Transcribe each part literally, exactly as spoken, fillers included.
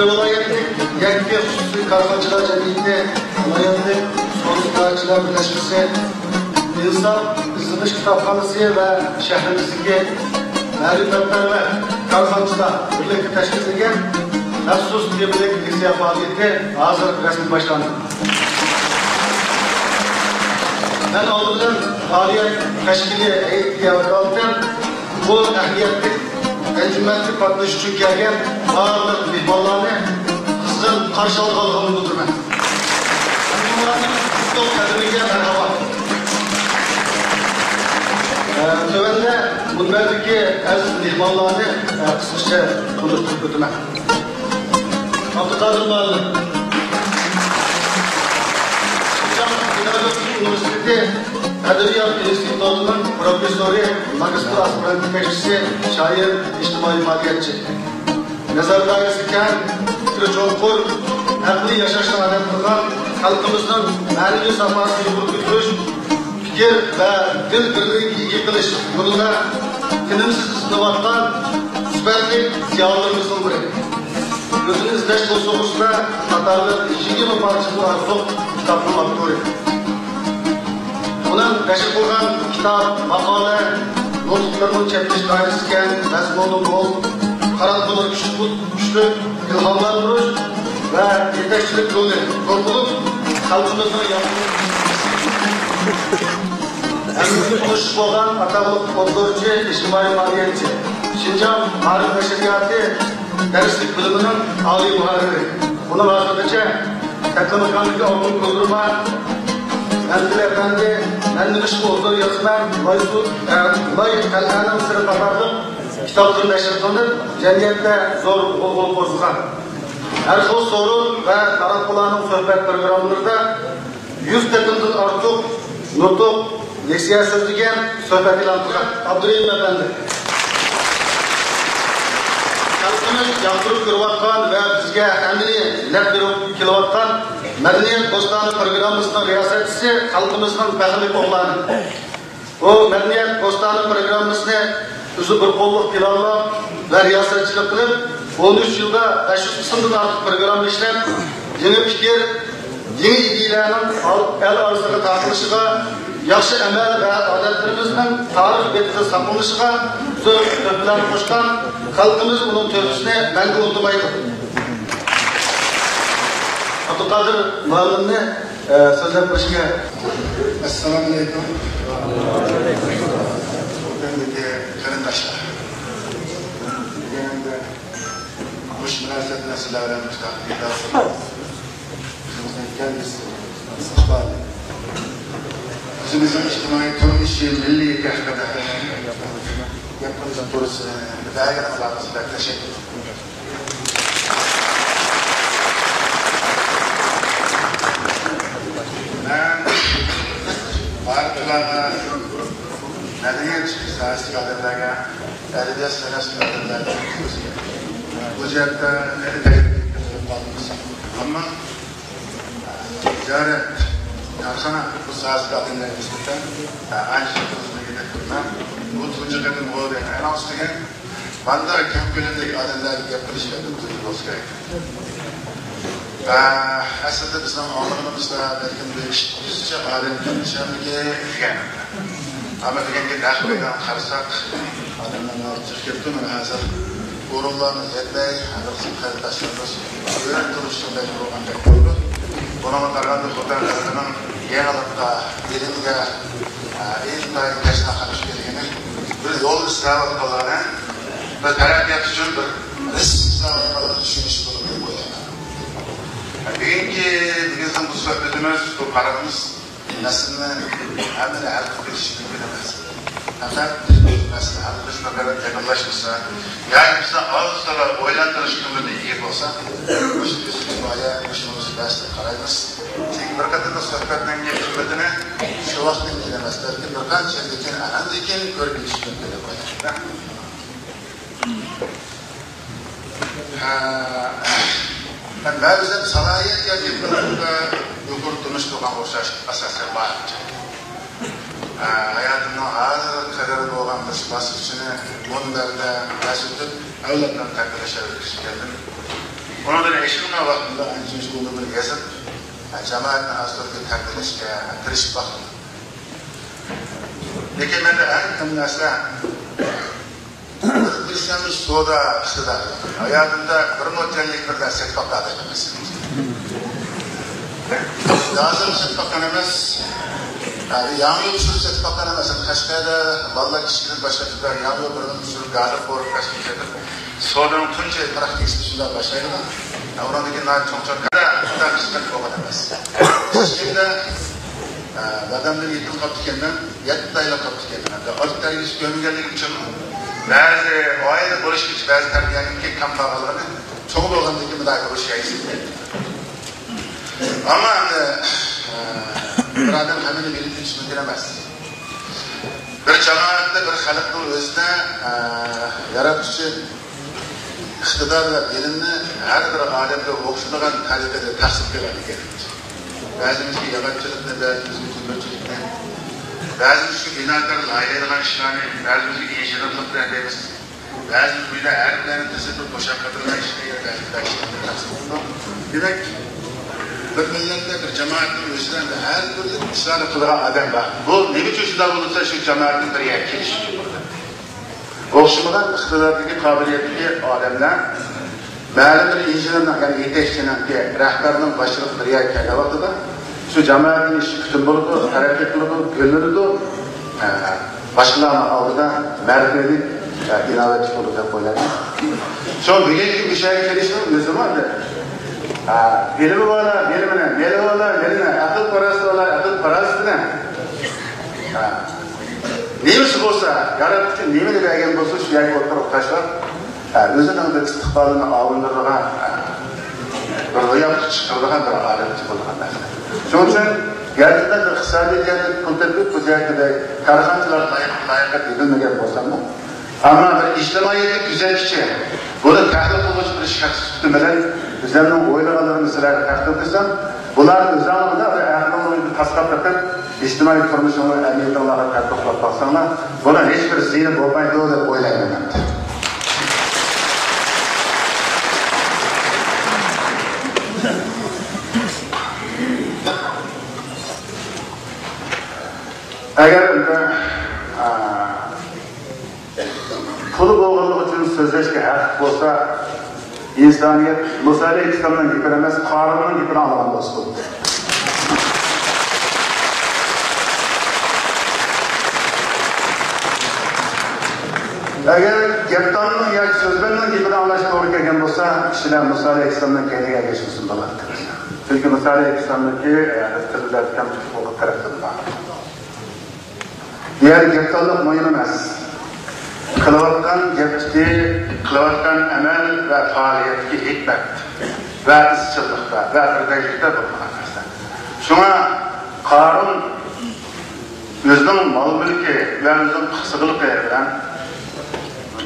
ۋىلايەتلىك يەككە خۇسۇسىي كارخانىچىلار جەمئىيىتى، ۋىلايەتلىك سودا سانائەتچىلەر بىرلەشمىسى، ئىنساپ ئىزدىنىش كىتابخانىسى ۋە شەھىرىمىزدىكى مەرىپەتپەرۋەر كارخانىچىلار بىرلىكتە تەشكىللىگەن مەخسۇس تېمىلىق لېكسىيە پائالىيىتى ھازىر رەسمىي باشلاندى. مەن ئالدى بىلەن پائالىيەت تەشكىلىي ھەيئىتىگە ۋەكالىتەن بۇ ئەھمىيەتلىك ئەنجۈمەنگە قاتنىشىش ئۈچۈن كەلگەن بارلىق مېھمانلارنى قىزغىن قارشى ئالغانلىقىمنى بىلدۈرىمەن. ھەممىڭلارنىڭ ئۇزۇن قەدىمىگە مەرھابا. ئە، تۆۋەندە مۇنبەردىكى ئەزىز مېھمانلارنى، ئە، قىسقىچە تونۇشتۇرۇپ ئۆتىمەن. ئابدۇقادىر مۇئەللىم. شىنجاڭ پېداگوگىكا ئۇنىۋېرسىتېتى ئەدەبىيات ئىنستىتۇتىنىڭ پروفېسسورى، ماگىستر ئاسپىرانت يېتەكچىسى، شائىر، ئىجتىمائىي پائالىيەتچى. نەزەر دائىرىسى كەڭ، پىكرى چوڭقۇر، ئەقلىي ياشاشنى ئادەت قىلغان، خەلقىمىزنىڭ مەنىۋى ساپاسىنى يۇقىرى كۆتۈرۈش، پىكىر ۋە دىل بىرلىكىگە ئىگە قىلىش يولىدا تىنىمسىز ئىزدىنىۋاتقان سۈپەتلىك زىيالىيلىرىمىزنىڭ بىرى. ئۆزىنى ئىزدەش بوسۇغىسىدا قاتارلىق يىگىرمە پارچىدىن ئارتۇق كىتابنىڭ ئاپتورى. ئۇنىڭ نەشر قىلغان كىتاب، ماقالە، نۇتۇقلىرىنىڭ چەكلىنىش دائىرىسى كەڭ، مەزمۇنى مول، قاراتقۇلىرى كۈچلۈك، كۈچلۈك، ئىلھاملاندۇرۇش ۋە يېتەكچىلىك رولى زور بولۇپ، خەلقىمىزنىڭ ياخشى ئەمگىكى تونۇشلۇق بولغان ئاتاقلىق ئوتتۇرىچى ئىجتىمائىي پائالىيەتچى، شىنجاڭ مائارىپ نەشرىياتى دەرسلىك بۆلۈمىنىڭ ئالىي مۇھەررىرى. ئۇنىڭ ھازىرغىچە تەكلىماكاندىكى ئالتۇن كولدۇرما مەنزىل ئەپەندى، مەن نېمىشقا ئوتتۇرا يازىمەن، لاي سۇ، ئە، لاي قەلئەنىڭ سىرى قاتارلىق كىتابلىرى نەشر قىلىنىپ، جەمئىيەتتە زور غۇلغۇلا قوزغىغان. ھەر خىل سورۇن ۋە تاراتقۇلارنىڭ سۆھبەت پروگراممىلىرىدا يۈز قېتىمدىن ئارتۇق نۇتۇق، لېكسىيە سۆزلىگەن، سۆھبەت ئېلان قىلغان ئابدۇرېھىم ئەپەندى. خەلقىمىز ياقتۇرۇپ كۆرۈۋاتقان ۋە بىزگە ئەمەلىي نەپ بېرىپ كېلىۋاتقان مەدەنىيەت بوستانى پروگراممىسىنىڭ رىياسەتچىسى، خەلقىمىزنىڭ پەخىرلىك ئوغلانى. ئۇ مەدەنىيەت بوستانى پروگراممىسىنى ئۆزى بىر قوللۇق پىلانلاپ ۋە رىياسەتچىلىك قىلىپ، ئون ئۈچ يىلدا بەش يۈز قىسىمدىن ئارتۇق پروگرامما ئىشلەپ، يېڭى پىكىر، يېڭى ئىدىيەلەرنىڭ ئەل ئارىسىغا تارقىلىشىغا، ياخشى ئەمەل ۋە ئادەتلىرىمىزنىڭ تارىخ بېتىدە ساقلىنىشىغا زور تۆھپىلەرنى قوشقان، خەلقىمىز ئۇنىڭ تۆھپىسىنى مەڭگۈ ئۇنتۇمايدۇ. ئابدۇقادىر مۇئەللىمنى، ئە، سۆزلەپ بېرىشكە. ئەسسالامۇئەلەيكۇم. ھۆرمەتلىك قېرىنداشلار. بۈگۈن مۇشۇ مۇناسىۋەت بىلەن سىلەر بىلەن مۇشۇنداق پەيدا بولدۇم. ئۆزىمىزنىڭ كەلگۈسى، ئىستىقبالى، ئۆزىمىزنىڭ ئىجتىمائىي تۇرمۇشى، مىللىيىتى ھەققىدە گەپ قىلىش پۇرسىتى بەرگەن ئاللاغا بەك تەشەككۈر. مەن بارلىقلارغا، مەدەنىيەت ساھەسىدىكى ئادەملەرگە، ئەدەبىيات سەنئەت ئادەملەرگە بۇ جەھەتتە نېمە تەكلىپ قىلىپ قالدىم دېسەم، ئەمما تىجارەت، كارخانا بۇ ساھەسىدىكى ئادەملەرگە نىسبەتەن ئانچە ئۆزىنى يېتەكلىمەن. بۇ تۇنجى قېتىم بولدى. ئەنە ئۈستىگە مانداق كەڭ كۆلەمدىكى ئادەملەرگە گەپ قىلىش بولسا كېرەك. ئە، ئەسلىدە بىزنىڭ ئاڭلىغىنىمىزدا بەلكىم بىر ئىككى يۈزچە ئادەم قاتنىشارمىكىن دېگەن. ئەمما دېگەنگە نەق مەيدانغا قارىساق، ئادەملەر جىق كەپتۇ. مانا ھازىر ئورۇنلارمۇ يەتمەي، ھەر قىسىم قېرىنداشلىرىمىز ئۆيدە تۇرۇشقا مەجبۇر بولغاندەك بولدى. بۇنىڭغا قارىغاندا، خوتەن خەلقىنىڭ يېڭىلىققا، بىلىمگە، ئە، ئىنتايىن تەشنا قىلىش كېرىكىنى، بىر يول ئىزدەۋاتقانلارنى، بىر تەرەققىيات ئۈچۈن بىر رىزىق ئىزدەۋاتقانلارنى چۈشىنىش بولىدۇ دەپ ئويلايمەن. بۈگۈنكى، بۈگۈنكى بۇ سۆھبىتىمىز، بۇ پاراڭىمىز مەسىلىنى ھەممىنى ھەل قىلىپ بېرىشى مۇمكىن ئەمەس. پەقەت مەسىلىنى ھەل قىلىش پەقەت يېقىنلاشمىسا، ياكى بىزنى ئاز تولا ئويلاندۇرۇش قىممىتىگە ئىگە بولسا، مۇشۇ ئۆزىمىز بايا، مۇشۇ بەس دەپ قارايمىز. چۈنكى بىر قېتىملىق سۆھبەتنىڭ قىممىتىنى شۇ ۋاقىتتىن كېيىن ئەمەس، بەلكى بىر قانچە يىلدىن كېيىن، ئاندىن كېيىن كۆرۈپ يېتىش مۇمكىن دەپ ئويلايمەن. ھە، مەن بەزىدە سالاھىيەت ياكى بىر يۇقىرى تونۇش تۇرغان ئوخشاش ئاساسەن بار. ھە، ھاياتىمنىڭ ھازىرغا قەدەر بولغان بىر باسقۇچىنى مۇنبەردە دەرس ئۆتۈپ، ئەۋلادلارنى تەربىيەلەشكە ئۆتكۈزۈپ كەلدىم. ئۇنىڭدىن ئېشىلمىغان ۋاقتىمدا ئانچە-مۇنچە ئۇنى بىر يېزىپ، ھە، جامائەتنى ئاز-تولا تەربىيەلەشكە تىرىشىپ باقتىم. لېكىن مەندە ئەڭ قىيىن نەرسە، بىلسەم سودا ئىقتىدارى. ھاياتىمدا بىر مو تىيىنلىك بىر نەرسە سېتىپ باققان ئەمەس. لازىم سېتىپ باققان ئەمەس. ياڭيۇ چۈشۈرۈپ سېتىپ باققان ئەمەس. قەشقەردە بالىلار كىچىكىدىن باشلاپ ياڭيۇ بىر سۈرۈپ گازىر قورۇپ، سودىنىڭ تۇنجى پراكتىكىسىنى شۇنداق باشلايدىغان. ئۇنىڭدىن كېيىن ناھايىتى چوڭ چوڭ قىسمەت بولغان ئەمەس. كىچىكىمدە، ئە، دادامدىن يېتىم قاپتىكەنمەن، يەتتە ئايلىق قاپتىكەنمەن. ئاتا تەربىيەسى كۆرمىگەنلىكىم ئۈچۈن بەزى ئائىلە بولۇشقىچە بەزى تەربىيەنىڭكى كەم قالغانلىقىنى چوڭ بولغاندىن كېيىن مۇنداق بولۇش ھەيسىيىتى. ئەمما ئەمدى، ئە، بىر ئادەم ھەممىنى بىلىپ يېتىشى مۇمكىن ئەمەس. بىر جامائەتتە، بىر خەلقنىڭ ئۆزىدە، ئە، ياراتقۇچى ئىقتىدار ۋە بىلىمنى ھەر بىر ئادەمگە ئوخشىمىغان تەرىقىدە تەقسىم قىلغان ئىكەن. بەزىمىزگە ياغاچچىلىقنى، بەزىمىزگە تۆمۈرچىلىكنى، بەزىمىز شۇ بىناكار لايىھەلەيدىغان ئىشلارنى، بەزىمىزگە ئىنژېنېرلىقنى دەيمىز. بەزىمىز بۇ يەردە ھەرپلەرنى تىزىپ بىر قوشاق قاتارىدا ئىشلەيدۇ، بەزىمىز تەقسىم قىلىدۇ. دېمەك، بىر مىللەتتە، بىر جامائەتنىڭ ئۆزىدە ھەر تۈرلۈك ئىشلارنى قىلىدىغان ئادەم بار. بۇ نېمە ئۈچۈن شۇنداق بولۇپ تۇرسا، شۇ جامائەتنىڭ بىر يەرگە كېلىشى ئۈچۈن بولىدۇ. ئوخشىمىغان ئىقتىدارىدىكى، قابىلىيەتتىكى ئادەملەر مەلۇم بىر ئىنژېنېرنىڭ، يەنى يېتەكچىنىڭكى، رەھبەرنىڭ باشچىلىقىدا بىر يەرگە كەلگەن ۋاقتىدا شۇ جامائەتنىڭ ئىشى پۈتۈن بولىدۇ، تەرەققىي قىلىدۇ، گۈللىنىدۇ. ئە، باشقىلارنىڭ ئالدىدا مەرتىۋىلىك، ئە، ئىناۋەتلىك بولىدۇ دەپ ئويلايمەن. شۇ بۈگۈنكى مۇشۇ يەرگە كېلىشنىڭ ئۆزىمۇ ئەمدى، ئە، بىلىمى بارلار بىلىمىنى، مېلى بارلار مېلىنى، ئەقىل-پاراسىتى بارلار ئەقىل-پاراسىتىنى، ئە، نېمىسى بولسا، ياراتقۇچى نېمىنى بەرگەن بولسا، شۇ يەرگە ئوتتۇرىغا تاشلاپ، ھە، ئۆزىنىڭ بىر ئىستىقبالىنى ئاۋۇندۇرىدىغان، ھە، بىر روياپقا چىقىرىدىغان بىر ئادەم بولىدىغان نەرسە. شۇنىڭ ئۈچۈن گەرچىدە بىر ئىقتىسادىي جەھەتتىن پۇل تېپىپ، بۇ جەھەتتە بىر كارخانىچىلار لايىق، لايىقى تېپىلمىگەن بولساممۇ، ئەمما بىر ئىجتىمائىيەتلىك كۆزەتكۈچى، بۇنى تەھلىل قىلغۇچى بىر شەخس سۈپىتىم بىلەن ئۆزۈمنىڭ ئويلىغانلىرىمنى سىلەرگە تەقدىم قىلسام، بۇلارنى ئۆزۈڭلاردا بىر ئەقلىڭلارنى تاسقاپ بېقىپ، ئىجتىمائىي تۇرمۇشۇڭلار ئەمەلىيىتىڭلارغا تەتبىقلاپ باقساڭلار، بۇنىڭ ھېچبىر زىيىنى بولمايدۇ دەپ ئويلايمەن مەن. ئەگەر ئە، پۇلى بولغانلىقى ئۈچۈن سۆزلەشكە ھەقلىق بولسا، ئىنسانىيەت مۇسا ئەلەيھىسسالامنىڭ گېپىنى ئەمەس، قارۇننىڭ گېپىنى ئاڭلىغان بولسا بولدى. ئەگەر گەپداننىڭ ياكى سۆزبەننىڭ گېپىنى ئاڭلاش توغرا كەلگەن بولسا، كىشىلەر مۇسا ئەلەيھىسسالامنىڭ كەينىگە ئەگەشمىسۇن بولاتتى. چۈنكى مۇسا ئەلەيھىسسالامنىڭكى، ئە، تىلىدا كەمچىلىك بولغان تەرەپلىرى بار. بۇ يەردە گەپدانلىق مۇھىم ئەمەس. قىلىۋاتقان گەپتىكى، قىلىۋاتقان ئەمەل ۋە پائالىيەتتىكى ھېكمەت ۋە ئىزچىللىقتا ۋە بىردەكلىكتە بولمىغان نەرسە. شۇڭا قارۇن ئۆزىنىڭ مال-مۈلكى ۋە ئۆزىنىڭ پىخسىقلىقى بىلەن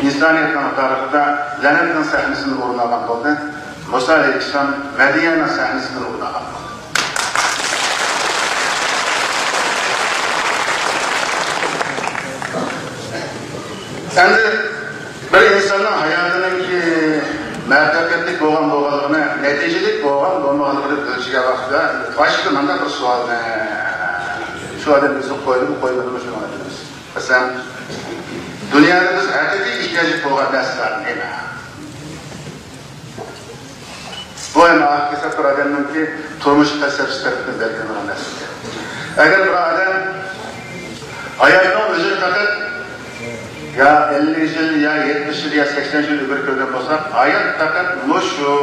ئىنسانىيەتنىڭ تارىخىدا لەنەتنىڭ سەھنىسىدىن ئورۇن ئالغان بولدى. مۇسا ئەلەيھىسسالام مەدھىيەنىڭ سەھنىسىدىن ئورۇن ئالغان بولدى. ئەمدى بىر ئىنساننىڭ ھاياتىنىڭكى مۇۋەپپەقىيەتلىك بولغان بولغانلىقىنى، نەتىجىلىك بولغان بولمىغانلىقىنى ئۆلچىگەن ۋاقىتتا باشتا مۇنداق بىر سوئالنى شۇ ئادەم ئۆزى قويدىمۇ قويمىدىمۇ شۇنى ئايتىمىز. مەسىلەن، دۇنيادا بىز ھەقىقىي ئېھتىياجلىق بولغان نەرسىلەر نېمە؟ بۇ ئەمما ئاخىرقى ھېسابتا بىر ئادەمنىڭكى تۇرمۇش پەلسەپىسى تەرىپىدىن بەلگىلىنىدىغان نەرسە. ئەگەر بىر ئادەم ھاياتنىڭ ئۆزىنى پەقەت يا ئەللىك يىل، يا يەتمىش يىل، يا سەكسەن يىل ئۆمۈر كۆرگەن بولساق، ھايات پەقەت مۇشۇ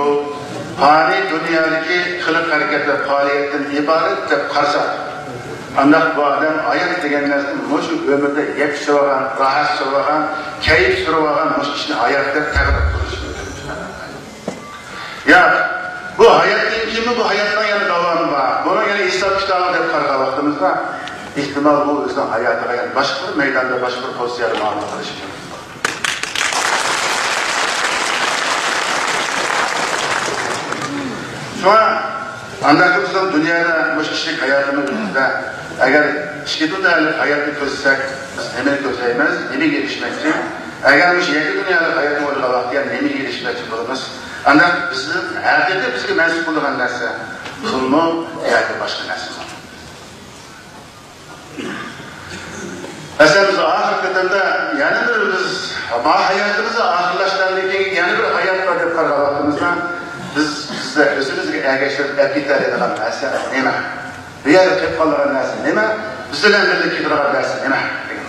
پانىي دۇنيادىكى قىلىق ھەرىكەت ۋە پائالىيەتتىن ئىبارەت دەپ قارىساق، ئانداق بۇ ئادەم ھايات دېگەن نەرسىنى مۇشۇ ئۆمۈردە يەپ سۈرۈۋالغان، راھەت سۈرۈۋالغان، كەيپ سۈرۈۋالغان مۇشۇ ئىشنى ھايات دەپ تەبىر قىلىشى مۇمكىن. ياق، بۇ ھاياتتىن كېيىنمۇ بۇ ھاياتنىڭ يەنە داۋامى بار. بۇنىڭ يەنە ھېساب كىتابى دەپ قارىغان ۋاقتىمىزدا، ئېھتىمال بۇ ئۆزىنىڭ ھاياتىغا يەنە باشقا بىر مەيداندا، باشقا بىر پوزىتسىيەدە مۇئامىلە قىلىشى مۇمكىن. شۇڭا ئانداقتا بىزنىڭ دۇنيادا مۇشۇ كىشىلىك ھاياتىمىزدا ئەگەر ئىككى دۇنيالىق ھاياتنى كۆزلىسەك، بىز نېمىنى كۆزلەيمىز، نېمىگە ئېرىشمەكچى؟ ئەگەر مۇشۇ يەككە دۇنيالىق ھاياتنى ئويلىغان ۋاقىتتا يەنە نېمىگە ئېرىشمەكچى بولىمىز؟ ئانداق بىزنىڭ ھەقىقىي بىزگە مەنسۇپ بولىدىغان نەرسە پۇلمۇ ياكى باشقا نەرسىمۇ؟ مەسىلەن، بىز ئاخىرقى قېتىمدا يەنە بىر بىز ما ھاياتىمىزنى ئاخىرلاشقاندىن كېيىن يەنە بىر ھايات بار دەپ قارىغان ۋاقتىمىزدا، بىز، بىزدە ئۆزىمىزگە ئەگەشتۈرۈپ ئەپ كېتەلەيدىغان نەرسە نېمە؟ بۇ يەردە قېلىپ قالىدىغان نەرسە نېمە؟ بىز بىلەن بىللە كېتىدىغان نەرسە نېمە؟ دېگەن.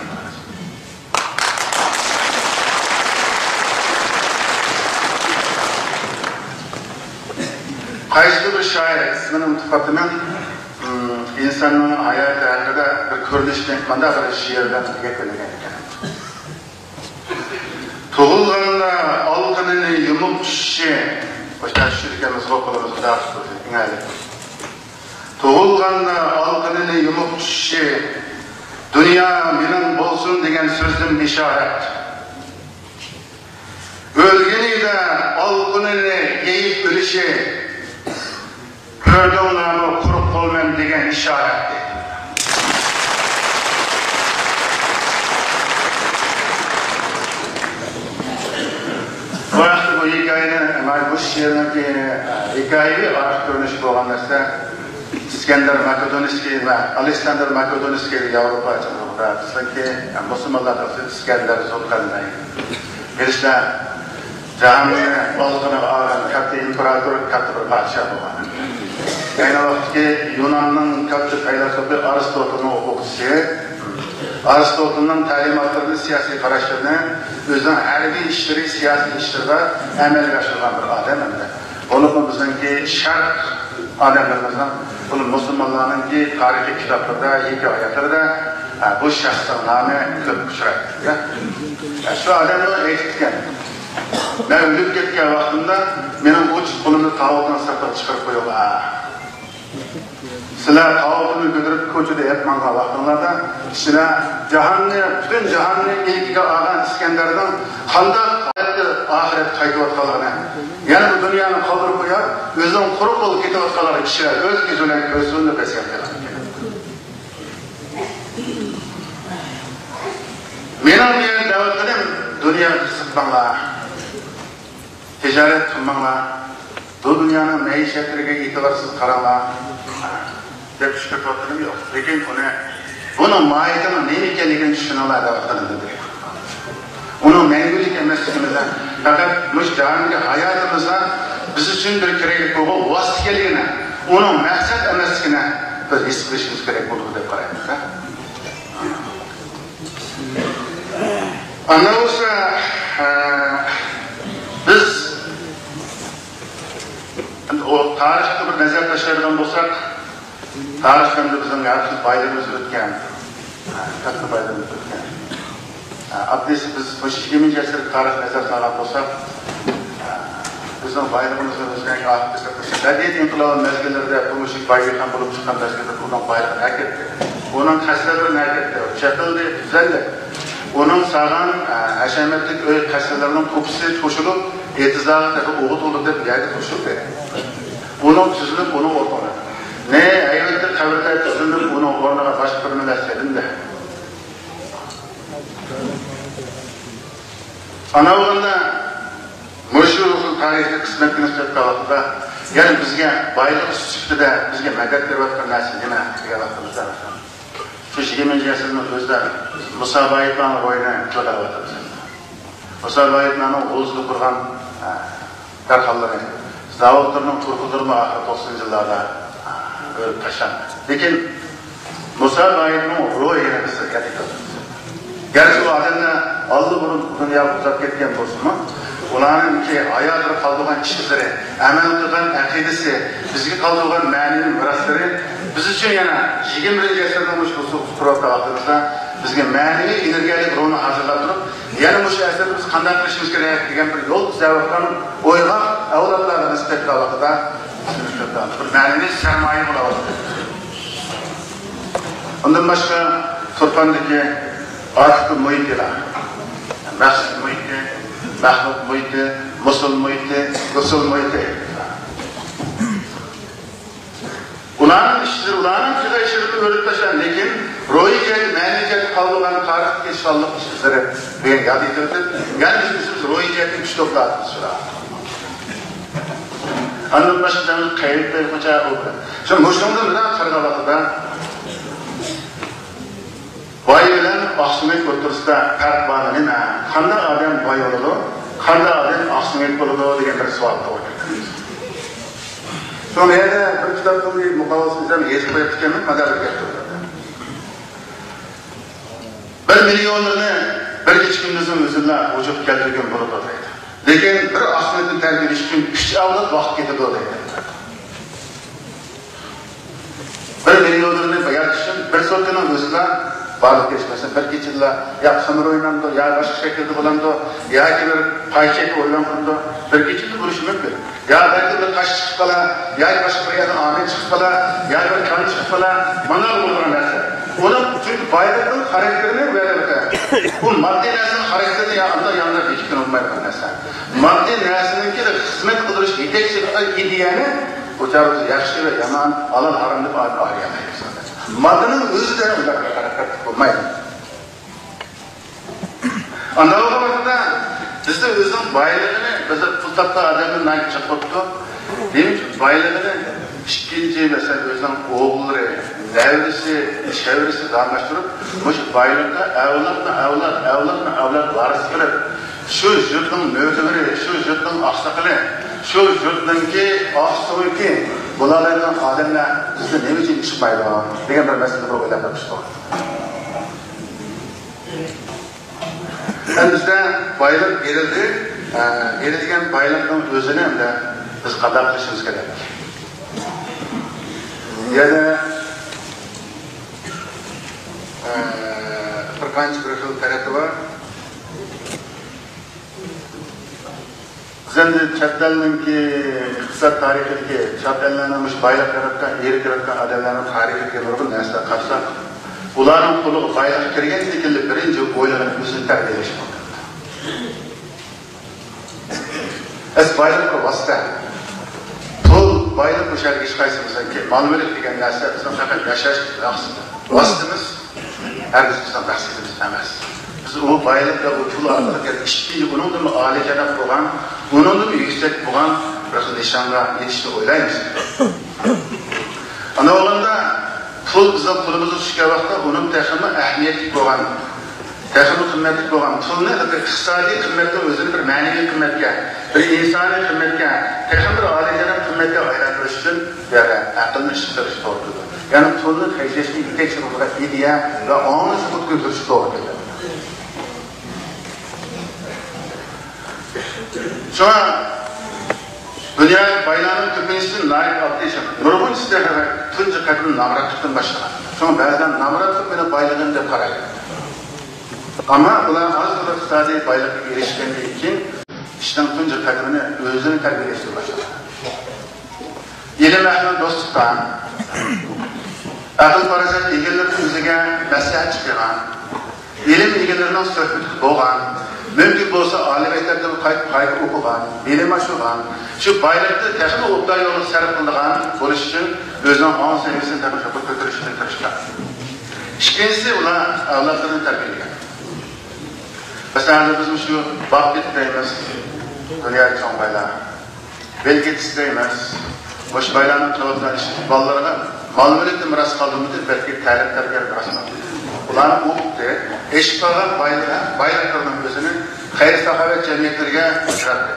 قايسىدۇر بىر شائىر، ئىسمىنى ئۇنتۇپ قاپتىمەن، ئىنساننىڭ ھاياتى ھەققىدە بىر كۆرۈنۈشنى مۇنداق بىر شېئىر بىلەن يەكۈنلىگەن ئىكەن. تۇغۇلغاندا ئالىقىنىنى يۇمۇپ چۈشۈشى، مۇشۇنداق چۈشىدىكەنمىزغۇ، قولىمىزنى مۇنداق تۇتۇپ، ئىڭەلىپ. تۇغۇلغاندا ئالىقىنىنى يۇمۇپ چۈشۈشى، دۇنيا مېنىڭ بولسۇن دېگەن سۆزدىن بېشارەت. ئۆلگىنىدە ئالىقىنىنى يېيىپ ئۆلۈشى، كۆردۈڭلارمۇ قۇرۇق قول مەن دېگەن ئىشارەت. بۇ ھەقتە بۇ ھېكايىنى، مانا بۇ شېئىرنىڭكى ھېكايىۋى ئارقا كۆرۈنۈشى بولغان نەرسە، ئىسكەندەر ماكېدونىيسكىي ۋە ئالېكساندىر ماكېدونىيسكىي ياۋروپا چىڭلىقىدا بىزنىڭكى مۇسۇلمانلاردا ئىسكەندەر زۇلقەرنەين. بىلىسىلەر، جاھاننى ئالىقىنىغا ئالغان كاتتا ئىمپېراتور، كاتتا بىر پادىشاھ بولغان. ئەينى ۋاقىتتىكى يۇناننىڭ كاتتا پەيلاسوپى ئارستوتېلنىڭ ئوقۇغۇچىسى. ئارستوتېلنىڭ تەلىماتلىرىنى، سىياسىي قاراشلىرىنى ئۆزىنىڭ ھەربىي ئىشلىرى، سىياسىي ئىشلىرىدا ئەمەلگە ئاشۇرغان بىر ئادەم ئەمدى. بولۇپمۇ بىزنىڭكى شەرق ئادەملىرىمىزنىڭ، بۇ مۇسۇلمانلارنىڭكى تارىخىي كىتابلىرىدا، ھېكايىلىرىدە، ھە، بۇ شەخسنىڭ نامى كۆپ ئۇچرايدۇ. ھە، شۇ ئادەممۇ ئېيتىپتىكەن، مەن ئۆلۈپ كەتكەن ۋاقتىمدا مېنىڭ ئوچۇق قولۇمنى تاۋۇتنىڭ سىرتىغا چىقىرىپ قويۇڭلار. سىلەر تاۋۇتنى كۆتۈرۈپ كوچىدا ئېلىپ ماڭغان ۋاقتىڭلاردا، سىلەر جاھاننى، پۈتۈن جاھاننى ئىلكىگە ئالغان ئىسكەندەرنىڭ قانداق ھالەتتە ئاخىرەتكە قايتىۋاتقانلىقىنى، يەنە بۇ دۇنيانى قالدۇرۇپ قويۇپ، ئۆزىنىڭ قۇرۇق قول كېتىۋاتقانلىقىنى كىشىلەر ئۆز كۆزى بىلەن كۆرسۇن دەپ ۋەسىيەت قىلغان ئىكەن. مېنىڭ بۇ يەردە دەۋەت قىلىم، دۇنياغا قىزىقماڭلار، تىجارەت قىلماڭلار، بۇ دۇنيانىڭ مەئىشەتلىرىگە ئېتىبارسىز قاراڭلار، دەپ چۈشكۈرتۈۋاتقىنىم يوق. لېكىن ئۇنى، بۇنىڭ ماھىيىتىنىڭ نېمە ئىكەنلىكىنى چۈشىنىڭلار دەۋاتقىنىم دېدى. ئۇنىڭ مەڭگۈلۈك ئەمەسلىكىمىزنى، پەقەت مۇشۇ جاھاندىكى ھاياتىمىزدا بىز ئۈچۈن بىر كېرەكلىك بولغان ۋاسىتە ئىكەنلىكىنى، ئۇنىڭ مەقسەت ئەمەسلىكىنى بىز ھېس قىلىشىمىز كېرەك بولىدۇ دەپ قارايمىز. ئانداق بولسا، ئە، بىز ئەمدى ئۇ تارىخقا بىر نەزەر تاشلايدىغان بولساق، تارىختا ئەمدى بىزنىڭ ھەر خىل بايلىقىمىز ئۆتكەن، كاتتا بايلىقىمىز ئۆتكەن. ئاددىيسى بىز مۇشۇ يىگىرمىنچى ئەسىردىكى تارىخقا نەزەر سالغان بولساق، بىزنىڭ بايلىقىمىزنى ئۆزگەرتكەن ئاخىرقى مەدەنىيەت ئىنقىلابى مەزگىللىرىدە بۇ مۇشۇ بايبىخان بولۇپ چىققان مەزگىلدە ئۇنىڭ بايلىقى ئەكەتتى. ئۇنىڭ قەسىرلىرى ئەكەتتى. چېقىلدى، تۈزەلدى. ئۇنىڭ سالغان، ئە، ھەشەمەتلىك ئۆي قەسىرلىرىنىڭ توپىسى توشۇلۇپ، ئېتىزلارغا تېخى ئوغۇت ئوغۇت دەپ يەرگە توشۇلدى. ئۇنىڭ تۈزۈلۈپ، ئۇنىڭ ئورنىغا. نە ھەيۋەتلىك قەبرىلەر تۈزۈلۈپ، ئۇنىڭ ئورنىغا باشقا بىر نېمىلەر سېلىندى. ئانا بولغاندا مۇشۇ خىل تارىخىي قىسمەتكە نىسبەت قىلغان ۋاقتىدا، يەنى بىزگە بايلىق سۈپىتىدە بىزگە مەدەت بېرىۋاتقان نەرسە نېمە دېگەن ۋاقتىمىزدا، شۇ يىگىرمىنچى ئەسىرنىڭ ئۆزىدە مۇسا بايىتنانىڭ روھىنى كۆتۈرۈۋاتىمىز. مۇسا بايىتنانىڭ ھوزۇدا قۇرغان، ئە، كارخانىلىرى، زاۋۇتلىرىنىڭ تۇرقىلىرىمۇ ئاخىرى توقسىنىنچى يىللاردا، ئە، ئۆلۈپ تاشلاندى. لېكىن مۇسا بايىتنىڭ روھى يەنە بىزدە ياتىدۇ. گەرچە ئۇ ئادەملەر ئاللىبۇرۇن دۇنياغا ئۇزاپ كەتكەن بولسىمۇ، ئۇلارنىڭكى ھاياتىدا قالدۇرغان ئىش ئىزلىرى، ئەمەل قىلغان ئەقىدىسى، بىزگە قالدۇرغان مەنىۋى مىراسلىرى بىز ئۈچۈن يەنە يىگىرمە بىرىنچى ئەسىرنىڭ مۇشۇ بۇ تۇرۇۋاتقان ۋاقتىمىزدا بىزگە مەنىۋى ئېنېرگىيەلىك رولنى ھازىرلاپ تۇرۇپ، يەنە مۇشۇ ئەسىردە بىز قانداق قىلىشىمىز كېرەك دېگەن بىر يول ئىزدەۋاتقان ئويغاق ئەۋلادلارغا نىسبەتلىك ھالقىدا بىر مەنىۋى سەرمايە بولاۋاتىدۇ. ئۇندىن باشقا تۇرپاندىكى ئارتۇق مۇھىتىلار، مەسچىت مۇھىتى، مەخلۇق مۇھىتى، مۇسۇل مۇھىتى، گۇسۇل مۇھىتى. ئۇلارنىڭ ئىشلىرى، ئۇلارنىڭ قىلغان ئىشلىرىنى ئۆرۈپ تاشلاڭ، لېكىن روھىي جەھەتتە، مەنىۋى جەھەتتە قالدۇرغان تارىختىكى شانلىق ئىشلىرى دېگەن ياد ئېتىۋېتىپ، يەنە بىز ئۆزىمىز روھىي جەھەتتىن كۈچ توپلاۋاتىمىز شۇلار. ئاندىن باشقا دەۋر قەيت قىلغۇچە ئۇ بىر. شۇ مۇشۇنىڭدىن بىلەن قارىغان ۋاقتىدا باي بىلەن ئاقسۆڭەك ئوتتۇرىسىدا پەرق بارمۇ نېمە؟ قانداق ئادەم باي بولىدۇ؟ قانداق ئادەم ئاقسۆڭەك بولىدۇ دېگەن بىر سوئال توغرا كەلتۈرىمىز. شۇ يەردە بىر كىتابنىڭ مۇقاۋىسىنى يېزىپ قويۇپتىكەنمەن، مانا بىر گەپ تۇرىدۇ. بىر مىليونېرنى بىر كېچە كۈندۈزنىڭ ئۆزىدىلا ۋۇجۇدقا كەلتۈرگىلى بولىدۇ دەيدۇ. لېكىن بىر ئاقسۆڭەكنى تەربىيەلەش ئۈچۈن ئۈچ ئەۋلاد ۋاقىت كېتىدۇ دەيدۇ. بىر مىليونېرنى يارىتىش ئۈچۈن بىر سوتكىنىڭ ئۆزىلا بارلىققا كېلىشى، مەسىلەن، بىر كېچىدىلا يا قىمىر ئوينامدۇ، يا باشقا شەكىلدە بولامدۇ، ياكى بىر پاي چېكى ئويلانغاندۇ، بىر كېچىدە بولۇشى مۇمكىن. يا بەلكى بىر تاش چىقىپ قالا، ياكى باشقا بىر يەردىن ئامەت چىقىپ قالا، يا بىر كان چىقىپ قالا، مانا بولىدىغان نەرسە. ئۇنىڭ چۈنكى بايلىقنىڭ خاراكتېرىنى ۋە ئۇ ماددىي نەرسىنىڭ خاراكتېرىنى يا ئانداق يا ئانداق بېكىتكىلى بولمايدىغان نەرسە. ماددىي نەرسىنىڭكى خىزمەت قىلدۇرۇش يېتەكچى ئىدىيەنى بۇ چاغدا بىز ياخشى ۋە يامان، ھالال ھارامنى ئايرىيالمايمىز. ماددىنىڭ ئۆزىدە ئۇنداق بىر خاراكتېر بولمايدۇ. ئانداق بولغان ۋاقىتتا بىزدە ئۆزىنىڭ بايلىقىنى، بىز پۇل تاپقان ئادەمدىن ناھايىتى جىق بوپتۇ. دېمەك، بايلىقىنى ئىككىنچى، مەسىلەن، ئۆزىنىڭ ئوغۇللىرى، نەۋرىسى، چەۋرىسى داۋاملاشتۇرۇپ، مۇشۇ بايلىققا ئەۋلادمۇ ئەۋلاد، ئەۋلادمۇ ئەۋلاد ۋارىس قىلىپ، شۇ يۇرتنىڭ مۆتىۋىرى، شۇ يۇرتنىڭ ئاقساقىلى، شۇ يۇرتنىڭكى ئاقسۆڭىكى بولالايدىغان ئادەملەر بىزدە نېمە ئۈچۈن چىقمايدۇ دېگەن بىر مەسىلىنى بىر ئويلاپ بېقىش توغرا. ئەمدى بىزدە بايلىق بېرىلدى. ئە، بېرىلگەن بايلىقنىڭ ئۆزىنى ئەمدى بىز قانداق قىلىشىمىز كېرەك؟ يەنە، ئە، بىر قانچە بىر خىل تەرىپى بار. بىز ئەمدى چەت ئەلنىڭكى ئىقتىساد تارىخىدىكى، چەت ئەللەرنىڭ مۇشۇ بايلىق ياراتقان، ئېرىق ياراتقان ئادەملەرنىڭ تارىخىدىكى نۇرغۇن نەرسىلەرگە قارىساق، ئۇلارنىڭ قولىغا بايلىق كىرگەندىن كېيىن بىرىنچى ئويلىغىنى ئۆزىنى تەربىيەلەش بولىدۇ. ئەس بايلىق بىر ۋاسىتە. پۇل، بايلىق، مۇشۇ يەردىكى ھېچقايسىمىزنىڭكى مال-مۈلۈك دېگەن نەرسە بىزنىڭ پەقەت ياشاش ۋاسىتىمىز. ۋاسىتىمىز ھەرگىز بىزنىڭ مەقسىتىمىز ئەمەس. بىز ئۇ بايلىق ۋە ئۇ پۇل ئارقىلىق يەنە ئىككىنچى، ئۇنىڭدىنمۇ ئالىيجاناب بولغان، ئۇنىڭدىنمۇ يۈكسەك بولغان بىر خىل نىشانغا يېتىشنى ئويلايمىز. ئانداق بولغاندا پۇل، بىزنىڭ قولىمىزغا چۈشكەن ۋاقىتتا ئۇنىڭ تېخىمۇ ئەھمىيەتلىك بولغان، تېخىمۇ قىممەتلىك بولغان پۇلنى بىر ئىقتىسادىي قىممەتنىڭ ئۆزىنى بىر مەنىۋى قىممەتكە، بىر ئىنسانىي قىممەتكە، تېخىمۇ بىر ئالىيجاناب قىممەتكە ئايلاندۇرۇش ئۈچۈن بۇ يەردە ئەقىلنى ئىشقا سېلىش توغرا كېلىدۇ. يەنى پۇلنى خەجلەشنى يېتەكچى قىلىدىغان ئىدىيە ۋە ئاڭنى سۇغۇرتا كۆتۈرۈش توغرا كېلىدۇ. شۇڭا دۇنيا بايلارنىڭ كۆپىنچىسى ناھايىتى ئاددىي ئىش. نۇرغۇنچىسى تۇنجى قەدىمىنى نامراتلىقتىن باشلىغان. شۇڭا بەزىلەر نامراتلىق مېنىڭ بايلىقىم دەپ قارايدۇ. ئەمما ئۇلار ئاز تولا ئىقتىسادىي بايلىققا ئېرىشكەندىن كېيىن ئىشنىڭ تۇنجى قەدىمىنى ئۆزىنى تەربىيەلەشتىن باشلىغان. ئىلىم ئەھلىنى دوست تۇتقان، ئەقىل-پاراسەت ئىگىلىرىنىڭ ئۆزىگە مەسلىھەتچى قىلغان، ئىلىم ئىگىلىرىنىڭ سۆھبىتىدە بولغان، مۇمكىن بولسا ئالىي مەكتەپتىن قايتا، قايتا ئوقۇغان، بىلىم ئاشۇرغان، شۇ بايلىقنى تېخىمۇ ئوبدان يولغا سەرپ قىلىدىغان بولۇش ئۈچۈن ئۆزىنىڭ ئاڭ-سەۋىيەسىنى تېخىمۇ يۇقىرى كۆتۈرۈشىدىن تىرىشقان. ئىككىنچىسى، ئۇلار ئەۋلادلىرىنى تەربىيەلىگەن. مەسىلەن، ھازىر بىز مۇشۇ باببېت دەيمىز، دۇنيادىكى چوڭ بايلار. بىل گېيتسكە ئەمەس، مۇشۇ بايلارنىڭ قىلىۋاتقان ئىشى بالىلىرىغا مال-مۈلۈكنى مىراس قالدۇرمىدى، بەلكى تەلىم-تەربىيەنى مىراس قالدۇردى. ئۇلارنى ئوقۇتتى. ئېشىپ قالغان بايلىقلار، بايلىقلىرىنىڭ ئۆزىنى خەير-ساخاۋەت جەمئىيەتلىرىگە ياراتتى.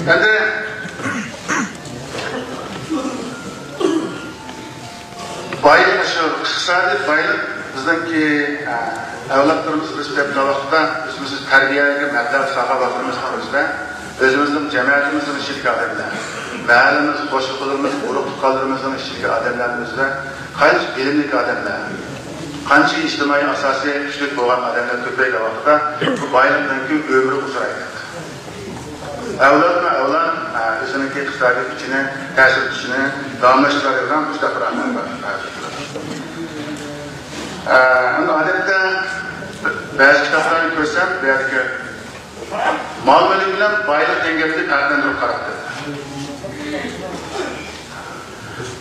ئەمدى بايلىق، شۇ ئىقتىسادىي بايلىق بىزنىڭكى، ئە، ئەۋلادلىرىمىز بىز بىلەن ۋاقىتتا ئۆزىمىزنى تەربىيەگە مەبلەغ سالغان ۋاقتىمىزنىڭ ئۆزىدە ئۆزىمىزنىڭ جەمەتىمىزنىڭ ئىچىدىكى ئادەملەر، مەھەللىمىز، قوشنىلىرىمىز، ئۇرۇق-تۇغقانلىرىمىزنىڭ ئىچىدىكى ئادەملەرنىڭ ئۆزىدە قانچە بىلىملىك ئادەملەر، قانچە ئىجتىمائىي ئاساسى كۈچلۈك بولغان ئادەملەر كۆپەيگەن ۋاقىتتا بۇ بايلىقنىڭكى ئۆمرى ئۇزىرايدۇ. ئەۋلادمۇ ئەۋلاد، ئە، ئۆزىنىڭكى ئىقتىسادىي كۈچىنى، تەسىر كۈچىنى داۋاملاشتۇرىدىغان مۇشۇنداق بىر ئامىل بار. ئە، ئەمدى ئادەتتە بەزى كىتابلارنى كۆرسەم، بۇ يەردىكى مال-مۈلۈك بىلەن بايلىق دېگەن گەپنى پەرقلەندۈرۈپ قاراپ بېقىڭ.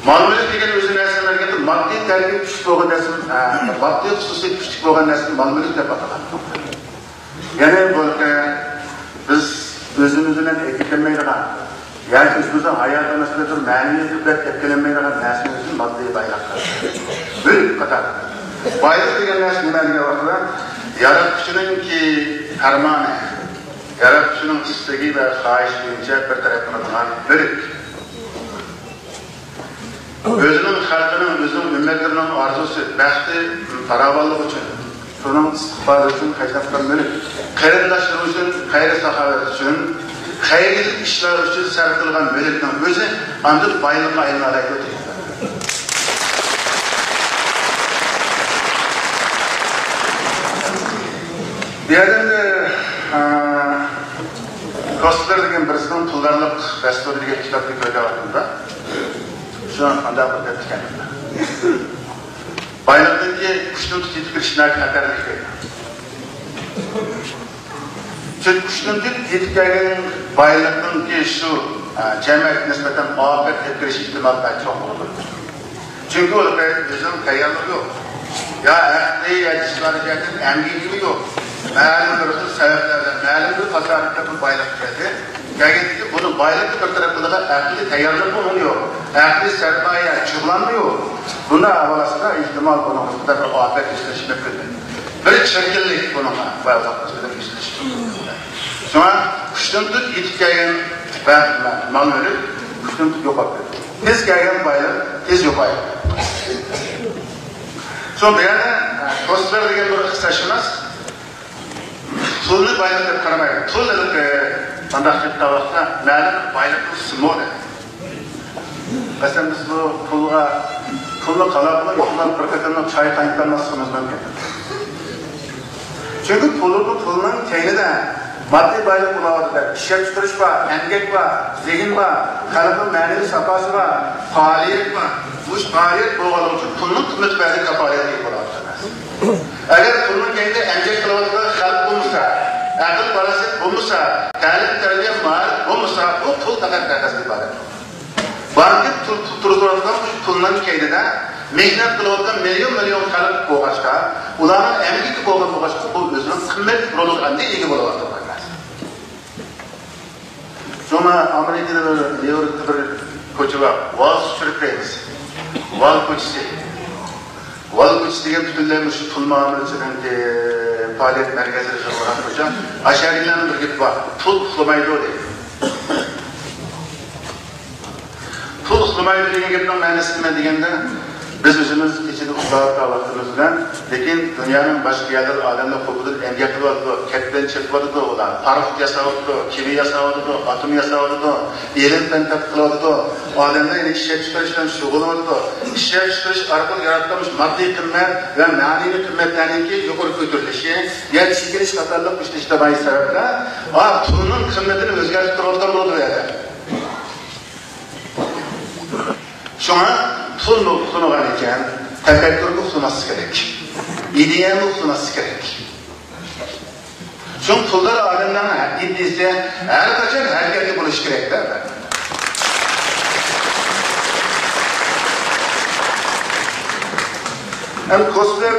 مال-مۈلۈك دېگەن ئۆزى نەرسە ئەمەس، ماددىي تەركىبى كۈچلۈك بولغان نەرسىنى، ئە، ماددىي خۇسۇسىيىتى كۈچلۈك بولغان نەرسىنى مال-مۈلۈك دەپ ئاتىغان. يەنى بۇ، ئە، بىز ئۆزىمىز بىلەن ئەكېتەلمەيدىغان ياكى ئۆزىمىزنىڭ ھاياتىي مەسىلىدۇر مەنىۋىيەتكە بەك ئەپكېلەلمەيدىغان نەرسىنى ئۆزىنى ماددىي بايلىق، مۈلۈك قاتارىدا. بايلىق دېگەن نەرسە نېمە دېگەن ۋاقىتتا، ياراتقۇچىنىڭكى پەرمانى، ياراتقۇچىنىڭ ئىستىكى ۋە خاھىشى بويىچە بىر تەرەپ قىلىنغان مۈلۈك. ئۆزىنىڭ خەلقىنىڭ، ئۆزىنىڭ ئۈممەتلىرىنىڭ ئارزۇسى، بەختى، پاراۋانلىقى ئۈچۈن، شۇنىڭ ئىستىقبالى ئۈچۈن خەجلەتكەن مۈلۈك. قېرىنداشلىرى ئۈچۈن خەير-ساخاۋەت ئۈچۈن خەيرلىك ئىشلار ئۈچۈن سەرپ قىلغان مۈلۈكنىڭ ئۆزى ئاندىن بايلىققا ئايلىنالايدۇ دەيدۇ. بۇ يەردە ئەمدى، ئە، كوسلېر دېگەن بىرسىنىڭ پۇلدارلىق دەستۇرى دېگەن كىتابنى كۆرگەن ۋاقتىمدا شۇ قانداق بىر دەپتىكەن. بايلىقنىڭكى كۈچتىن تۇتۇپ يېتىپ كېلىشى ناھايىتى خەتەرلىك دەيدۇ. چۈنكى كۈچتىن تۇتۇپ يېتىپ كەلگەن بايلىقنىڭكى شۇ، ئە، جەمئىيەتكە نىسبەتەن ئاپەت ئېلىپ كېلىش ئېھتىمالى ناھايىتى چوڭ بولىدۇ. چۈنكى ئۇنىڭ ئۆزىنىڭ تەييارلىقى يوق. يا ئەقلىي، يا جىسمانىي جەھەتتىن ئەمگىكىمۇ يوق. مەلۇم بىر خىل سەۋەبلەر بىلەن، مەلۇم بىر پاسارىقتا بۇ بايلىققا كەلدى. كەلگەندىن كېيىن بۇنىڭ بايلىقنى بىر تەرەپ قىلىدىغان ئەقلىي تەييارلىقى ئۇنىڭ يوق. ئەقلىي سەرمايە، چۇغلانما يوق. بۇنداق ئەھۋال ئاستىدا ئېھتىمال بۇنىڭ ئۈستىدە بىر ئاپەت يۈز بېرىشى مۇمكىن. بىر چىركىنلىك بۇنىڭغا، بايلىق ئۈستىدە يۈز بېرىشى مۇمكىن. شۇڭا كۈچتىن تۇتۇپ يېتىپ كەلگەن بەخت، مال-مۈلۈك كۈچتىن تۇتۇپ يوقاپ كېتىدۇ. تېز كەلگەن بايلىق تېز يوقايدۇ. شۇ بۇ يەردە، ئە، كوسلېر دېگەن بىر ئىقتىسادشۇناس پۇلنى بايلىق دەپ قارىمايدۇ. پۇل دېگەن، ئە، قانداق دەپ قارىغاندا، مەلۇم بايلىقنىڭ سىمۋولى. مەسىلەن، بىز بۇ پۇلغا، پۇلنى قالاقلا ئېھتىمال بىر قېتىملىق چاي قاينىتالماسلىقىمىز مۇمكىن. چۈنكى پۇلنىڭ، پۇلنىڭ كەينىدە ماددىي بايلىق بولۇۋاتىدۇ. ئىشلەپچىقىرىش بار، ئەمگەك بار، زېھىن بار، خەلقنىڭ مەنىۋى ساپاسى بار، پائالىيەت بار. مۇشۇ پائالىيەت بولغانلىقى ئۈچۈن پۇلنىڭ قىممىتى بەزى كاپالەتكە ئىگە بولۇۋاتىدۇ. ئەگەر پۇلنىڭ كەينىدە ئەمگەك قىلىۋاتقان خەلق بولمىسا، ئەقىل-پاراسەت بولمىسا، تەلىم-تەربىيە، مائارىپ بولمىسا، ئۇ پۇل پەقەت قەغەزدىن ئىبارەت. بانكىدا تۇر-، تۇرۇۋاتقان پۇلنىڭ كەينىدە مېھنەت قىلىۋاتقان مىليون-مىليون خەلق بولغاچقا، ئۇلارنىڭ ئەمگىكى بولغان بولغاچقا، بۇ ئۆزىنىڭ قىممەتلىك رولىغا ئەمدى ئىگە بولۇۋاتىدۇ. شۇڭا ئامېرىكىدا بىر نيۇ يوركتا بىر كوچا بار، ۋال سترىت دەيمىز. ۋال كوچىسى. ۋال كوچىسى دېگەن پۈتۈنلەي مۇشۇ پۇل مۇئامىلىچىلىرىنىڭكى پائالىيەت مەركەزلىرى يىغىلغان كوچا. ئاشۇ يەردىكىلەرنىڭ بىر گېپى بار، پۇل ئۇخلىمايدۇ دەيدۇ. پۇل ئۇخلىمايدۇ دېگەن گەپنىڭ مەنىسى نېمە دېگەندە، بىز ئۆزىمىز كېچىدە ئۇخلاۋاتقان ۋاقتىمىز بىلەن، لېكىن دۇنيانىڭ باشقا يەرلىرى ئادەملەر قوپۇدىن ئەمگەك قىلىۋاتىدۇ، كەتمەن چېپىۋاتىدۇ، ئۇلار پاراخوت ياساۋاتىدۇ، كېمە ياساۋاتىدۇ، ئاتوم ياساۋاتىدۇ، ئىلىم-پەن تەتقىق قىلىۋاتىدۇ. ئادەملەر يەنە ئىشلەپچىقىرىش بىلەن شۇغۇللىنىۋاتىدۇ. ئىشلەپچىقىرىش ئارقىلىق ياراتقان مۇشۇ ماددىي قىممەت ۋە مەنىۋى قىممەتلەرنىڭكى يۇقىرى كۆتۈرۈلۈشى، يەنە چېكىنىش قاتارلىق مۇشۇ ئىجتىمائىي سەۋەبلەر، ئا، پۇلنىڭ قىممىتىنى ئۆزگەرتىپ تۇرۇۋاتقان بولىدۇ بۇ يەردە. شۇڭا پۇلمۇ ئۇخلىمىغان ئىكەن، تەپەككۇرمۇ ئۇخلىماسلىق كېرەك. ئىدىيەمۇ ئۇخلىماسلىق كېرەك. شۇڭا پۇلدار ئادەملەرنىڭ ئىدىيىسى ھەر قاچان ھەرىكەتتە بولۇشى كېرەك-دە. ئەمدى كوسلېر،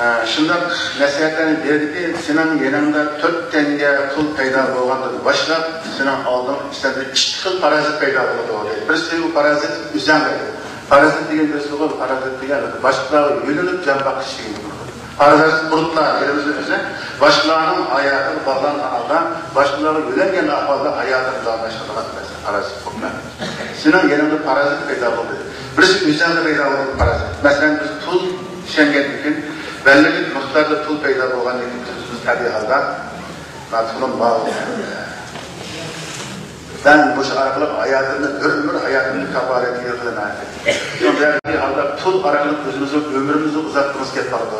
ئە، شۇنداق نەسىھەتلەرنى بېرىدىكى، سېنىڭ يېنىڭدا تۆت تەڭگە پۇل پەيدا بولغاندىن باشلاپ، سېنىڭ ئالدىڭ سەندە ئىككى خىل پارازىت پەيدا بولىدۇ، دەيدۇ. بىرسى ئۇ پارازىت ئۆزەڭ، دەيدۇ. پارازىت دېگەن بىرسى بۇ، پارازىت دېگەن باشقىلارغا يۆلىنىپ جان باقىش دېگەن. پارازىت قۇرتلار، ئېلىمىزنىڭ ئۆزى باشقىلارنىڭ ھاياتىغا باغلانغان ھالدا، باشقىلارغا يۆلەنگەن ئەھۋالدا ھاياتىنى داۋاملاشتۇرىدىغان نەرسە پارازىت قۇرتلار. سېنىڭ يېنىڭدا پارازىت پەيدا بولدى. بىرسى ئۆزۈڭدە پەيدا بولغان پارازىت. مەسىلەن، بىز پۇل ئىشەنگەندىن كېيىن، بەللىك مىقداردا پۇل پەيدا بولغاندىن كېيىن، بىز تەبىئىي ھالدا، مانا پۇلۇم بار. مەن مۇشۇ ئارقىلىق ھاياتىمنى، بىر ئۆمۈر ھاياتىمنى كاپالەتكە قىلىمەن. شۇ تەبىئىي ھالدا پۇل ئارقىلىق ئۆزىمىزنىڭ ئۆمرىمىزنى ئۇزارتقۇمىز كېلىپ قالىدۇ.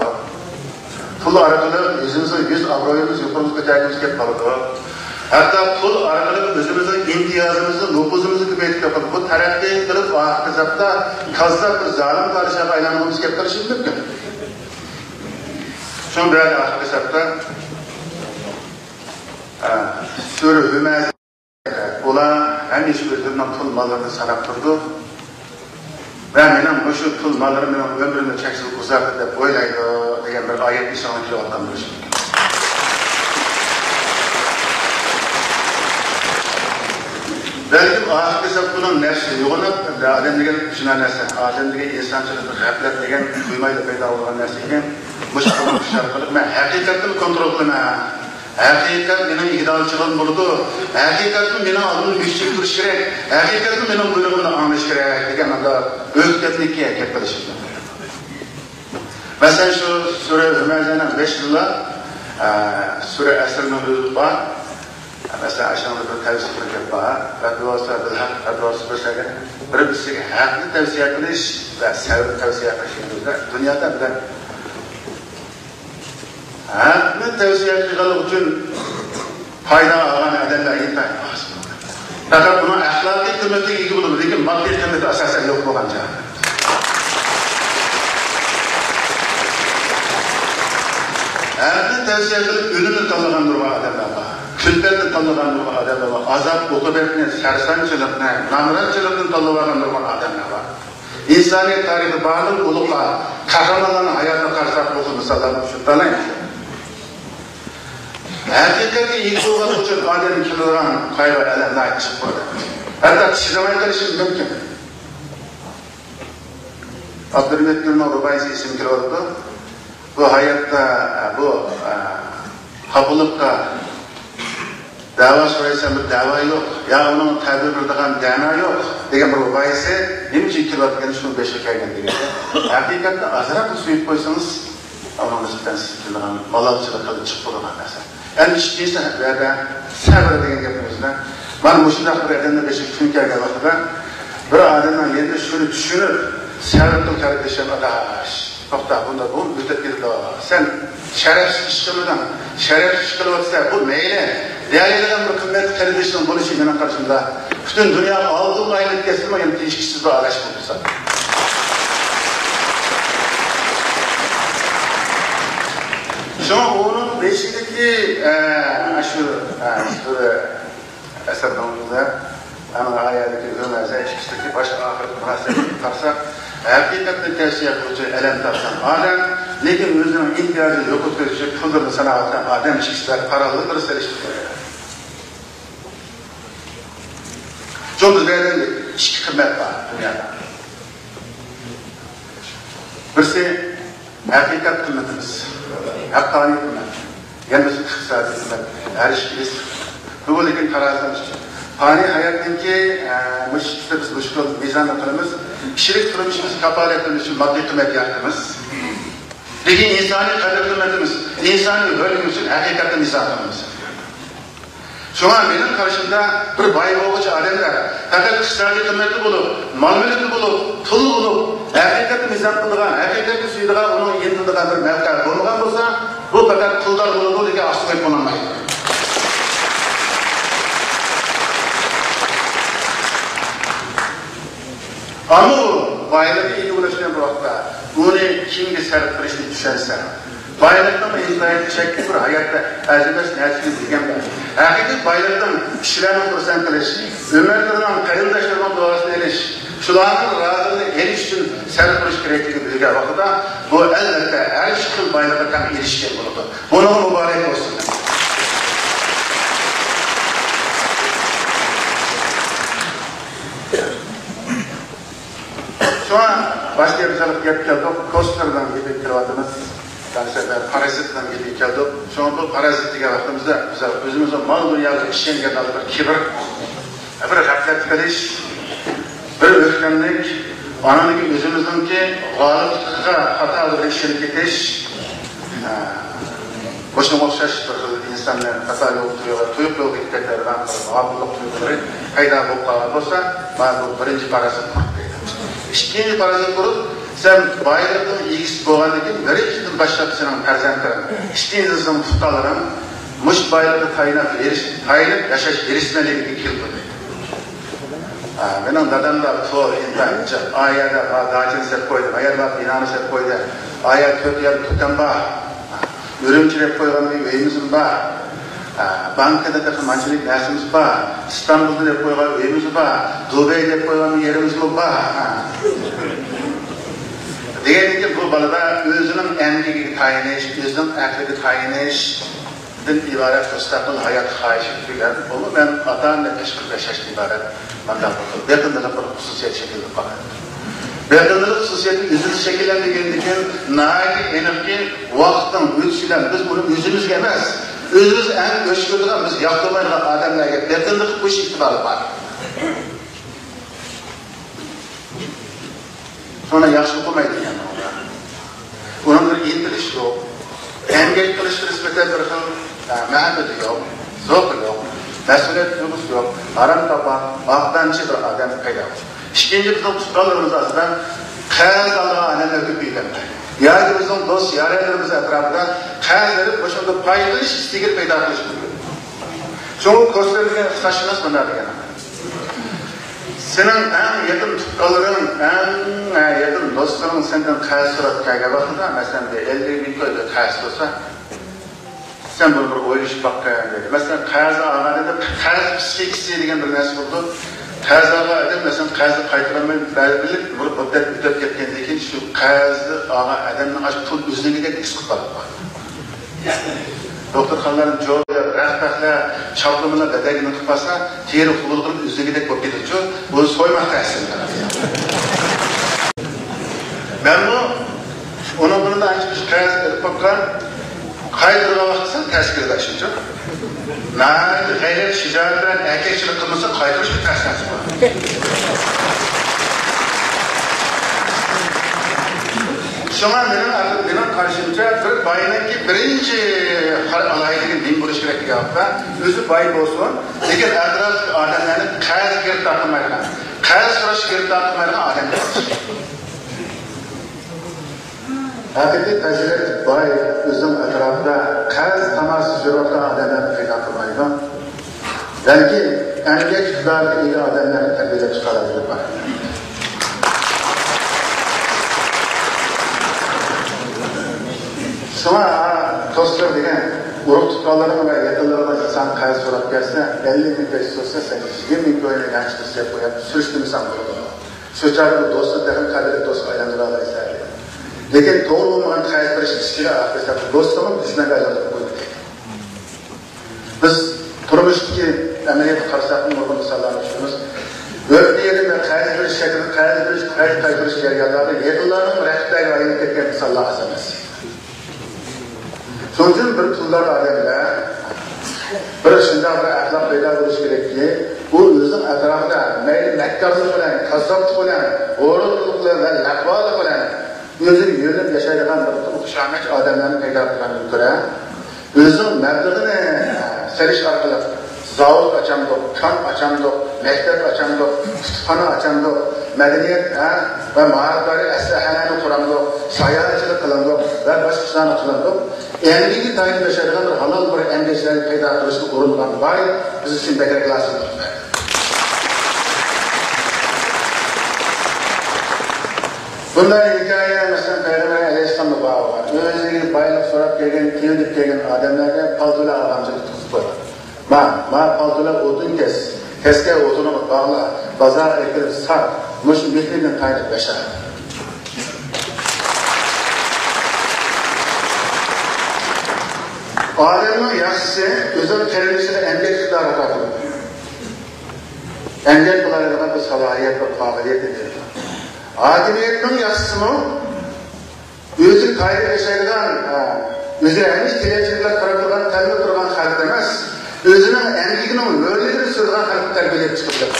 پۇل ئارقىلىق ئۆزىمىزنىڭ يۈز ئابرۇيىمىزنى يۇقىرىغا كۆتەرگۈمىز كېلىپ قالىدۇ. ھەتتا پۇل ئارقىلىق ئۆزىمىزنىڭ ئىمتىيازىمىزنى، نوپۇزىمىزنى كۆپەيتىپ قالىدۇ. بۇ تەرەققىي قىلىپ، ئاخىرقى ھېسابتا كاززاپ بىر زالىم پادىشاھقا ئايلانغۇمىز كېلىپ قېلىشى مۇمكىن. شۇڭا بۇ يەردە ئاخىرقى ھېسابتا، ئە، سۈرە ھۈمەزە ئۇلار ھەمىشە ئۆزلىرىنىڭ پۇل ماللىرىنى ساناپ تۇرىدۇ ۋە مېنىڭ مۇشۇ پۇل ماللىرىم مېنىڭ ئۆمرۈمنى چەكسىز ئۇزارتتى دەپ ئويلايدۇ دېگەن بىر ئايەت ئېسىڭلارغا كېلىۋاتقان بولۇشى مۇمكىن. بەلكىم ئاخىرقى ھېساب بۇنىڭ نەپسى ئويغىنىپ، ئادەم دېگەن شۇنداق نەرسە، ئادەم دېگەن ئىنسانچىلىق غەپلەت دېگەن قۇيمايلا پەيدا بولغان نەرسە ئىكەن. مۇشۇ قۇرۇق ئىشلار قىلىپ، مەن ھەقىقەتنى كونترول قىلىمەن. ھەقىقەت مېنىڭ ئىگىدارچىلىقىم بولىدۇ. ھەقىقەتمۇ مېنىڭ ئالدىمدا بۆكچىگە تۇرۇش كېرەك. ھەقىقەتمۇ مېنىڭ بۇيرۇغۇمنى ئاڭلىشى كېرەك دېگەن مۇنداق ئۆكتەملىككە گەپ قىلىشىم. مەسىلەن، شۇ سۈرە ھۈمەزەنىڭ بېشىدىلا، ئە، سۈرە ئەسرنىڭ ئۆزى بار. مەسىلەن، ئاشۇنىڭدا بىر تەۋسىيە بىر گەپ بار. رەببى ۋەسۋەسە بىل ھەق، رەببى ۋەسۋەسە بىل ھەق. بىر بىرسىگە ھەقنى تەۋسىيە قىلىش ۋە سەۋرنى تەۋسىيە قىلىش. دۇنيادا بىلەن ھەقنى تەۋسىيە قىلغانلىقى ئۈچۈن پايدا ئالغان ئادەملەر ئىنتايىن ئاز. پەقەت ئۇنىڭ ئەخلاقىي قىممىتىگە ئىگە بولىدۇ، لېكىن ماددىي قىممىتى ئاساسەن يوق بولغان جاي. ھەقنى تەۋسىيە قىلىپ، ئۆلۈمنى تاللىغان نۇرغۇن ئادەملەر بار. كۈلپەتنى تاللىغان نۇرغۇن ئادەملەر بار. ئازاب-ئوقۇبەتنى، سەرسانچىلىقنى، نامراتچىلىقنى تاللىۋالغان نۇرغۇن ئادەملەر بار. ئىنسانىيەت تارىخىدا باردىن ئۇلۇغلار، قەھرىمانلارنىڭ ھاياتىغا قارىساق، بۇ خىل مىساللارنى ئۇچرىتالايمىز. ھەقىقەتكە ئىگە بولغان ئۈچۈن ئادەمگە كېلىدىغان قايغۇ-ئەلەم ناھايىتى جىق بولىدۇ. ھەتتا چىدىماي قېلىشى مۇمكىن. ئابدۇرېھىم گۈلنىڭ رۇبائىيسى ئېسىمگە كېلىۋاتىدۇ. بۇ ھاياتتا، بۇ، خاپىلىققا دەۋا سورايسەن، بىر دەۋا يوق، يا ئۇنىڭ تەبىر بېرىدىغان دەنا يوق دېگەن بىر رۇبائىيسى نېمە ئۈچۈن كېلىۋاتىدىكەن، شۇنىڭ بېشىغا كەلگەن دېگەن. ھەقىقەتتە ئازراقلا سۆيۈپ قويسىڭىز، ئۇنىڭ نىسبەتەن سىز كېلىدىغان مالالچىلىق قىلىپ چىقىپ بولىدىغان نەرسە. ئەمدى ئىككىنچى بۇ يەردە سەۋر دېگەن گەپنى ئۆزىدە. مانا مۇشۇنداق بىر ئادەمنىڭ بېشىغا كۈن كەلگەن ۋاقتىدا بىر ئادەمنىڭ يېنىدا شۇنى چۈشىنىپ، سەۋر قىل قېرىندىشىم، ئاداش. توختا، بۇنداق بولۇپ ئۆتۈپ كېتىدۇ. سەن شەرەپسىز ئىش قىلمىدىڭ. شەرەپسىز ئىش قىلىۋاتىسەن. بۇ مەيلى. دېيەلەيدىغان بىر قىممەتلىك قېرىندىشنىڭ بولۇشى مېنىڭ قارىشىمدا. پۈتۈن دۇنيا ئالدىڭغا ئايلىنىپ كەتسىمۇ، يەنە تېگىشكۈسىز بىر ئاداش بولۇپ قالسا. شۇڭا ئۇنىڭ بېشىدىكى، ئە، شۇ، ئە، شۇ ئەسەرنىڭ ئۆزىدە ئەنە ئايەتتىكى ھۆمەزە ئىككىسىدىكى باش ئاخىرقى مۇناسىۋەتكە قارىساق، ھەقىقەتنى تەۋسىيە قىلغۇچى ئەلەم تارتقان ئادەم، لېكىن ئۆزىنىڭ ئىمتىيازىنى يوقىتىپ كۆرۈشى پۇللىرىنى ساناۋاتقان ئادەم ئىككىسىدە پاراللېل بىر سېلىشتۇرما. چوڭ بىز بۇ يەردە ئىككى قىممەت بار دۇنيادا. بىرسى ھەقىقەت قىممىتىمىز، ھەققانىي قىممەت. يەنە بىرسى ئىقتىسادىي قىممەت، ھەر ئىشقا ئېرىشىش. بۇ لېكىن تارازىنىڭ ئۈستى. پانىي ھاياتنىڭكى، ئە، مۇشۇ ئىككىسىدە بىز مۇشۇ مىزاننى قىلىمىز. كىشىلىك تۇرمۇشىمىزنى كاپالەتلەندۈرۈش ئۈچۈن ماددىي قىممەت يارىتىمىز. لېكىن ئىنسانىي قەدىر-قىممىتىمىز، ئىنسانىي ھۆرمىتى ئۈچۈن ھەقىقەتنى مىزان قىلىمىز. شۇڭا مېنىڭ قارىشىمدا بىر باي بولغۇچى ئادەملەر پەقەت ئىقتىسادىي قىممەتتە بولۇپ، مال-مۈلۈكتە بولۇپ، پۇلدا بولۇپ، ھەقىقەتنى مىزان قىلىدىغان، ھەقىقەتكە سۆيىدىغان، ئۇنىڭ يېتىدىغان بىر مەۋقە بولمىغان بولسا، بۇ پەقەت پۇلدار بولىدۇ، لېكىن ئاقسۆڭەك بولالمايدۇ. ئەمما ئۇ بايلىققا ئىگە بولۇش بىلەن بىر ۋاقىتتا ئۇنى كىمگە سەرپ قىلىشنى چۈشەنسە، بايلىقنىڭ ئىنتايىن چەكلىك بىر ھاياتتا ئەرزىمەس نەرسىگە دېگەن بار. ھەقىقىي بايلىقنىڭ كىشىلەرنى خۇرسەن قىلىش، ئۆمەرلىرىنىڭ، قېرىنداشلىرىنىڭ دۇئاسىنى ئېلىش، شۇلارنىڭ رازىلىقىنى ئېلىش ئۈچۈن سەرپ قىلىش كېرەكلىكىنى بىلگەن ۋاقىتتا، بۇ، ئەلۋەتتە، ھەر ئىككى خىل بايلىققا تەڭ ئېرىشكەن بولىدۇ. بۇنىڭغا مۇبارەك بولسۇن. شۇڭا باشتا بىر گەپ كەلدۇق، كوستېرنىڭ گېپىگە كېلىۋاتىمىز. يەنى سەن پارازىتنىڭ گېپىگە كەلدۇق. شۇڭا بۇ پارازىت دېگەن ۋاقتىمىزدا بىز ئۆزىمىزنىڭ مال-دۇنياغا ئىشەنگەن ھالدا بىر كىبىر، بىر غەپلەت قىلىش، بىر ئۆكتەملىك، ئانىڭدىكى ئۆزىمىزنىڭكى غالىپلىقىغا خاتا بىر ئىشىنىپ كېتىش، ھە، بۇ شۇنىڭغا ئوخشاش بىر خىل ئىنساننى خاتا يولغا، تۇيۇق يولغا يېتەكلەيدىغان بىر غاپىللىق تۇيغۇلىرى پەيدا بولۇپ قالغان بولسا، مانا بۇ بىرىنچى پارازىت قۇرۇپ دەيدۇ. ئىككىنچى پارازىت قۇرۇپ، سەن بايلىقنىڭ ئىگىسى بولغاندىن كېيىن، بىرىنچىدىن باشلاپ سېنىڭ پەرزەنتلىرىڭ، ئىككىنچىدىن سېنىڭ پۇقرالىرىڭ مۇشۇ بايلىققا تايىنىپ يېرىش-، تايىنىپ ياشاش ھېرىسمەنلىكىگە كېلىپ قالدى. ھە، مېنىڭ دادامدا پۇل ئىنتايىن جىق. ئا يەردە، ھە، داچىنى سېتىپ قويدى، ما يەردە بىنانى سېتىپ قويدى. ئا يەردە تۆت يەردە دۇكان بار. ئۈرۈمچى دەپ قويغان بىر ئۆيىمىزمۇ بار. ھە، بانكىدا تېخى مانچىلىك نەرسىمىز بار. ئىستانبۇلدا دەپ قويغان ئۆيىمىز بار. دۇبەي دەپ قويغان بىر يېرىمىزمۇ بار. ھە. دېگەندىن كېيىن بۇ بالىدا ئۆزىنىڭ ئەمگىكىگە تايىنىش، ئۆزىنىڭ ئەقلىگە تايىنىش، دىن ئىبارەت مۇستەقىل ھايات خاھىشى تۈگەپ، ئومۇمەن ئاتا-ئانىدىن تەشقىرىدە ياشاشتىن ئىبارەت مانداق بىر بېقىندىلىق بىر خۇسۇسىيەت شەكىللىنىپ قالغان. بېقىندىلىق خۇسۇسىيەتنى ئۆزىمىز شەكىللەندۈرگەندىن كېيىن، ناھايىتى ئېنىقكى، ۋاقىتنىڭ ئۆتۈشى بىلەن بىز بۇنى ئۆزىمىزگە ئەمەس، ئۆزىمىز ئەڭ ئۆچ كۆرىدىغان، بىز ياقتۇرمايدىغان ئادەملەرگە بېقىندى قىلىپ قويۇش ئىقتىدارى بار. شۇڭا ياخشى ئوقۇمايدۇ دېگەن ئۇنىڭ بىر ئىنتىلىشى يوق. ئەمگەك قىلىشقا نىسبەتەن بىر خىل، ئە، مەھەببىتى يوق، زوقى يوق، مەسئۇلىيەت تۇيغۇسى يوق، ھارام تاپان، ماقتانچى بىر ئادەم پەيدا بولدى. ئىككىنچى، بىزنىڭ تۇغقانلىرىمىز ئارىسىدا قەرز ئالغان ئادەملەر كۆپىيىپ كەتتى. ياكى بىزنىڭ دوست يارەنلىرىمىز ئەتراپىدا قەرز بېرىپ، مۇشۇندىن پايدىلىنىش ئىستىكىنى پەيدا قىلىش مۇمكىن. شۇڭا كوستېر دېگەن ئۇستاز شۇناس مۇنداق دېگەن. سېنىڭ ئەڭ يېقىن تۇغقانلىرىڭ، ئەڭ يېقىن دوستلىرىڭ سەندىن قەرز سوراپ كەلگەن ۋاقتىدا، مەسىلەن، بىر ئەللىك مىڭ كوي بىر قەرز سورىسا، سەن بۇنى بىر ئويلىشىپ باققىن دەيدۇ. مەسىلەن، قەرز ئالغان ئادەمدە قەرز پسىخىكىسى دېگەن بىر نەرسە بولىدۇ. قەرز ئالغان ئادەم، مەسىلەن، قەرزنى قايتۇرالماي بېرىپ، بىر مۇددەت ئۆتۈپ كەتكەندىن كېيىن شۇ قەرزنى ئالغان ئادەمنىڭ ئاشۇ پۇل ئۈزۈلگۈدەك ھېس قىلىپ قالىدۇ. دوختۇرخانىلارنىڭ جوۋىدا رەخت-پەخلەر، چاپلىمىلار بەدەنگە مېڭىپ قالسا، تېرە خۇۋلۇقىدىن ئۈزۈلگۈدەك بولۇپ كېتىدۇ. بۇنى سويماقتا ئەسلىدە. مەنمۇ ئۇنىڭ بىلەن ئانچە مۇنچە قەرز ئېلىپ باققان، قايتۇرغان ۋاقتىسى تەس كېلىدۇ شۇنچە. ناھايىتى غەيرەت، شىجائەت بىلەن ئەركەكچىلىك قىلمىسا، قايتۇرۇشقا تەس نەرسە بار. شۇڭا مېنىڭ، مېنىڭ قارىشىمچە، بىر باينىڭكى بىرىنچى ئالاھىدىلىكى نېمە بولۇشى كېرەك دېگەن ۋاقىتتا، ئۆزى باي بولسۇن، لېكىن ئەتراپتىكى ئادەملەرنى قەرزگە گىرىپتار قىلمايدىغان، قەرز سوراشقا گىرىپتار قىلمايدىغان ئادەم بولۇش. ھەقىقىي پەزىلەتلىك باي ئۆزىنىڭ ئەتراپىدا قەرز تاماسىسى يۈرۈۋاتقان ئادەملەرنى پەيدا قىلمايدۇ. بەلكى ئەمگەك ئىقتىدارىغا ئىگە ئادەملەرنى تەربىيەلەپ چىقالايدۇ دەپ باقىمەن. شۇڭا، ھە، دوستلار دېگەن ئۇرۇق تۇغقانلىرىڭ ۋە يېقىنلىرىڭدىن ئىنسان قەرز سوراپ كەلسە، ئەللىك مىڭ كوي سورىسا، سەن يىگىرمە مىڭ كوينى ياخشى سېتىپ قويۇپ سۈرۈشتۈرمىسەڭ بولىدۇ. شۇ چاغدا بۇ دوستنى تېخىمۇ قەدىرلىك دوستقا ئايلاندۇرالايسەن. لېكىن توغرا بولمىغان قەرز بېرىش ئىچكىرى ئاقىۋەتتە بۇ دوستنىمۇ دۈشمەنگە ئايلاندۇرۇپ قويىدۇ. بىز تۇرمۇشتىكى ئەمەلىيەتكە قارىساق، نۇرغۇن مىساللارنى چۈشۈرىمىز. ھۆددە يېرىدە قەرز بېرىش شەكلى، قەرز بېرىش، قەرز قايتۇرۇش جەريانلاردا يېقىنلارنىڭ رەقىبلەرگە ئايلىنىپ كەتكەن مىساللار ئاز ئەمەس. شۇنىڭ ئۈچۈن بىر پۇلدار ئادەمدە بىر شۇنداق بىر ئەخلاق پەيدا بولۇشى كېرەككى، ئۇ ئۆزىنىڭ ئەتراپىدا مەيلى مەككارلىق بىلەن، كاززاپلىق بىلەن، ھورۇنلۇق بىلەن ۋە لەقۋالىق بىلەن ئۆزىگە يۆلىنىپ ياشايدىغان بىر خۇشامەت ئادەملەرنى پەيدا قىلغاندىن كۆرە، ئۆزىنىڭ مەبلىغىنى سېلىش ئارقىلىق زاۋۇت ئاچامدۇق، كان ئاچامدۇق، مەكتەپ ئاچامدۇق، كۇتۇپخانا ئاچامدۇق، مەدەنىيەت، ھە، ۋە مائارىپلارنى ئەسلىھەلەرنى قۇرامدۇق، ساياھەتچىلىك قىلامدۇق ۋە باشقا ئىشلارنى قىلامدۇق. ئەمگىكى تايىنىپ ياشايدىغان بىر ھالال بىر ئەمگەكچىلەرنى پەيدا قىلىشقا ئۇرۇنغان باي بىز ئۈچۈن بەكرەك لازىمدۇر. بۇنداق ھېكايە، مەسىلەن، پەيغەمبەر ئەلەيھىسسالامدا بار بولغان. ئۆزىگە بايلىق سوراپ كەلگەن، كېلىپ كەلگەن ئادەملەرگە پالتىلار ئالغانچە تۇتقۇزۇپ قويغان. ما، ما پالتىلار ئوتۇن كەس، كەسكەن ئوتۇنغا باغلا، بازارغا ئەكىرىپ سات، مۇشۇ مېھرىدىن تايىنىپ ياشا. ئادەمنىڭ ياخشىسى ئۆزىنىڭ قېرىندىشىغا ئەمگەك ئىقتىدارى ئاتا قىلىدۇ. ئەمگەك قىلالايدىغان بىر سالاھىيەت، بىر قابىلىيەتنى بېرىدۇ. ھاكىمىيەتنىڭ ياخشىسىمۇ ئۆزى تايىنىپ ياشايدىغان، ھە، ئۆزى ھەمىشە تىلەمچىلىك بىلەن قاراپ تۇرغان، تەلمۈرۈپ تۇرغان خەلق ئەمەس، ئۆزىنىڭ ئەمگىكىنىڭ ھۆرلۈكىنى سۈرىدىغان خەلقنى تەربىيەلەپ چىقىپ بېرىدۇ.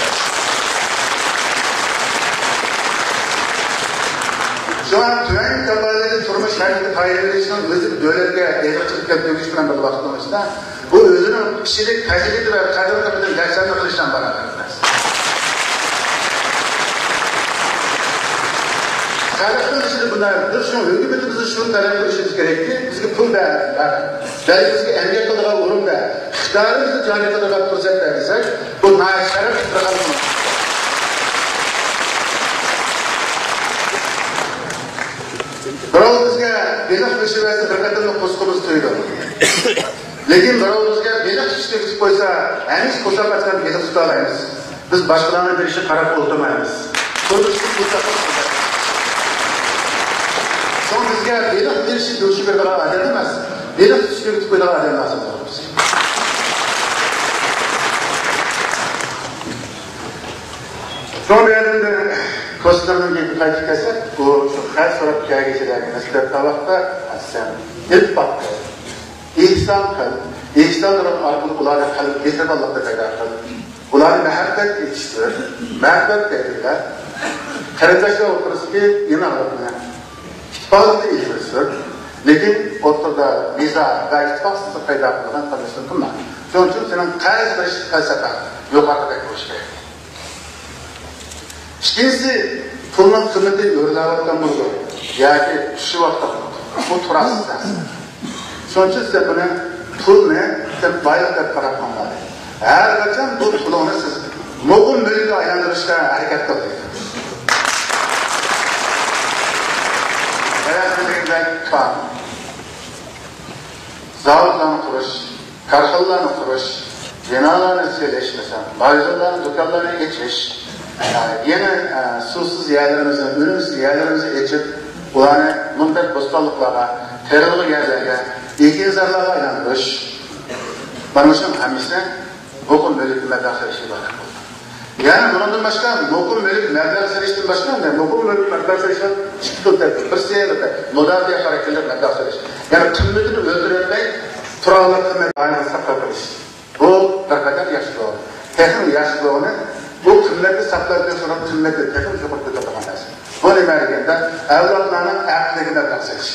شۇڭا تۆۋەن كاپالەتلىك تۇرمۇش شەرتىگە تايىنىۋېلىشنىڭ ئۆزى دۆلەتكە ئېغىرچىلىق كەلتۈرۈش بىلەن بىر ۋاقىتنىڭ ئىچىدە، بۇ ئۆزىنىڭ كىشىلىك پەزىلىتى ۋە قەدىر-قىممىتىنى دەرسەندە قىلىشتىن ئىبارەت ئەمەس. خەلقنىڭ ئىچىدە بۇنداق، بىز شۇ ھۆكۈمىتىمىزنى شۇ تەلەپ قىلىشىمىز كېرەككى، بىزگە پۇل بەر، بەر. بەلكى بىزگە ئەمگەك قىلىدىغان ئورۇن بەر. ئىقتىدارىمىزنى جارى قىلىدىغان پۇرسەت بەر دېسەك، بۇ ناھايىتى شەرەپ بىر خىل. بىراۋ بىزگە بېلىق بېشى بەرسە، بىر قېتىملىق قورسىقىمىز تويىدۇ. لېكىن بىراۋ بىزگە بېلىق تۇتۇشنى ئۆگىتىپ قويسا، ھەمىشە قورساق ئاچقان بېلىق تۇتالايمىز. بىز باشقىلارنىڭ بېرىشىگە قاراپ ئولتۇرمايمىز. تۇرمۇشتا بۇ تاپا. سوڭ بىزگە بېلىق بېرىشنى بۇيرۇشۇپ بېرىدىغان ئادەم ئەمەس، بېلىق تۇتۇشنى ئۆگىتىپ قويىدىغان ئادەم لازىم بولىدۇ. شۇڭا بۇ يەردىن بىر كوسلارنىڭ گېپىگە قايتىپ كەلسەك، بۇ شۇ خەت سوراپ كەلگۈچىلەرگە نىسبەت قىلغان ۋاقىتتا، سەن ئىتتىپاق قىل، ئېھسان قىل، ئېھسان ئارقىلىق ئۇلارنى قەلب مېھرىبانلىقتا پەيدا قىل. ئۇلارنى مەھەببەتكە يېتىشتۈر، مەھەببەتكە ئەكىرىۋەت. قېرىنداشلار ئوتتۇرىسىدىكى ئىناقلىقنى، ئىتتىپاقلىقنى ئىلگىرى سۈر. لېكىن ئوتتۇرىدا نىزا ۋە ئىتتىپاقسىزلىق پەيدا قىلىدىغان قىلمىشنى قىلما. شۇنىڭ ئۈچۈن سېنىڭ قەرز بېرىش پەلسەپەڭ يۇقىرىدەك بولۇشى كېرەك. ئىككىنچىسى، پۇلنىڭ قىممىتى ئۆرلەۋاتقان بولىدۇ ياكى چۈشۈۋاتقان بولىدۇ. بۇ تۇراقسىز نەرسە. شۇنىڭ ئۈچۈن سىز بۇنى، پۇلنى سىز بايلىق دەپ قاراپ قالماڭلار. ھەر قاچان بۇ پۇلۇڭنى سىز مۇقىم مۈلۈككە ئايلاندۇرۇشقا ھەرىكەت قىلىڭ. بايا دېگەندەك، كان، زاۋۇتلارنى قۇرۇش، كارخانىلارنى قۇرۇش، بىنالارنى سېلىش، مەسىلەن، ماگىزىنلارنى، دۇكانلارنى ئېچىش، ئە، يېڭى، ئە، سۇسىز يەرلىرىمىزنى، ئۈنۈمسىز يەرلىرىمىزنى ئېچىپ، ئۇلارنى مۇنداق بوستانلىقلارغا، تېرىلغۇ يەرلەرگە، ئېكىنزارلارغا ئايلاندۇرۇش. مانا مۇشۇنىڭ ھەممىسى مۇقىم مۈلۈككە مەبلەغ سېلىشتىن ئىبارەت بولىدۇ. يەنى بۇنىڭدىن باشقا، مۇقىم مۈلۈك مەبلەغ سېلىشتىن باشقا، مۇقىم مۈلۈك مەبلەغ سېلىشنىڭ ئىككى خىل تەرىپى. بىرسى، ئەلۋەتتە، مۇداپىئە خاراكتېرلىك مەبلەغ سېلىش. يەنى قىممىتىنى ئۆلتۈرۈۋەتمەي، تۇراقلىق قىممەت دائىم ساقلاپ قېلىش. بۇ بىر قەدەر ياخشى بولغان. تېخىمۇ ياخشى بولغىنى، بۇ قىممەتنى ساقلاپ قېلىش، ئۇنىڭ قىممىتىنى تېخىمۇ يۇقىرى كۆتۈرىدىغان نەرسە. بۇ نېمە دېگەندە، ئەۋلادلارنىڭ ئەقلىگە مەبلەغ سېلىش.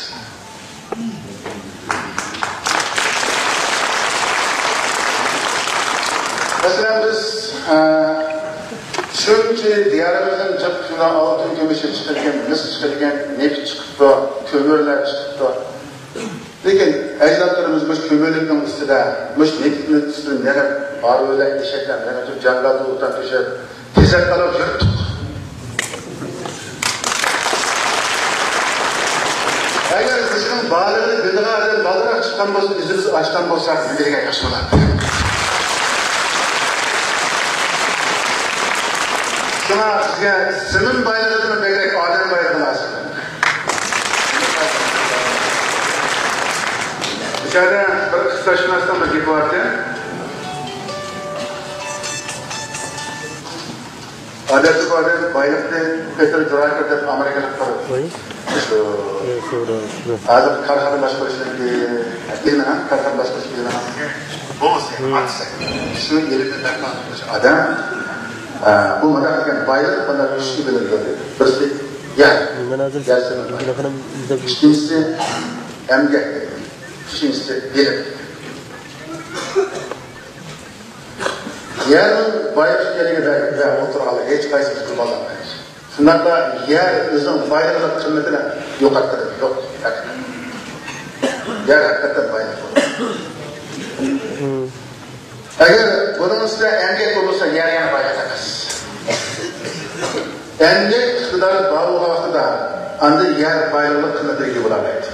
مەسىلەن، بىز، ئە، شۇنچە دىيارىمىزدىن جىق كۈندە ئالتۇن كۈمۈشى چىقىدىكەن، مىس چىقىدىكەن، نېفىت چىقىپتۇ، كۆمۈرلەر چىقىپتۇ. لېكىن ئەجدادلىرىمىز مۇشۇ كۆمۈرلۈكنىڭ ئۈستىدە، مۇشۇ نېفىتنىڭ ئۈستىدە مېڭىپ، ھارۋىلەر، ئېشەكلەر مېڭىپ، جاڭگالدا ئوتۇن تۆشەپ، تېزەك قالاپ يۈرۈپتۇق. ئەگەر بىزنىڭ بارلىقىنى بىلىدىغان ئادەم بالدۇرراق چىققان بولسا، ئۆزىمىز ئاچقان بولساق، نېمە دېگەن ياخشى بولاتتى. شۇڭا بىزگە زېمىن بايلىقىدىن بەكرەك ئادەم بايلىقى لازىم. بۇ يەردە بىر ئىقتىسادشۇناسنىڭ بىر گېپى باركەن. ئادەتتە بۇ ئادەم بايلىقنى پېتىر دراكېر دەپ ئامېرىكىلىق بىر، ھازىر كارخانا باشقۇرۇشنىڭكى، ئىلمىنىڭ، كارخانا باشقۇرۇش ئىلمىنىڭ بوۋىسى، ئاتىسى. شۇ ئىلىمنى بەرپا قىلغان ئادەم، ئە، بۇ مۇنداق دېگەن، بايلىق مانا ئۈچكە بۆلۈنىدۇ. بىرسى يەر، يەر سېمىز بايلىق. ئىككىنچىسى ئەمگەك، ئۈچىنچىسى بىلىم. يەرنىڭ بايلىق ئىكەنلىكىدە ئولتۇرغانلار ھېچقايسىمىز گۇمانلانمايمىز. شۇنداقلا يەر ئۆزىنىڭ بايلىقىنىڭ قىممىتىنى يوقاتقىلى يوق، ھەقىقەتەن. يەر ھەقىقەتەن بايلىق. ئەگەر بۇنىڭ ئۈستىدە ئەمگەك بولمىسا، يەر يەنە بايلىق ئەمەس. ئەمگەك بار بولغان ۋاقتىدا ئاندىن يەر بايلىقىنىڭ قىممىتىگە ئىگە بولالايدۇ.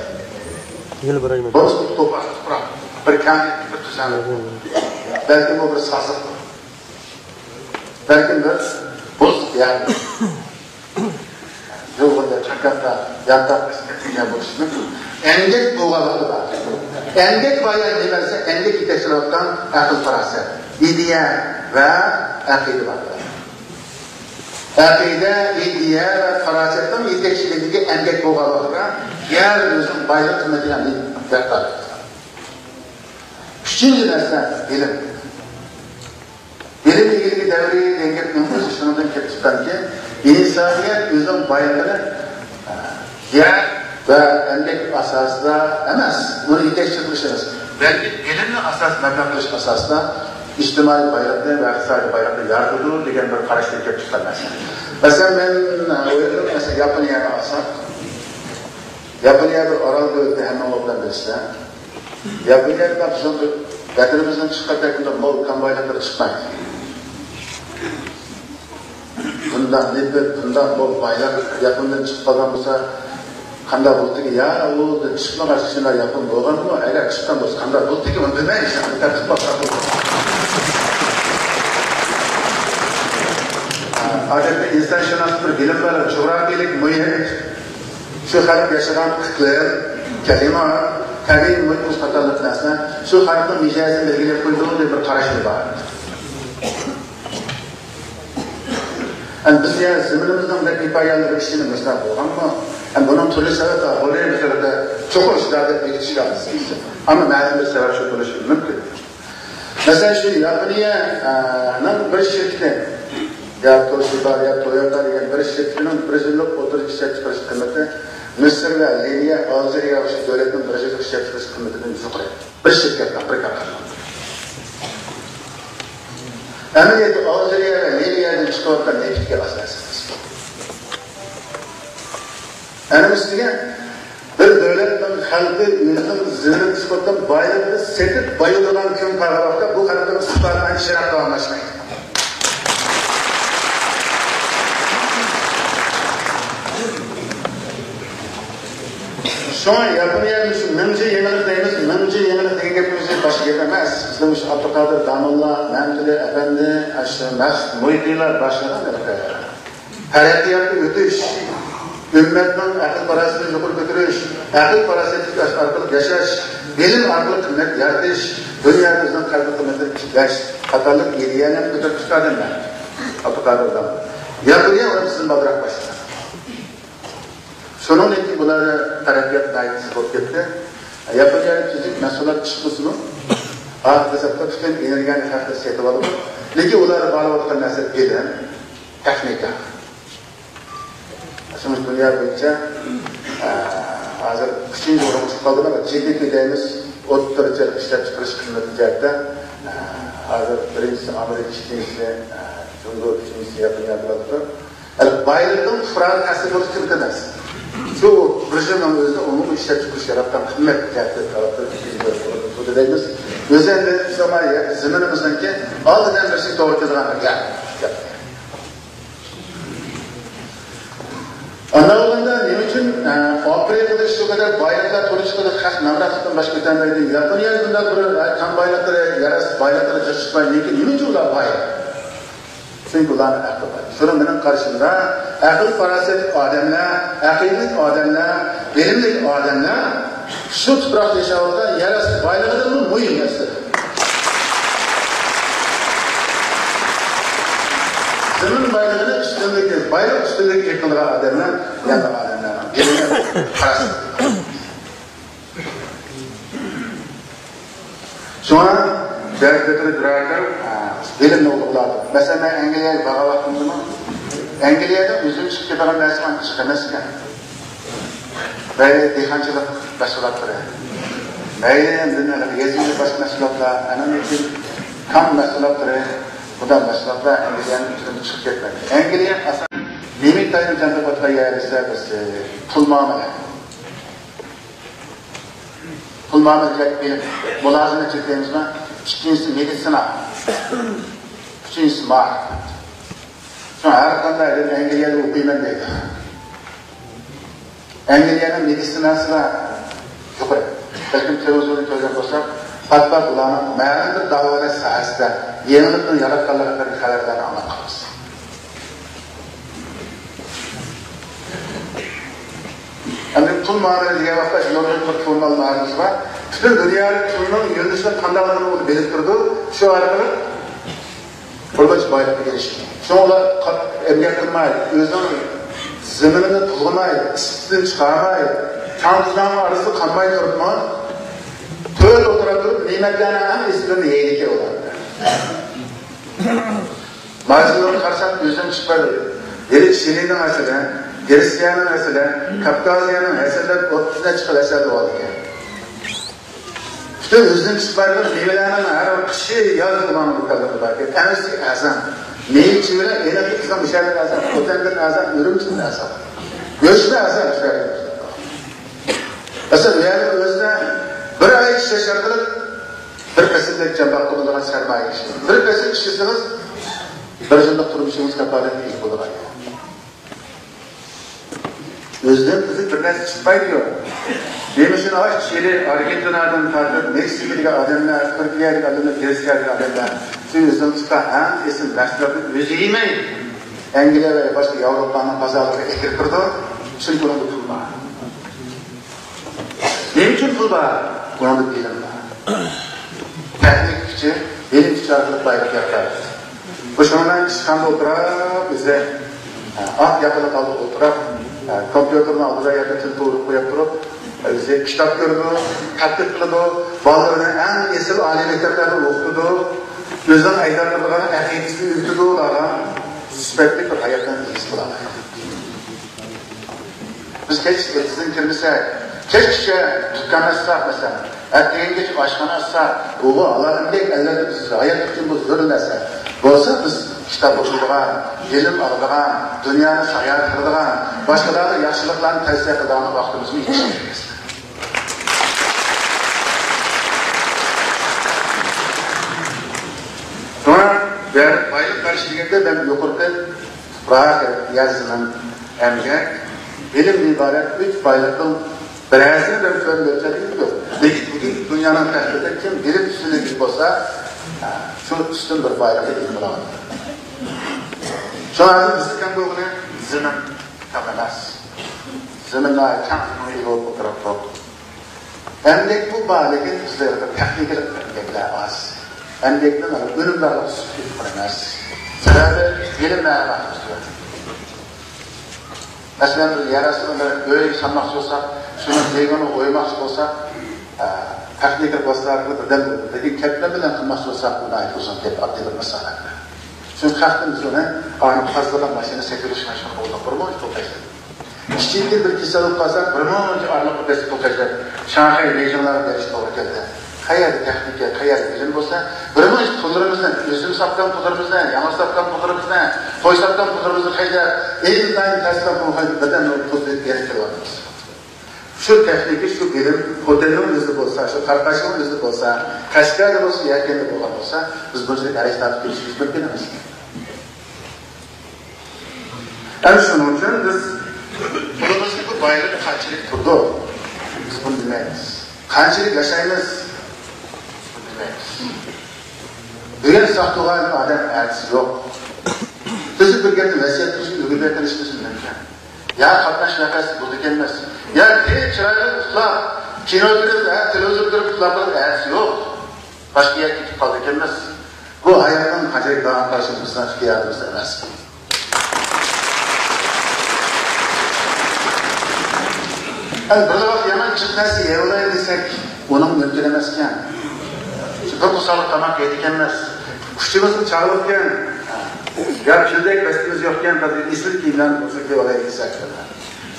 يىل بىر ئاي بولمىسا توپراق، توپراق، بىر كەڭلىك، بىر تۈزەنلىك. بەلكىمۇ بىر سازلىق، بەلكىم بىر بوزلۇق يەر. يولغا چاكاندا يانتاق ئىسكەتكەن بولۇشى مۇمكىن. ئەمگەك بولغان ۋاقتىدا، ئەمگەك بايان نېمە دېسە، ئەمگەك يېتەكچىلەۋاتقان ئەقىل-پاراسەت، ئىدىيە ۋە ئەقىدە بار. ئەقىدە، ئىدىيە ۋە پاراسەتنىڭ يېتەكچىلىكىدىكى ئەمگەك بولغان ۋاقتىدا يەر ئۆزىنىڭ بايلىق قىممىتىگە دەركار. ئۈچىنچى نەرسە، بىلىم. بىلىم ئىگىلىكى دەۋرى دېگەن گەپنىڭ ئۆزى شۇنىڭدىن كېلىپ چىققانكى، ئىنسانىيەت ئۆزىنىڭ بايلىقىنى، ئە، يەر ۋە ئەمگەك ئاساسىدا ئەمەس، ئۇنى يېتەكچى قىلىش ئەمەس، بەلكى بىلىمنى ئاساس، مەبنە قىلىش ئاساسىدا ئىجتىمائىي بايلىقنى ۋە ئىقتىسادىي بايلىقنى يارىتىدۇ دېگەن بىر قاراشتىن كېلىپ چىققان نەرسە. مەسىلەن، مەن، ئە، ئويلىدىم، مەسىلەن، ياپونىيەنى ئالساق، ياپونىيە بىر ئارال دۆلىتى، ھەممىڭلار بىلەن بىلىسىلەر. ياپونىيەدە بىزنىڭ ۋەتىنىمىزدىن چىققاندەك بۇنداق مول كان بايلىقلىرى چىقمايدۇ. بۇنداق نېفىت، بۇنداق مول بايلىق ياپوندىن چىقىپ قالغان بولسا، قانداق بولدىكى؟ يا ئۇ چىقمىغاچ، شۇنداق ياپون بولغاندىمۇ؟ ئەگەر چىققان بولسا، قانداق بولدىكى؟ ئۇنى بىلمەيمىز. ئادەتتە ئىنسانشۇناسلىق بىر بىلىم بار، جۇغراپىيەلىك مۇھىت. شۇ خەلق ياشىغان ئىقلىم، كىلىمات، تەبىئىي مۇھىت قاتارلىق نەرسىلەر شۇ خەلقنىڭ مىجەزىنى بەلگىلەپ قويىدۇ دەپ بىر قاراشمۇ بار. ئەمدى بىز يەنە زېمىنىمىزنىڭ بەك بىپايانلىق ئىشىنى مۇشۇنداق بولغانمۇ؟ ئەمدى بۇنىڭ تۈرلۈك سەۋەبلەر بار، بۇنى بىر يەردە چوقۇم شۇنداق دەپ بېكىتىش لازىم. ئەمما مەلۇم بىر سەۋەب شۇ بولۇشى مۇمكىن. مەسىلەن، شۇ ياپونىيەنىڭ بىر شىركىتى، يا توشىبا، يا تويوتا دېگەن بىر شىركىتىنىڭ بىر يىللىق ئوتتۇرىچە ئىشلەپچىقىرىش قىممىتى مىسىر ۋە لىۋىيە، ئالجىرىيە ئوخشاش دۆلەتنىڭ بىر يىللىق ئىشلەپچىقىرىش قىممىتىدىن يۇقىرى. بىر شىركەتنىڭ، بىر كارخانىنىڭ. ئەمەلىيەتتە ئالجىرىيە ۋە لىۋىيەدىن چىقىۋاتقان نېفىتكە ئاساسەن. ئەنە ئۈستىگە بىر دۆلەتنىڭ خەلقى ئۆزىنىڭ زېمىنىغا نىسبەتەن بايلىقنى سېتىپ بايىدىغان كۈن قالغان ۋاقىتتا بۇ خەلقنىڭ ئىقتىسادىي ھاياتى داۋاملاشمايدۇ. شۇڭا ياپونىيەدە شۇ مىڭجى يېڭىلىق دەيمىز، مىڭجى يېڭىلىق دېگەن گەپنىڭ ئۆزى باشقا گەپ ئەمەس. بىزنىڭ مۇشۇ ئابدۇقادىر داموللا، مەمتىلى ئەپەندى، ئاشۇ مەقسۇت مۇھىتىلار باشلىغان تەرەققىياتقا ئۆتۈش، ئۈممەتنىڭ ئەقىل-پاراسىتىنى يۇقىرى كۆتۈرۈش، ئەقىل-پاراسەتلىك ئارقىلىق ياشاش، بىلىم ئارقىلىق قىممەت يارىتىش، دۇنيادا ئۆزىنىڭ قەدىر-قىممىتىنى تىكلەش قاتارلىق ئىدىيەلەرنى كۆتۈرۈپ چىقاردىم مەن. ئابدۇقادىر داموللا. ياپونىيە ئۇنىڭ ئىزىدىن بالدۇرراق باشلىغان. شۇنىڭدىن كېيىن بۇلاردا تەرەققىيات ناھايىتى تېز بولۇپ كەتتى. ياپونىيەدە تۈزۈك مەھسۇلات چىقمىسىمۇ، ئاخىر ھېسابتا پۈتۈن ئېنېرگىيەنى خەقلەر سېتىۋالىدۇ. لېكىن ئۇلاردا بارلىۋاتقان نەرسە بىلىم، تېخنىكا. شۇڭا دۇنيا بويىچە، ئە، ھازىر ئۈچىنچى ئورۇنغا چىقىپ قالدى. جى دى پى دەيمىز، ئوتتۇرىچە ئىشلەپچىقىرىش قىممىتى جەھەتتە، ئە، ھازىر بىرىنچىسى ئامېرىكا، ئىككىنچىسى، ئە، جۇڭگو، ئۈچىنچىسى ياپونىيە بولۇپ تۇرۇپ، بايلىقنىڭ پۇراغىتى ئەسلى بولۇش قىممىتى ئەمەس. شۇ بىر يىلنىڭ ئۆزىدە ئومۇمىي ئىشلەپ چىقىرىش ياراتقان قىممەت جەھەتتە تەۋەپتۇر دەيمىز. ئۆزى ئەمدى زېمىنىمىزنىڭكى ئالدىدىن بىرسى توغرا كېلىدىغان بىر گەپ. ئانداق بولغاندا نېمە ئۈچۈن، ئە، ئافرىقىدا شۇ قەدەر بايلىقلار تولۇشقىدا خەق نامراتلىقتىن باش كۆتەرمەيدۇ؟ ياپونىيەدە بۇنداق بىر، ئە، كان بايلىقلىرى، يەر ئاستى بايلىقلىرى جىق چىقمايدۇ. لېكىن نېمە ئۈچۈن ئۇلار باي؟ چۈنكى ئۇلارنىڭ ئەقلى بار. شۇڭا مېنىڭ قارىشىمدا، ئەقىل-پاراسەتلىك ئادەملەر، ئەقىدىلىك ئادەملەر، بىلىملىك ئادەملەر شۇ تۇپراقتا ياشاۋاتقان يەر ئاستى بايلىقىدىنمۇ مۇھىم نەرسە. زېمىن بايلىقىنى ئۈستۈنلۈككە، بايلىق ئۈستۈنلۈككە ئىگە قىلىدىغان ئادەملەر يامان ئادەملەر. بىلىملىك، پاراسەتلىك. شۇڭا بەزى بىر بىراكەر، ئە، بىلىمنى ئۇلۇغلاپ، مەسىلەن، مەن ئەنگلىيەگە بارغان ۋاقتىمدىمۇ، ئەنگلىيەدە ئۆزۈم چىقىپ كېتىدىغان نەرسە ئانچە جىق ئەمەس ئىكەن. مەيلى دېھقانچىلىق مەھسۇلاتلىرى، مەيلى ئەمدى يېزا ئىگىلىك باشقا مەھسۇلاتلار، ئەنە كان مەھسۇلاتلىرى، بۇنداق مەھسۇلاتلار ئەنگلىيەنىڭ ئۆزىدىن چىقىپ كەتمەيدۇ. ئەنگلىيە ئاساسەن نېمە تايىنى جان تېپىۋاتقان يەر دېسە، بىرسى پۇل مۇئامىلە. پۇل مۇئامىلىدىكى بىلىم، مۇلازىمەتچىلىك دەيمىزما؟ ئىككىنچىسى مېدىتسىنا، ئۈچىنچىسى مائارىپ. شۇڭا ھەر قانداق ئادەم ئەنگلىيەدە ئوقۇيمەن دەيدۇ. ئەنگلىيەنىڭ مېدىتسىناسىدا يۇقىرى، بەلكىم تېلېۋىزوردىن كۆرگەن بولساق، پات-پات ئۇلارنىڭ مەلۇم بىر داۋالاش ساھەسىدە يېڭىلىقنى ياراتقانلىقى ھەققىدە خەۋەرلەرنى ئاڭلاپ قالىمىز. ئەمدى پۇل مۇئامىلە دېگەن ۋاقىتتا يولدىن بىر پۇل مۇئامىلىسى بار. پۈتۈن دۇنيادا پۇلنىڭ يۆنىلىشىنى قانداق قىلىدىغىنىنى بىلىپ تۇرىدۇ. شۇ ئارقىلىق بىر قانچە بايلىققا ئېرىشتى. شۇڭا ئۇلار قات-، ئەمگەك قىلماي، ئۆزىنىڭ زېمىنىنى بۇلغىماي، ئىسسىقتىن چىقارماي، تاڭ تۇزنىڭ ئارىسىدا قالماي تۇرۇپمۇ، تۆت ئولتۇرۇپ تۇرۇپ نېمەتلەرنىڭ ھەممە ئېسىلىنى يەيدىكەن ئۇلار. ماجىنلارغا قارىسام، ئۆزۈم چىقىپ بېرىدۇ. بىرى چىلىنىڭ ھەسىلى، گرېتسىيەنىڭ ھەسىلى، كاپكازىيەنىڭ ھەسىلى دەپ ئوتتۇز نەچچە خىل ھەسەل بولىدىكەن. پۈتۈن ئۆزىدىن چىقىپ بارغان مېۋىلەرنىڭ ھەر قىشى ياز ئۇلارنىڭ دۇكانلىرىدا بار. ھەممىسى ئەرزان. مېۋە-چېۋىلەر ھېلىقى ئىسلام شەھىرىدىن ئەرزان، خوتەندىن ئەرزان، ئۈرۈمچىدىن ئەرزان. گۆشمۇ ئەرزان شۇ يەردە. مەسىلەن، بۇ يەردە ئۆزىدە بىر ئاي ئىشلەش ئارقىلىق بىر پەسىلدەك جان باققىلى بولىدىغان سەرمايە ئىشلەيدۇ. بىر پەسىل ئىشلىسىڭىز، بىر يىللىق تۇرمۇشىڭىز كاپالەتكە ئىگە بولىدىغان. ئۆزىدىن قىزىق بىر نەرسە چىقمايدۇ. دېمىشىن ئاش چىلى، ئارگېنتىنادىن تارتىپ مېكسىكىدىكى ئادەملەر، تۈركىيەدىكى ئادەملەر، گرېتسىيەدىكى ئادەملەر شۇ ئۆزىنىڭ چىققان ھەم ئېسىل مەھسۇلاتنى ئۆزى يېمەي، ئەنگلىيە ۋە باشقا ياۋروپانىڭ بازارلىرىغا ئەكىرىپ بېرىدۇ. چۈنكى ئۇنىڭدا پۇل بار. نېمە ئۈچۈن پۇل بار؟ ئۇنىڭدا بىلىم بار. تېخنىك كۈچى، بىلىم كۈچى ئارقىلىق بايلىق يارىتىدۇ. بۇ شۇنىڭ بىلەن ئىشخانىدا ئولتۇرۇپ، ئۆزى، ئە، ئات ياقىلىق ئالدىدا ئولتۇرۇپ، ئە، كومپيۇتېرنىڭ ئالدىدا ياكى تېلېفون ئۇرۇپ قويۇپ تۇرۇپ، ئۆزى كىتاب كۆرىدۇ، تەتقىق قىلىدۇ، بالىلىرىنى ئەڭ ئېسىل ئالىي مەكتەپلەردە ئوقۇتىدۇ، ئۆزىنىڭ ئەجدادلىرىغا ئەقىدىسىنى ئۆگىتىدۇ، ئۇلارغا سۈپەتلىك بىر ھاياتنى ئىگىسى بولالايدۇ. بىز كەچ ئېتىزدىن كىرمىسەك، كەچكىچە دۇكان ئاچساق، مەسىلەن، ئەتىگەنگىچە ئاشخانا ئاچساق، بۇ ئالەمدەك ئەللەردە بىز ھاياتلىق ئۈچۈن بۇ زۆرۈر نەرسە. بولسا بىز كىتاب ئوقۇيدىغان، بىلىم ئالىدىغان، دۇنيانى ساياھەت قىلىدىغان، باشقىلارغا ياخشىلىقلارنى تەۋسىيە قىلىدىغان ۋاقتىمىزمۇ يېتىشمەيدۇ. شۇڭا بۇ يەردە بايلىق قارىشى دېگەندە مەن يۇقىرىقى تۇپراق، يەر، زېمىن، ئەمگەك، بىلىمدىن ئىبارەت ئۈچ بايلىقنىڭ بىرەرسىنى بىر كۆرۈپ ئۆتسەك يوق. لېكىن بۈگۈن دۇنيانىڭ تەھلىلىدە كىم بىلىم ئۈستۈنلۈكى بولسا، شۇ ئۈستۈن بىر بايلىققا ئىگە بولىدۇ. شۇڭا ھازىر بىزدە كەم بولغىنى زېمىن كەم ئەمەس. زېمىن ناھايىتى كەڭ، زېمىنغا ئىگە بولۇپ ئولتۇرۇپتۇق. ئەمگەك پۇل بار، لېكىن بىزدە بىر تېخنىكىلىق ئەمگەكلەر ئاز. ئەمگەكنىڭ ئۈنۈمدارلىقى سۈپىتى يۇقىرى ئەمەس. سەۋەبى بىلىم مەلۇماتىمىز تۆۋەن. مەسىلەن، بىر يەر ئاستىدا بىر ئۆي سالماقچى بولساق، شۇنىڭ دېگىنىنى ئويماقچى بولساق، ئە، تېخنىكىلىق ۋاسىتە ئارقىلىق بىردەم بولىدۇ. لېكىن كەپلەر بىلەن قىلماقچى بولساق، بۇ ناھايىتى ئۇزۇن گەپ، ئاددىي بىر مىسال. شۇ خەقتىن بىز ئۇنى ئانا قازىغان ماشىنا سېتىۋېلىش ماشىنا بولدۇق، بىر مۇنچە پۇل خەجلەپ. كىچىككىنە بىر كېسەل بولۇپ قالسا، بىر مۇنچە ئارىلىق بىر پۇل خەجلەپ، شاڭخەي، بېيجىڭلارغا بېرىش توغرا كەلدى. قەيەردە تېخنىكا، قەيەردە بىلىم بولسا، بىر مۇنچە پۇللىرىمىزنى، ئۈزۈم ساتقان پۇللىرىمىزنى، ياڭاق ساتقان پۇللىرىمىزنى، قوي ساتقان پۇللىرىمىزنى خەجلەپ، ئىنتايىن تەس پۇل خەجلەپ، بىردەم پۇل بېرىپ كېلىۋاتىمىز. شۇ تېخنىكا، شۇ بىلىم خوتەننىڭ ئۆزىدە بولسا، شۇ قاراقاشنىڭ ئۆزىدە بولسا، قەشقەردە بولسا، يەكەندە بولغان بولسا، بىز بۇنچىلىك ئەرەش تارتىپ كېلىشىمىز مۇمكىن ئەمەس. ئەنە شۇنىڭ ئۈچۈن بىز پۇلىمىزنى، بۇ بايلىقى قانچىلىك تۇرىدۇ، بىز بۇنى بىلمەيمىز. قانچىلىك ياشايمىز، بۇنى بىلمەيمىز. بۈگۈن ساقلىغان ئادەم ئەتىسى يوق. بىز بىر گەپنى ۋەسىيەت قىلىشنى ئۆگىنىپ قېلىشىمىز مۇمكىن. يا قاتناش ۋەقەسى بولىدىكەنمىز. يا تېخى چىرايلىق ئۇخلاپ، كىنو كۆرۈپ، ھە، تېلېۋىزور كۆرۈپ ئۇخلاپ قېلىپ ئەتىسى يوق. باشقا يەرگە كېتىپ قالىدىكەنمىز. بۇ ھاياتنىڭ قانچىلىك داۋام قىلىشى بىزنىڭ ئىختىيارىمىزدا ئەمەس. ئەمدى بىر ۋاقىت يامان جىق نەرسە يەۋالاي دېسەك، ئۇنىڭ مۇمكىن ئەمەسكەن. شۇ بىر قورساقلىق تاماق يەيدىكەنمىز. ئۇچىمىزمۇ چاغلىقكەن. يا كۈندەك ۋەسىتىمىز يوقكەن، بىر ئېسىل كىيىملەرنى بولسا كىيىۋالاي دېسەك.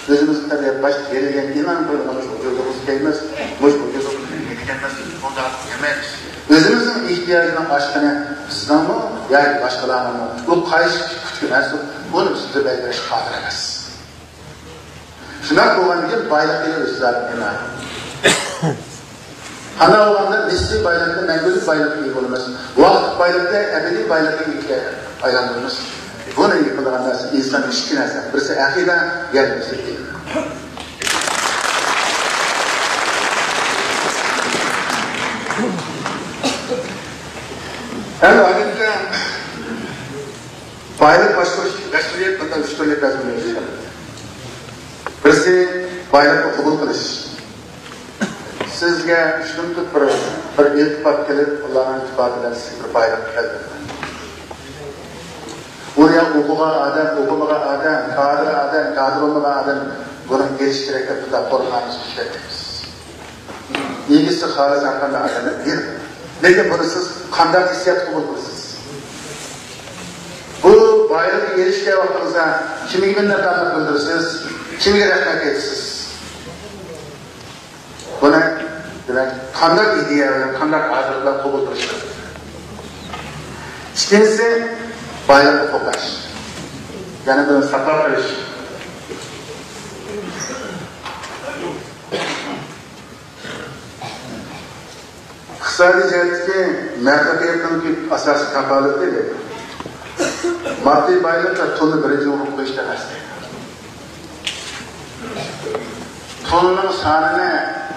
ئۆزىمىزگە تەبىئەت باشتا بېرىلگەن ئىمان قويۇلغان مۇشۇ ۋۇجۇدىمىزنى كىيىمىز، مۇشۇ ۋۇجۇدىمىزنى يەيدىكەنمىز، بۇنداق يېمەيمىز. ئۆزىمىزنىڭ ئېھتىياجىنىڭ ئاشقىنى بىزنىڭمۇ ياكى باشقىلارنىڭمۇ؟ بۇ قايسى كۈچكە مەنسۇپ؟ بۇنى بىز بىلدۈرمەي بېرىشكە قادىر ئەمەس. شۇنداق بولغاندىن كېيىن بايلىق دېگەن ئۆزى زادى نېمە؟ قانداق بولغاندا نىسپىي بايلىقنى مەڭگۈلۈك بايلىققا ئىگە بولىمىز، ۋاقىتلىق بايلىقنى ئەبەدىي بايلىققا ئىگە ئايلاندۇرىمىز. بۇنى ئىگە قىلىدىغان نەرسە ئىنسان ئىككى نەرسە، بىرسى ئەقىدە، يەنە بىرسى ئىلىم. ئەمدى ئادەتتە بايلىق باشقۇرۇش مەسئۇلىيەت بۇنداق ئۈچ تۈرلۈك مەسئۇلىيەت. بىرسى بايلىقنى قوبۇل قىلىش. سىزگە ئۈچتىن بىر، بىر ئىلتىپات كېلىپ، ئاللانىڭ ئىلتىپاتى بىلەن سىزگە بىر بايلىق كەلدى. ئۇنى يا ئوقۇغان ئادەم، ئوقۇمىغان ئادەم، كادىر ئادەم، كادىر بولمىغان ئادەم بۇنى ئېلىش كېرەك دەپ بۇنداق قورققانىمىز ئىشلەتمەيمىز. ئىگىسى خالىسا ھەرقانداق ئادەم بېرىدۇ. لېكىن بۇنى سىز قانداق ھېسسىيات قوبۇل قىلىسىز؟ بۇ بايلىقنى ئېلىشكەن ۋاقتىڭىزدا كىمگە مىننەتدارلىق بىلدۈرىسىز؟ كىمگە رەھمەت ئېيتىسىز؟ بۇنى، دېمەك، قانداق ئىدىيە بىلەن، قانداق ھازىرلىق بىلەن قوبۇل قىلىش كېرەك؟ ئىككىنچىسى، بايلىقنى قوغداش. يەنى بۇنى ساقلاپ قېلىش. ئىقتىسادىي جەھەتتىكى مۇۋەپپەقىيەتنىڭ ئاساسىي كاپالىتى ماددىي بايلىق ۋە توننى بىرىنچى ئورۇنغا قويۇشتا ئەمەس. توننىڭ سانىنى،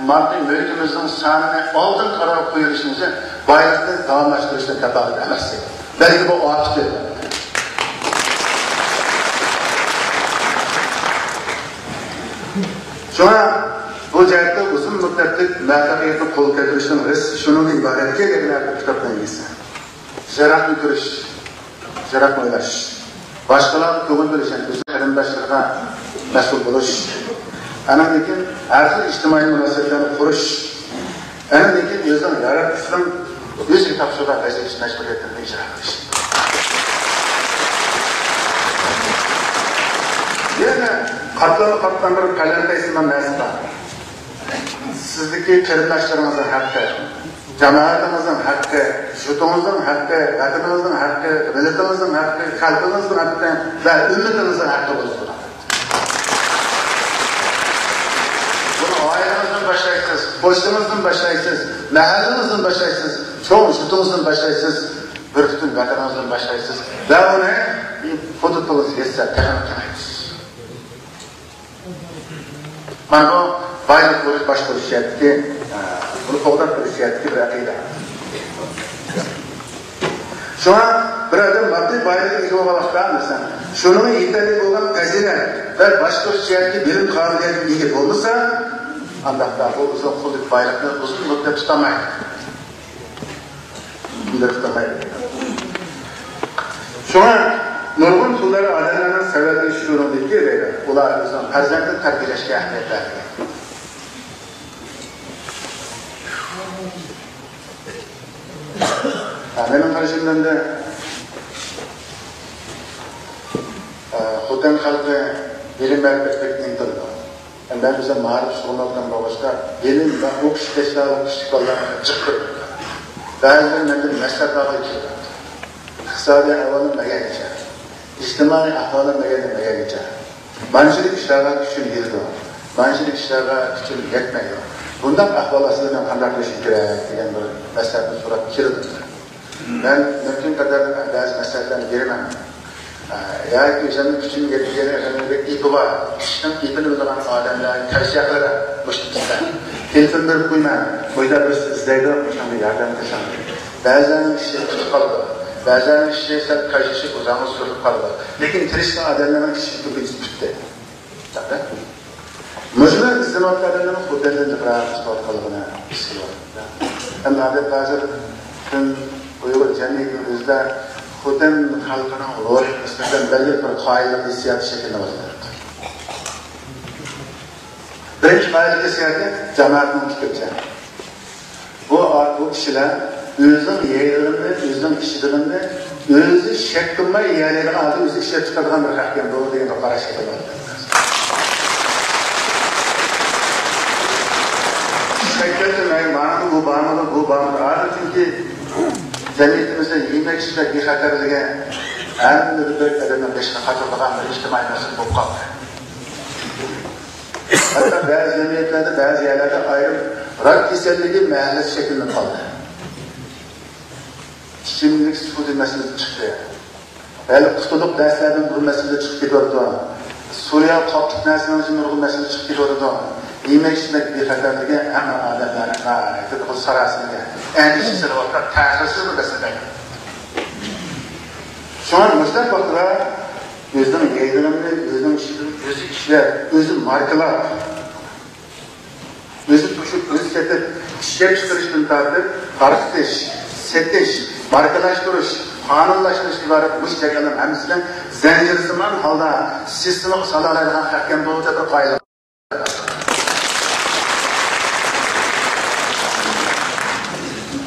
ماددىي مۈلكىمىزنىڭ سانىنى ئالدىنقى قارارغا قويۇۋېلىشىمىزنى بايلىقنى داۋاملاشتۇرۇشنىڭ كاپالىتى ئەمەس. بەلكى بۇ ئارتۇق. شۇڭا بۇ جەھەتتە ئۇزۇن مۇددەتلىك مۇۋەپپەقىيەتنى قولغا كەلتۈرۈشنىڭ رېتسېپى شۇنىڭدىن ئىبارەتكى، دېگەن كىتابنىڭ ئىگىسى. يىراقنى كۆرۈش، يىراقنى ئويلاش، باشقىلارغا كۆڭۈل بۆلۈش، يەنى ئۆز قېرىنداشلىرىغا مەسئۇل بولۇش، ئاندىن كېيىن ھەر خىل ئىجتىمائىي مۇناسىۋەتلەرنى قۇرۇش، ئاندىن كېيىن ئۆزىنىڭ ياراتقۇچىنىڭ ئۆزىگە تاپشۇرغان ۋەزىپىسى، مەجبۇرىيەتلىرىنى ئىجرا قىلىش. يەنە قاتلاممۇ قاتلام بىر پەلەمپەيسىمان نەرسە بار. سىزدىكى قېرىنداشلىرىڭىزنىڭ ھەققى، جامائىتىڭىزنىڭ ھەققى، يۇرتىڭىزنىڭ ھەققى، ۋەتىنىڭىزنىڭ ھەققى، مىللىتىڭىزنىڭ ھەققى، خەلقىڭىزنىڭ ھەققى ۋە ئۈممىتىڭىزنىڭ ھەققى بولىدۇ. بۇنى ئائىلىڭىزدىن باشلايسىز، قوشنىڭىزدىن باشلايسىز، مەھەللىڭىزدىن باشلايسىز، چوڭ يۇرتىڭىزدىن باشلايسىز، بىر پۈتۈن ۋەتىنىڭىزدىن باشلايسىز ۋە ئۇنى ھودۇقىڭىز يەتسە تېخىمۇ كېڭەيتىسىز. مانا بۇ بايلىق بولۇش، باشقۇرۇش جەھەتتىكى، ئە، بۇنى قوغداپ تۇرۇش جەھەتتىكى بىر ئەقىدە. شۇڭا بىر ئادەم ماددىي بايلىققا ئىگە بولغان ۋاقىتتا، مەسىلەن، شۇنىڭغا يېتەرلىك بولغان پەزىلەت ۋە باشقۇرۇش جەھەتتىكى بىلىم قابىلىيەتكە ئىگە بولمىسا، ئانداقتا بۇ ئۆزىنىڭ قولىدىكى بايلىقنى ئۇزۇن مۇددەت تۇتالمايدۇ. شۇڭا نۇرغۇن تۈرلەر ئادەملەرنىڭ سەۋەبى شۇنىڭدىكى دەيدۇ. ئۇلار ئۆزىنىڭ پەرزەنتىنى تەربىيەلەشكە ئەھمىيەت بەرمەيدۇ. ھە، مېنىڭ قارىشىمدا، ئە، خوتەن خەلقى بىلىم ۋە بەختلىككە ئىنتىلىدۇ. مەن ئۆزۈم مائارىپ شۇغۇللىنىۋاتقان بولغاچقا، بىلىم ۋە ئوقۇش تەشكىلاتى كۈچلۈك بالىلارنى جىق كۆرىمەن. بەزىلىرى مەندىن مەسلىھەت ئالغىلى كېلىدۇ. ئىقتىسادىي ئەھۋالىم مەگەرگىچە، ئىجتىمائىي ئەھۋالىم مەگەر-، مەگەرگىچە. مانچىلىك ئىشلارغا كۈچۈم يېتىدۇ، مانچىلىك ئىشلارغا كۈچۈم يەتمەيدۇ. بۇنداق ئەھۋال ئاستىدا مەن قانداق قىلىشىم كېرەك دېگەن بىر مەسلىھەتنى سوراپ كېلىدۇ. مەن مۇمكىن قەدەر بەزى مەسلىھەتلەرنى بېرىمەن. ئە، ياكى ئۆزۈمنىڭ كۈچۈم يەتمىگەن، ئۆزۈمنىڭ بىر ئېپى بار، ئىشنىڭ ئېپىنى بىلىدىغان ئادەملەرگە تەۋسىيە قىلىمەن. مۇشۇ كىشىلەر تېلېفون بېرىپ قويىمەن، بۇ يەردە بىرسى ئىزدەيدۇ، مۇشۇنىڭغا ياردەم قىلساڭ. بەزىلەرنىڭ ئىشى تۇتۇپ قالىدۇ، بەزىلەرنىڭ ئىشى سەل كاجلىشىپ ئۇزاققا سوزۇلۇپ قالىدۇ. لېكىن تىرىشقان ئادەملەرنىڭ ئىشى كۆپىنچىسى پۈتتى. مۇشۇنى ئىزدىنىۋاتقان ئادەملەرنىڭ خوتەندىن جىقراق چىقىۋاتقانلىقىنى ھېس قىلىۋاتىمىز. ئەمما ئادەتتە ھازىر پۈتۈن ئۇيغۇر جەمئىيىتىنىڭ ئۆزىدە خوتەن خەلقىنىڭ روھىغا نىسبەتەن بەلگىلىك بىر قايىللىق ھېسسىياتى شەكىللىنىۋاتىدۇ. بىرىنچى قايىللىق ھېسسىياتى جامائەتنىڭ پىكرىچە. بۇ، بۇ كىشىلەر ئۆزىنىڭ يەيدىغىنىنى، ئۆزىنىڭ ئىچىدىغىنىنى ئۆزى شەك قىلماي يېيەلەيدىغان ھالدا ئۆزى ئىشلەپ چىقىرىدىغان بىر خەلقكەن بۇ دېگەن بىر قاراشقا كېلىۋاتىدۇ. شەك قىلماي، مانا بۇ بارمىدۇ، بۇ بارمىدۇ. ھازىر چۈنكى جەمئىيىتىمىزدە يېمەك-ئىچمەك بىخەتەرلىكى ھەممە بىر ئادەمنىڭ بېشىغا قاتۇرىدىغان بىر ئىجتىمائىي مەسىلە بولۇپ قالدى. ھەتتا بەزى جەمئىيەتلەردە، بەزى يەرلەردە ئايرىم راك كېسەللىكى مەھەللىسى شەكىللىنىپ قالدى. ئىچىملىك سۇ مەسىلىسى چىقتى. ھېلى قۇتۇلۇق دەرسلەردىن بۇ مەسىلە چىقىپ كېتىۋاتىدۇ. سۇ يا قاپلىق نەرسىنىڭ ئىچىدە نۇرغۇن مەسىلە چىقىپ كېتىۋاتىدۇ. يېمەك-ئىچمەك بىخەتەرلىكى ھەممە ئادەملەرنىڭ ناھايىتى بىر ساراسىمىگە ئەندىشە سېلىۋاتقان تەسىرسىز بىر مەسىلە. شۇڭا مۇشۇنداق ۋاقىتتا ئۆزىنىڭ يەيدىغىنىنى ئۆزىنىڭ ئىشلىرىنى ئۆزى ئىشلەپ، ئۆزى ماركىلاپ، ئۆزى توشۇپ، ئۆزى سېتىپ، ئىشلەپچىقىرىشتىن تارتىپ، تارقىتىش، سېتىش، ماركىلاشتۇرۇش، قانۇنلاشتۇرۇشقا ئىبارەت مۇشۇ جەريانلارنىڭ ھەممىسىنى زەنجىرسىمان ھالدا سىستېمىغا سالالايدىغان خەقكەن بۇ دەپ قايىل.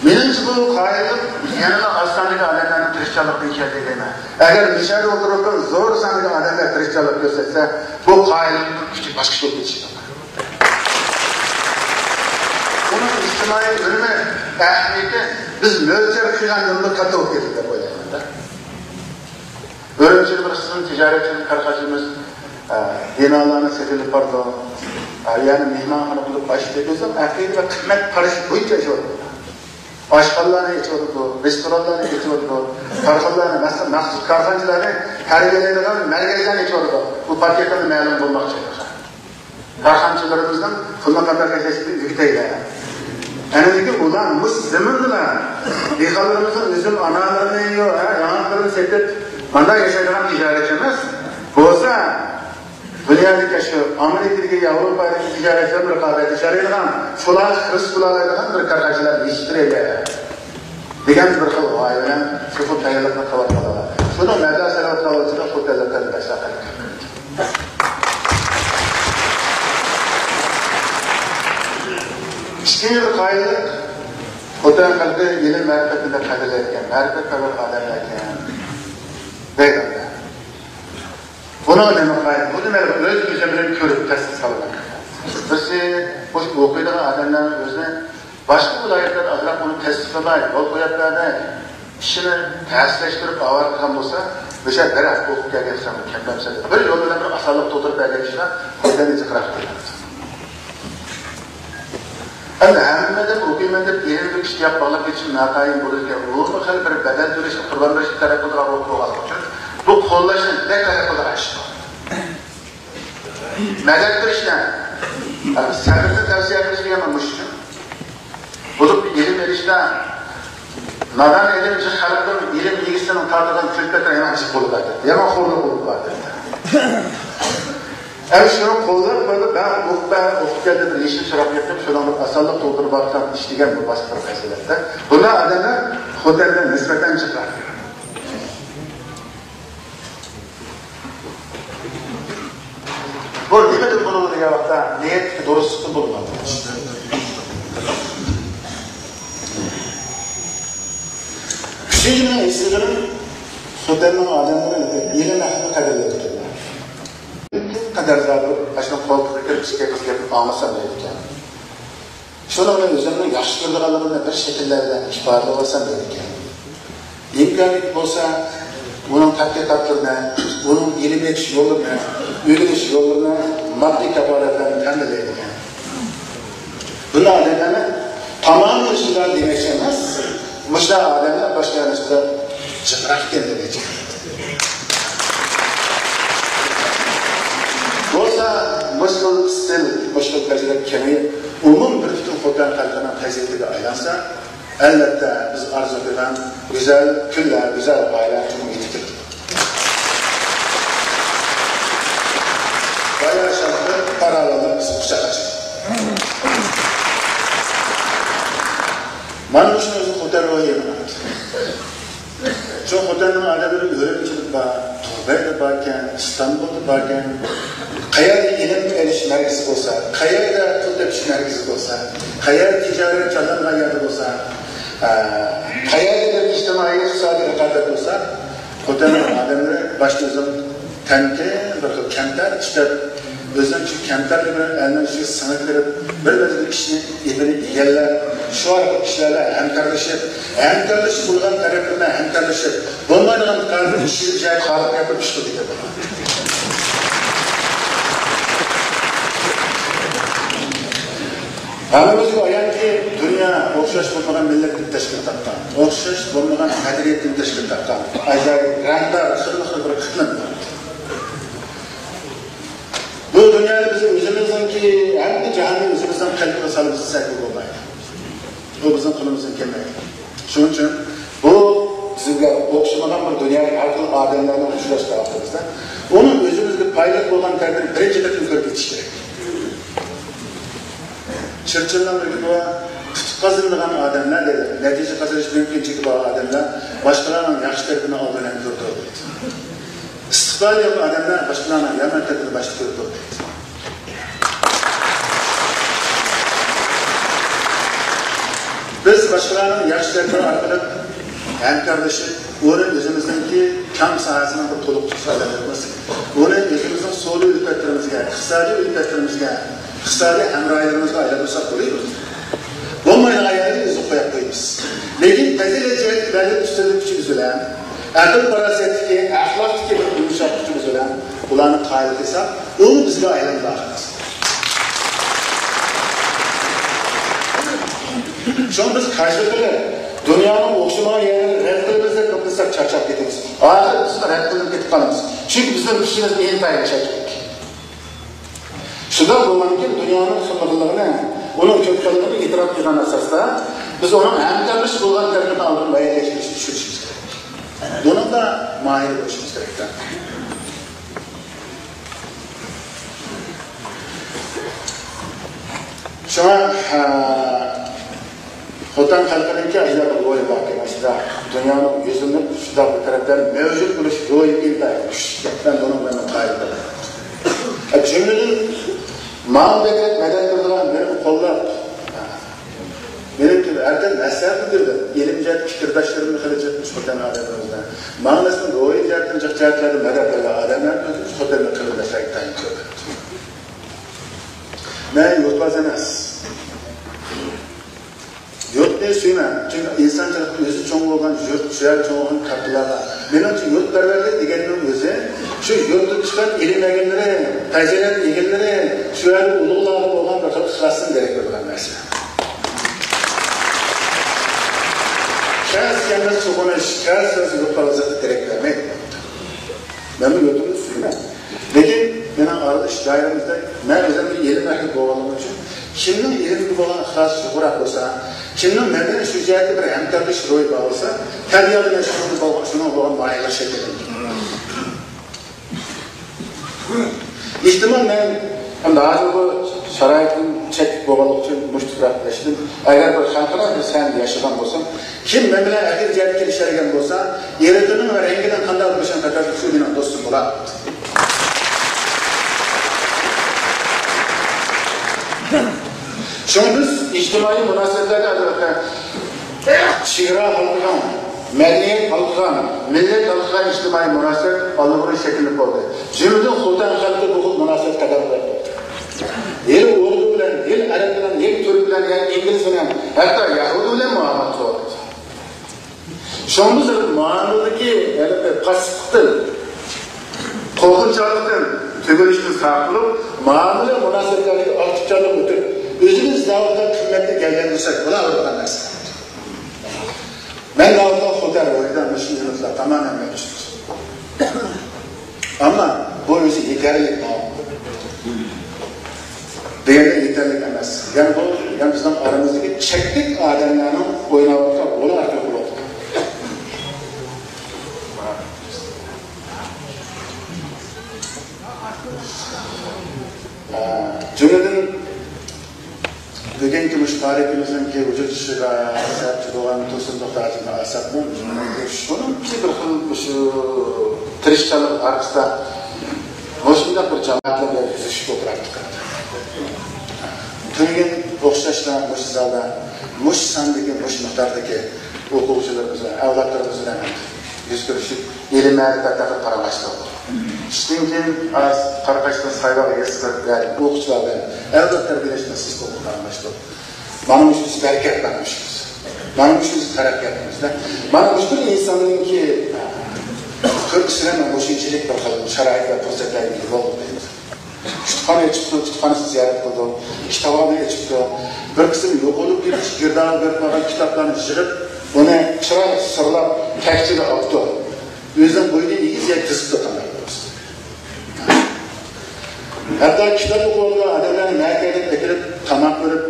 مېنىڭچە، بۇ قايىللىق يەنىلا ئاز ساندىكى ئادەملەرنىڭ تىرىشچانلىقىدىن كەلدى دەيمەن. ئەگەر مۇشۇ يەردە ئولتۇرۇۋاتقان زور ساندىكى ئادەملەر تىرىشچانلىق كۆرسەتسە، بۇ قايىللىقنىڭ كۈچى باشقىچە بولۇپ كېتىشى مۇمكىن. ئۇنىڭ ئىجتىمائىي ئۈنۈمى، ئەھمىيىتى بىز مۆلچەر قىلغاندىنمۇ كاتتا بولۇپ كېتىدۇ دەپ ئويلايمەن-دە. ئۈرۈمچىدە بىر قىسىم تىجارەتچى، كارخانىچىمىز، ئە، بىنالارنى سېتىۋېلىپ بارىدۇ. ئە، يەنى مېھمانخانا قىلىپ ئاچتى. ئۆزىنىڭ ئەقىدە ۋە قىممەت قارىشى بويىچە ئېچىۋاتىدۇ. ئاشخانىلارنى ئېچىۋاتىدۇ، رېستورانلارنى ئېچىۋاتىدۇ، كارخانىلارنى، مەسىلەن، مەخسۇس كارخانىچىلارنى تەربىيەلەيدىغان مەركەزلەرنى ئېچىۋاتىدۇ. بۇ پاكىتىنى مەلۇم بولماقچى. كارخانىچىلىرىمىزنىڭ پۇلنى قانداق ئىشلەشلىكىنى ئۆگىتەيلى. ئەنىدىكى ئۇلار مۇشۇ زېمىندىلا دېھقانلىرىمىزنىڭ ئۈزۈم ئانارلىرىنى، يو-، ھە، ياڭاقلىرىنى سېتىپ، مانداق ياشايدىغان تىجارەتچىمىز بولسا، دۇنيادىكى شۇ ئامېرىكىدىكى، ياۋروپادىكى تىجارەتچىلەر بىر رىقابەتلىشەلەيدىغان، شۇلارغا خىرىس بولالايدىغان بىر كارخانىچىلارنى يېتىشتۈرەيلى دېگەن بىر خىل غايە بىلەن شۇ خىل تەييارلىقنى قىلىۋاتقانلار. شۇنىڭ مەبلەغ سېلىۋاتقانلىقى ئۈچۈن خوتەنلەر تەبىئىي باشلاپ قالدى. ئىككىنچى بىر قائىدە، خوتەن خەلقى ئىلىم مەرىپەتنى بەك قەدىرلەيدىكەن، مەرىپەتپەرۋەر ئادەملەركەن دەيدۇ. بۇنىڭ نېمە قائىدە؟ بۇ نېمە؟ ئۆز كۆزۈم بىلەن كۆرۈپ تەستىقلىنىپ، بىرسى، مۇشۇ ئوقۇيدىغان ئادەملەرنىڭ ئۆزىنى باشقا ۋىلايەتلەر ئازراق ئۇنى تەستىقلىماي، يول قويۇپ بەردى، ئىشىنى تەسلەشتۈرۈپ ئاۋارە قىلغان بولسا، مىسال، بىر ھەپتە ئوقۇپ كەلگەن سەن كەمدەمسەن، بىر يول بىلەن بىر ئاسانلىق تولدۇرۇپ بەرگەن ئىشلار خوتەندە جىقراق كېلىدۇ. ئەمدى ھەممىدىن ئوقۇيمەن دەپ ئېلىپ بىر ئىشقا باغلاپ كېتىشىم ناتايىن بولىدىكەن. ئۇمۇ خېلى بىر بەدەل تۆلەشنى، قۇربان بېرىشنى تەلەپ قىلىدىغان روھ بولغانلىقى ئۈچۈن بۇ قوللاشنى بەك تەلەپ قىلىدىغان ئىش بار. مەدەت بېرىشتە، سەبرنى تەۋسىيە قىلىش دېگەن مۇشۇ ئۈچۈن. بولۇپ ئىلىم ئېلىشتا نادان ئىلىمچى خەلقتىن ئىلىم ئىگىسىنىڭ تارتىدىغان كۈلپەتلىرى يامان جىق بولۇپ بارىدۇ، يامان خورلۇق بولۇپ بارىدۇ. ئەمدى شۇنى قوللاپ، مانا مەن ئوقۇپ، مەن ئوقۇپ كەلدىم، بىر يېشىم چىراغ يېقىپ، شۇنىڭ بىر ئاسانلىق تولدۇرۇپ باقسام ئىش دېگەن بۇ باشقا بىر پەزىلەتتە. بۇنداق ئادەملەر خوتەندە نىسبەتەن جىقراق. بۇ نېمىدىن بولىدۇ دېگەن ۋاقىتتا، نىيەتتىكى دۇرۇسلۇقتىن بولىدۇ. ئۈچىنچى، مېنىڭ ھېس قىلغىنىم، خوتەننىڭ ئادەملىرى ئىلىم ئەھلىنى قەدىرلەيدىكەنلەر. مۇمكىن قەدەر زادى ئاشۇ قولتۇققا كىرىپ ئىككى ئېغىز گەپنى ئاڭلىسام دەيدىكەن. شۇنىڭ بىلەن ئۆزۈمنىڭ ياخشى كۆرىدىغانلىقىمنى بىر شەكىللەر بىلەن ئىپادىلەۋالسام دەيدىكەن. ئىمكانىيىتى بولسا، ئۇنىڭ تەتقىقاتلىرىنى، ئۇنىڭ ئىلىم ئېيتىش يوللىرىنى، ئۆگىنىش يوللىرىنى ماددىي كاپالەت بىلەن تەمىنلەيدىكەن. بۇنداق ئادەملەرنى تامامەن شۇنداق دېمەكچى ئەمەس، مۇشۇنداق ئادەملەر باشقا يەرلەردە جىقراق ئىكەن دېمەكچى. بولسا، مۇشۇ ئىستىل، مۇشۇ پەزىلەت كېڭىيىپ، ئومۇم بىر پۈتۈن خوتەن خەلقىنىڭ پەزىلىتىگە ئايلانسا، ئەلۋەتتە، بىز ئارزۇ قىلغان گۈزەل كۈنلەر، گۈزەل غايىلەر چوقۇم يېتىپ كېلىدۇ. بايا شادلىق، پاراۋانلىق بىزنى قۇچاق ئاچىدۇ. مانا مۇشۇنىڭ ئۆزى خوتەن روھى. شۇ خوتەننىڭ ئادەملىرى ئۈرۈمچىدە بار، دۇبەيدە باركەن، ئىستانبۇلدا باركەن. قەيەردە ئىلىم ئېلىش مەركىزى بولسا، قەيەردە پۇل تېپىش مەركىزى بولسا، قەيەردە تىجارەت جانلانغان يەردە بولسا، ئە، قەيەردە بىر ئىجتىمائىي، ئىقتىسادىي رىقابەت بولسا، خوتەننىڭ ئادەملىرى باشتا ئۆزىنى تەنكى، بىر خىل كەمتەر ئىشلەپ، ئۆزىنىڭ شۇ كەمتەرلىكى بىلەن ئەلنىڭ ئىچىگە سىڭىپ كىرىپ، بىر مەزگىل ئىشنى ئېپىنى ئىگىلەپ، شۇ ئارقىلىق كىشىلەر بىلەن ھەمكارلىشىپ، ھەمكارلىشىپ بولغان تەرەپ بىلەن ھەمكارلىشىپ، بولمايدىغان قارىدىن ئىشنى جايىغا خالىق ياپىرىپ ئىش قىلىدىكەن. ھەممىمىزگە ئايانكى، دۇنيا ئوخشاش بولمىغان مىللەتتىن تەشكىل تاپقان، ئوخشاش بولمىغان مەدەنىيەتتىن تەشكىل تاپقان، ئاجايىپ رەڭدار، خىلمۇ خىل بىر ئىقلىم بار. بۇ دۇنيانى بىز ئۆزىمىزنىڭكى، ھەمدە جاھاننى ئۆزىمىزنىڭ قەلبىگە سالىمىز دېسەك بولمايدۇ. بۇ بىزنىڭ قولىمىزدىن كەلمەيدۇ. شۇنىڭ ئۈچۈن بۇ بىزگە ئوخشىمىغان بىر دۇنيادىكى ھەر خىل ئادەملەر بىلەن ئۇچراشقان ۋاقتىمىزدا، ئۇنىڭ ئۆزىمىزگە پايدىلىق بولغان تەرىپىنى بىرىنچى قېتىم كۆرۈپ يېتىش كېرەك. چېرچىلنىڭ بىر گېپى بار، «ئۇتۇق قازىنىدىغان ئادەملەر» دەيدۇ، «نەتىجە قازىنىش مۇمكىنچىلىكى بار ئادەملەر باشقىلارنىڭ ياخشى تەرىپىنى ئالدى بىلەن كۆرىدۇ» دەيدۇ. ئىستىقبالى يوق ئادەملەر باشقىلارنىڭ يامان تەرىپىنى باشتا كۆرىدۇ دەيدۇ. بىز باشقىلارنىڭ ياخشى تەرىپى ئارقىلىق ھەمكارلىشىپ، ئۇنى ئۆزىمىزنىڭكى كەڭ ساھەسىنىڭ بىر تولۇقلىغۇچىسىغا ئايلاندۇرمىساق، ئۇنى ئۆزىمىزنىڭ سودا ئۈلپەتلىرىمىزگە، ئىقتىسادىي ئۈلپەتلىرىمىزگە، ئىقتىسادىي ھەمراھلىرىمىزگە ئايلاندۇرساق بولىدۇ. بولمايدىغان يەرلەرگە ئۈزۈپ قويۇپ قويىمىز. لېكىن پەزىلەت جەھەتتىكى بەلگىلىك ئۈستۈنلۈك كۈچىمىز بىلەن، ئەقىل-پاراسەتتىكى، ئەخلاقتىكى بىر يۇمشاق كۈچىمىز بىلەن ئۇلارنى قايىل قىلساق، ئۇمۇ بىزگە ئايلىنىدۇ ئاخىرى. شۇڭا بىز قايسى قىلىپ دۇنيانىڭ ئوخشىمىغان يەرلىرىنى رەت قىلىمىز دەپ توختىساق چارچاپ كېتىمىز. ئاخىرى بىزمۇ رەت قىلىنىپ كېتىپ قالىمىز. چۈنكى بىزنىڭ كۈچىمىز ئىنتايىن چەكلىك. شۇنداق بولغاندىكىن دۇنيانىڭ خىلمۇخىللىقىنى، ئۇنىڭ كۆپ خىللىقىنى ئېتىراپ قىلغان ئاساستا بىز ئۇنىڭ ھەمكارلىشىپ بولغان تەرىپىنى ئالدىن مۇئەييەنلەشتۈرۈشنى چۈشىنىشىمىز كېرەك. بۇنىڭدا ماھىر بولۇشىمىز كېرەك. شۇڭا، ھە، خوتەن خەلقىنىڭكى ئەجەب بىر روھى باركەن، ئەسلىدە دۇنيانىڭ يۈزلىنىپ شۇنداق بىر تەرەپتە مەۋجۇت بولۇش روھى ئىنتايىن كۈچلۈك. مەن بۇنىڭ بىلەن قايىل بولىمەن. جۈملىدىن ماڭا بەكرەك مەدەت بېرىدىغان، مېنى قوللاپ، مېنىڭكى ھەردەم مەسلىھەتنى بېرىدۇ. ئىلىم جەھەت پىكىرداشلىرىمنى خېلى جىق مۇشۇ خوتەن ئادەملىرىمىزدە. ماڭا مەسىلەن روھىي جەھەتتىن جىق جەھەتلەردە مەدەت بېرىدىغان ئادەملەر مۇشۇ خوتەنلىك قېرىنداشلار ئىنتايىن كۆپ. مەن يۇرتۋازى ئەمەس. يۇرتنى سۆيىمەن. چۈنكى ئىنسانچىلىقتا ئۆزى چوڭ بولغان يۇرت، شۇ يەردە چوڭ بولغان كاتتىلارغا. مېنىڭچە يۇرتپەرۋەرلىك دېگەننىڭ ئۆزى شۇ يۇرتتا چىققان ئىلىم ئىگىلىرى، پەزىلەت ئىگىلىرى، شۇ يەردە ئۇلۇغلارغا بولغان بىر خىل ئىخلاستىن دېرەك بېرىدىغان نەرسە. كەس كەلمەس سوغۇنۇش، كەس سۆز يۇرتپەرۋەرلىكتىن دېرەك بەرمەيدۇ. مەنمۇ يۇرتۇمنى سۆيىمەن. لېكىن مېنىڭ ئارىلىشىش دائىرەمدە مەن ئۆزۈم بىر ئىلىم ئەھلى بولغانلىقىم ئۈچۈن، كىمنىڭ ئىلىمگە بولغان ئىخلاسى يۇقىرىراق بولسا، كىمنىڭ مەن بىلەن شۇ جەھەتتە بىر ھەمكارلىشىش روھى بار بولسا، تەبىئىي ھالدا مەن شۇنىڭغا بولغان، شۇنىڭغا بولغان مايىللىق شەكىللىنىدۇ. ئېھتىمال مەن ئەمدى ھازىر بۇ شارائىتىم چەكلىك بولغانلىقى ئۈچۈن مۇشۇ تۇپراقتا ياشىدىم. ئەگەر بىر خەلقئارا بىر سەھنىدە ياشىغان بولسام، كىم مەن بىلەن ئەقىل جەھەتتە كېلىشەلىگەن بولسا، ئىرقىنىڭ ۋە رەڭگىنىڭ قانداق بولۇشىنىڭ قاتارىدا شۇ مېنىڭ دوستۇم بولار. شۇڭا بىز ئىجتىمائىي مۇناسىۋەتلەردە ئادەتتە چېگرا ھالقىغان، مەدەنىيەت ھالقىغان، مىللەت ھالقىغان ئىجتىمائىي مۇناسىۋەت ئاللىبۇرۇن شەكىللىنىپ بولدى. جۈملىدىن خوتەن خەلقى بۇ خىل مۇناسىۋەت قەدەم قويۇپ بولدى. ھېلى ئۇيغۇر بىلەن، ھېلى ئەرەب بىلەن، ھېلى تۈرك بىلەن، يا ئىنگلىز بىلەن، ھەتتا يەھۇدىي بىلەن مۇئامىلە قىلىۋاتىدۇ. شۇڭا بىز مۇئامىلىدىكى ھېلىقى پاسسىپلىقتىن، قورقۇنچاقلىقتىن، تۆگىلىشتىن ساقلىنىپ، مۇئامىلە مۇناسىۋەتلەردىكى ئاكتىپچانلىق ئۆتۈپ، ئۆزىمىز ناۋادا قىممەتنى گەۋدىلەندۈرسەك بولىدىغان نەرسە. مەن ناۋادا خوتەن روھىدا مۇشۇ يىللىقلار تامامەن مەۋجۇت. ئەمما بۇ ئۆزى يېتەرلىك دېگەندە يېتەرلىك ئەمەس. يەنى بۇ، يەنى بىزنىڭ ئارىمىزدىكى چەكلىك ئادەملەرنىڭ ئويناۋاتقان رولى ئارقىلىق بولۇۋاتىدۇ. ئە، جۈملىدىن بۈگۈنكى مۇشۇ تارىخىمىزنىڭكى ۋۇجۇد چىقىشىغا سەۋەبچى بولغان تۇرسۇن توختى ھاجىمنى ئالساقمۇ، شۇنىڭكى بىر خىل مۇشۇ تىرىشچانلىق ئارقىسىدا مۇشۇنداق بىر جامائەتلەر بىلەن يۈزلىشىپ ئولتۇراتتۇق. تۈنۈگۈن ئوخشاشلا مۇشۇ زالدا، مۇشۇ ساندىكى، مۇشۇ مىقداردىكى ئوقۇغۇچىلىرىمىز بىلەن، ئەۋلادلىرىمىز بىلەن يۈز كۆرۈشۈپ، ئىلىم-مەرىپەت ھەققىدە پاراڭلاشتۇق. چۈشتىن كېيىن ئاز قاراقاشتىن سايۋاغ يېزىسىغا كىرىپ، ئوقۇغۇچىلار بىلەن ئەۋلاد تەربىيەلەش مەسىلىسى توغرىدا پاراڭلاشتۇق. مانا مۇشۇسى بەرىكەت، مانا مۇشۇسى. مانا مۇشۇسى تەرەققىياتىمىزدا. مانا مۇشۇ ئىنساننىڭكى كۆركىسىدە مانا مۇشۇنچىلىك بىر خىل شارائىت ۋە پۇرسەتلەرگە ئىگە بولدۇق دەيمىز. كۇتۇپخانا ئېچىپتۇ، كۇتۇپخانىسىنى زىيارەت قىلدۇق. كىتابخانا ئېچىپتۇ. بىر قىسىم يوقىلىپ كېتىش، گىردابى بېرىپ قالغان كىتابلارنى يىغىپ، ئۇنى چىرايلىق سىرلاپ، تەكچىگە ئاپتۇ. ئۆزىنىڭ بويىدىن ئېگىز يەر تىزىپتۇ قانداق بولسا. ھەتتا كىتاب ئوقۇۋاتقان ئادەملەرنى مەكەلدىن ئەكىرىپ، تاماق بېرىپ،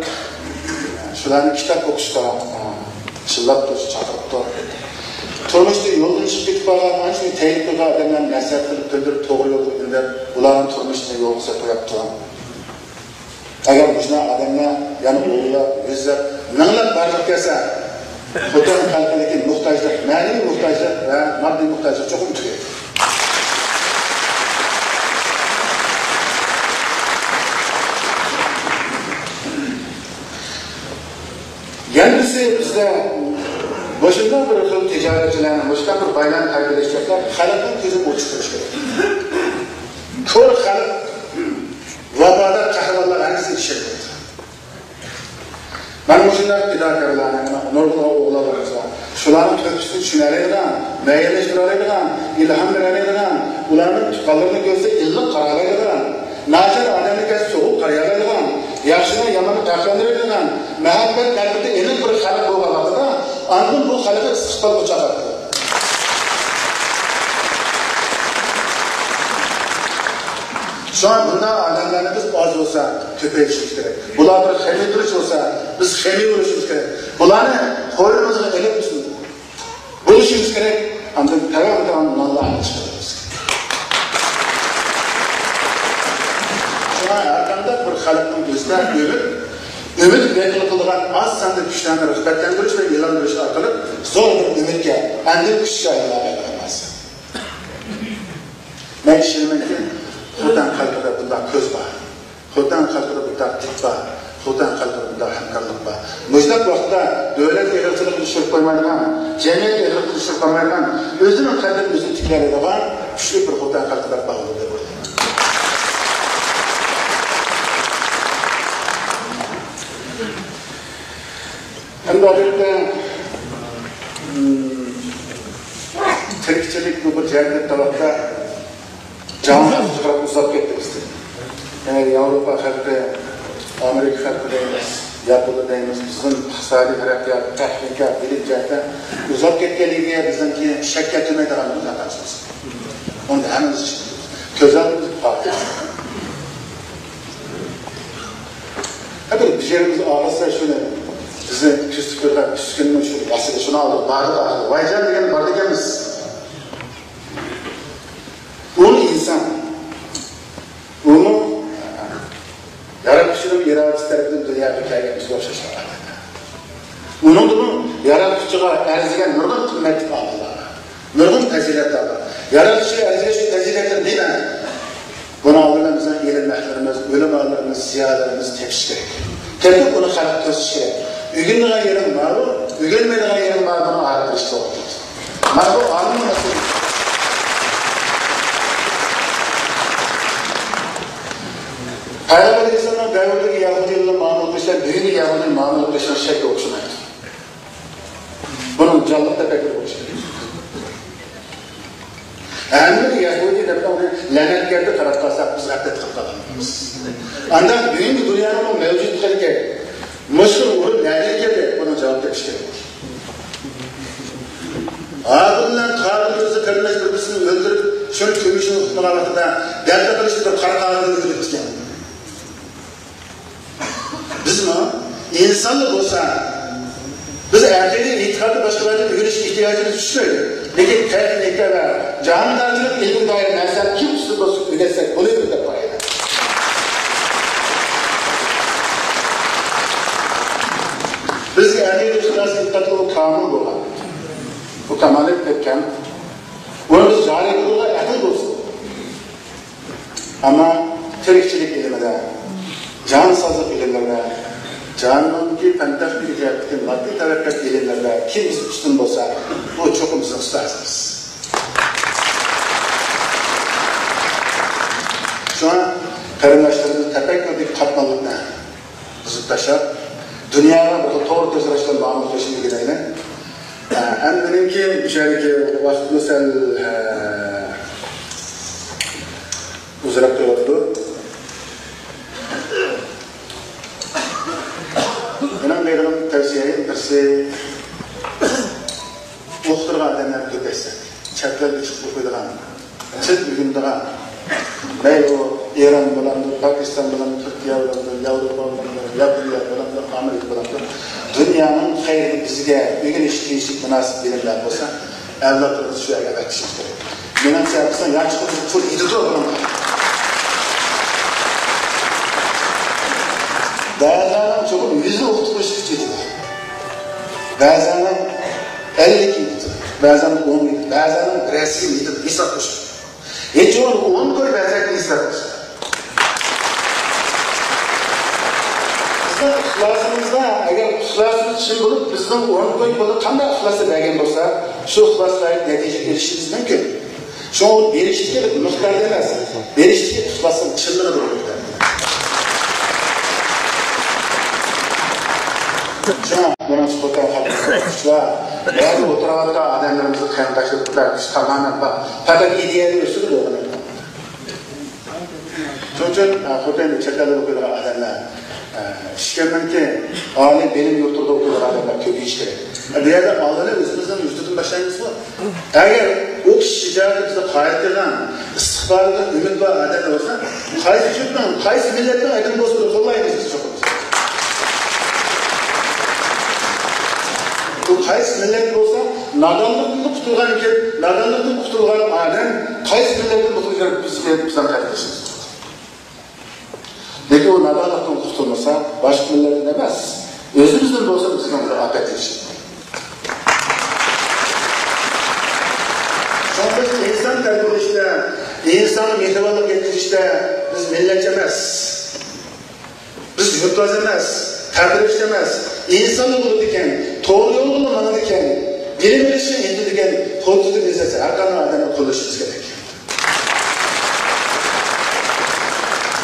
شۇلارنى كىتاب ئوقۇشقا، چىللاپ تۇرۇش چاقىرىپتۇ. تۇرمۇشتا يولدىن چىقىپ كېتىپ قالغان ئانچە تەھلىكىلىك ئادەملەرنى نەسىھەت قىلىپ كۆندۈرۈپ توغرا يولغا ئۈندەپ، ئۇلارنىڭ تۇرمۇشىنى يولغا سەپ قويۇپتۇ. ئەگەر مۇشۇنداق ئادەملەر يەنە ئوۋلاپ، يۈزلەپ، مىڭلاپ بارلىققا كەلسە، خوتەن خەلقىدىكى موھتاجلىق، مەنىۋى موھتاجلىق ۋە ماددىي موھتاجلىق چوقۇم تۈگەيدۇ. يەنە بىرسى، بىزدە مۇشۇنداق بىر خىل تىجارەتچىلەرنى، مۇشۇنداق بىر بايلارنى تەربىيەلەش كېرەك. خەلقنىڭ كۆزىنى ئوچۇق قىلىش كېرەك. كور خەلق، ۋاپادار قەھرىمانلار ھەممىسى ئىشلەيدۇ. مانا مۇشۇنداق پىداكارلارنى، مانا نۇرغۇن ئوغلانلىرىمىز بار. شۇلارنىڭ تۆھپىسىنى چۈشىنەلەيدىغان، مەيەنلەشتۈرەلەيدىغان، ئىلھام بېرەلەيدىغان، ئۇلارنىڭ تۇغقانلىرىنى كۆرسە ئىللىق قارالايدىغان، ناچار ئادەمنى كۆرسە سوغۇق قارىيالايدىغان، ياخشىنى ياماننى پەرقلەندۈرەلەيدىغان، مەھەببەت، نەپرىتى ئېنىق بىر خەلق بولغان ۋاقتىدا، ئاندىن بۇ خەلقنى ئىستىقبالغا چاقىرىدۇ. شۇڭا بۇنداق ئادەملەرنى بىز ئاز بولسا كۆپەيتىشىمىز كېرەك. بۇلار بىر خېمىر تۇرۇش بولسا، بىز خېمىر بولۇشىمىز كېرەك. بۇلارنى قوينىمىزغا ئېلىپ، بىز بولۇشىمىز كېرەك. ئاندىن تەۋەڭ تەۋەڭ نانلارنى چىقىرىمىز. شۇڭا ھەرقانداق بىر خەلقنىڭ ئۆزىدە ئۈمىد، ئۈمىد بەدىل قىلىدىغان ئاز ساندا كۈچلەرنى رىغبەتلەندۈرۈش ۋە ئىلھاملاندۇرۇش ئارقىلىق زور بىر ئۈمىدكە، ئەندىن كۈچكە ئايلىنالايدىغان نەرسە. مەن ئىشىنىمەنكى، خوتەن خەلقىدە بۇنداق كۆز بار. خوتەن خەلقىدە بۇنداق تىپ بار. خوتەن خەلقىدە بۇنداق ھەمكارلىق بار. مۇشۇنداق ۋاقىتتا دۆلەت ئېغىرچىلىقىنى چۈشۈرۈپ قويمايدىغان، جەمئىيەت ئېغىرچىلىقىنى چۈشۈرۈپ قويمايدىغان، ئۆزىنىڭ قەدرىنى ئۆزى تىكلەيدىغان كۈچلۈك بىر خوتەن خەلقى بەرپا بولىدۇ دەپ ئويلايمەن. ئەمدى ئادەتتە، مم، تىرىكچىلىك بۇ بىر جەھەتتە تاۋاقتا جاھان خەلقى قاراپ ئۇزاپ كەتتى بىزدىن. يەنى ياۋروپا خەلقى، ئامېرىكا خەلقى دەيمىز، ياپونلار دەيمىز، بىزدىن ئىقتىسادىي تەرەققىيات، تېخنىكا، بىلىم جەھەتتە ئۇزاپ كەتكەنلىكىگە بىزنىڭكى شەك كەلتۈرمەيدىغان بىر قاتارسىز. ئۇنى ھەممىمىز چۈشىنىمىز. كۆز ئالدىمىزدا بار. ھە، بىر بېشىمىز ئاغرىسا شۇنى، بىزنى كۆزىتىپ تۇرغان ئۈسكۈنىنىڭ شۇ ئاستىدا شۇنى ئالدى، بارلىق ئاستىدا. ۋايجان دېگەن بار ئىكەنمىز. ئۇمۇ ئىنسان. ئۇمۇ ياراتقۇچىنىڭ ئىرادىسى تەرىپىدىن دۇنياغا كەلگەن بىزگە ئوخشاش. ئۇنىڭدىمۇ ياراتقۇچىغا ئەرزىگەن نۇرغۇن قىممەتلىك ئامىللار بار. نۇرغۇن پەزىلەتلەر بار. ياراتقۇچىغا ئەرزىگەن شۇ پەزىلەتلەر نېمە؟ بۇنىڭ ئالدىدا بىزنىڭ ئىلىم ئەھلىلىرىمىز، ئۆلىمالىرىمىز، زىيالىيلىرىمىز تېپىشى كېرەك. تېپىپ ئۇنى خەلققە كۆرسىتىش كېرەك. ئۆگىنىدىغان يېرىڭ بارمۇ، ئۆگەنمەيدىغان يېرىڭ بارمۇ، بۇنى ئايرىپ بېرىش توغرا. مانا بۇ ئالىمنىڭ مەسئۇلىيىتى. پەيغەمبەر ئەلەيھىسسالامنىڭ دەۋرىدىكى يەھۇدىيلار مۇئامىلە قىلىشى بىلەن بۈگۈنكى يەھۇدىي مۇئامىلە قىلىشىنىڭ شەكلى ئوخشىمايدۇ. بۇنىڭ جانلىق تەپەككۇر بولۇشى كېرەك. ھەممىنى يەھۇدىي دەپ ئۇنى لەنەتكە قاراپ قالساق، بىز غەپلەت قىلىپ قالغان بولىمىز. ئانداق بۈگۈنكى دۇنيانىڭ مەۋجۇتلۇقىدىكى مۇشۇ ئورۇن نەدىن كەلدى؟ بۇنىڭ جاۋاب تېپىش كېرەك. ھابىل بىلەن قابىل ئۆزى قېرىنداش بىر-بىرسىنى ئۆلتۈرۈپ، شۇنى كۆمۈشنى ئۇقمىغان ۋاقتىدا دەپنە قىلىشتا بىر قارا قاغىنى ئۆلتۈرۈپتىكەن. بىزمۇ ئىنسانلا بولسا، بىز ئەقىدە، ئېتىقادنى باشقىلاردىن ئۆگىنىشكە ئېھتىياجىمىز چۈشمەيدۇ. لېكىن تېخنىكا ۋە جاھاندارچىلىق ئىلمىي دائىرە نەرسىلەرنى كىم ئۈستۈن بولسا ئۆگەتسەك بولىدۇ دەپ قارايمەن. بىزگە ئەقىدە ئىخلاس ئېتىقادلىقى كامىل بولغان. بۇ كامالىيەت دەپ كەم. بۇنى بىز جارى قىلىدىغان ئەقىل بولسۇن. ئەمما تىرىكچىلىك ئىلمىدە، جانسازلىق ئىلىملىرىدە، جاننىڭكى پەن تېخنىكا جەھەتتىكى ماددىي تەرەققىيات ئىلىملىرىدە كىم بىز ئۈستۈن بولسا، بۇ چوقۇم بىزنىڭ ئۇستازىمىز. شۇڭا قېرىنداشلىرىمىز تەپەككۇردىكى قاتماللىقنى بۇزۇپ تاشلاپ، دۇنياغا بىر خىل توغرا كۆز قاراشلار مۇئامىلە قىلىشنى ئۆگىنەيلى. ئە، ئەمدى مېنىڭكى مۇشۇ يەردىكى ۋاقىتمۇ سەل، ئە، ئۇزىراپ قېلىۋاتىدۇ. مېنىڭ بېرىدىغان تەۋسىيەم بىرسى، ئوقۇتىدىغان ئادەملەرنى كۆپەيتسەك، چەت ئەلگە چىقىپ ئوقۇيدىغان، چەت ئۆگىنىدىغان، مەيلى ئۇ ئىران بولامدۇ، پاكىستان بولامدۇ، تۈركىيە بولامدۇ، ياۋروپا بولامدۇ، ياپونىيە بولامدۇ، ئامېرىكا بولامدۇ، دۇنيانىڭ خەيرىگە بىزگە ئۆگىنىشكە تېگىشلىك مۇناسىپ بىلىملەر بولسا، ئەۋلادلىرىمىز شۇ يەرگە ئەۋەتىشىمىز كېرەك. مېنىڭچە، بىزنىڭ يانچۇقىمىز پۇل يېتىدۇ بۇنىڭغا. بەزىلەرنىڭ چوقۇم يۈزنى ئوقۇتۇپ قويۇش كۈچى يېتىدۇ. بەزىلەرنىڭ ئەللىك يېتىدۇ. بەزىلەرنىڭ ئون يېتىدۇ. بەزىلەرنىڭ بىرەرسى يېتىدۇ. ھېساب قوشۇپ. ھېچ بولمىغاندا ئون كوي بەرسەك، نېسى بار؟ بىزنىڭ ئىخلاسىمىزدا، ئەگەر ئىخلاسىمىز چىن بولۇپ، بىزنىڭ ئون كوي پۇلنى قانداق ئىخلاستا بەرگەن بولسا، شۇ ئىخلاسقا نەتىجە ئېرىشىشىمىز مۇمكىن. شۇڭا ئۇ بېرىشتىكى مىقداردا ئەمەس، بېرىشتىكى ئىخلاسنىڭ چىنلىقىدا بولۇپ كېتىدۇ. شۇڭا مېنىڭ سۇلتان خەلقىمىزگە ئۇچۇشلار، بەزى ئولتۇرۇۋاتقان ئادەملىرىمىزنىڭ قېرىنداشلىرى بىلەن كۈچ تامامەن بار. پەقەت ئىدىيەدە ئۆسىدۇ ئۇلار. شۇنىڭ ئۈچۈن، ئە، خوتەندە چەت ئەلدە ئوقۇيدىغان ئادەملەر، ئە، ئىشكەنمەنكى ئالىي بىلىم يۇرتلىرىدا ئوقۇيدىغان ئادەملەر كۆپىيىشى كېرەك. ئە، بۇ يەردە ئالدىدا ئۆزىمىزنىڭ يۇرتىدىن باشلايمىزغۇ. ئەگەر ئوقۇش شىجائىتى بىزدە قايىل قىلغان، ئىستىقبالىدا ئۈمىد بار ئادەملەر بولسا، قايسى يۇرتنىڭ، قايسى مىللەتنىڭ ئادىمى بولسا، بىر قوللايمىز بىز چوقۇم. بۇ قايسى مىللەت بولسا، نادانلىقتىن قۇتۇلغان ئىكەن، نادانلىقتىن قۇتۇلغان ئادەم قايسى مىللەتتىن بولسا، بىزگە، بىزنىڭ قېرىندىشىمىز. لېكىن ئۇ نادانلىقتىن قۇتۇلمىسا، باشقا مىللەتتىن ئەمەس، ئۆزىمىزدىن بولسا، بىزنىڭ بىر ئاپەتلىشىش. شۇڭا بىز ئىنسان تەربىيەلەشتە، ئىنسانغا مېھرىبانلىق يەتكۈزۈشتە بىز مىللەتچە ئەمەس، بىز يۇرتۋاز ئەمەس، پەقىرلىك ئەمەس، ئىنسانلا بولىدىكەن، توغرا يولغىلا ماڭىدىكەن، بىلىم ئېلىشنى ئىنتىلىدىكەن، پوزىتىپ ئىزدەش ھەر قانداق ئادەمنى قوللىشىمىز كېرەك.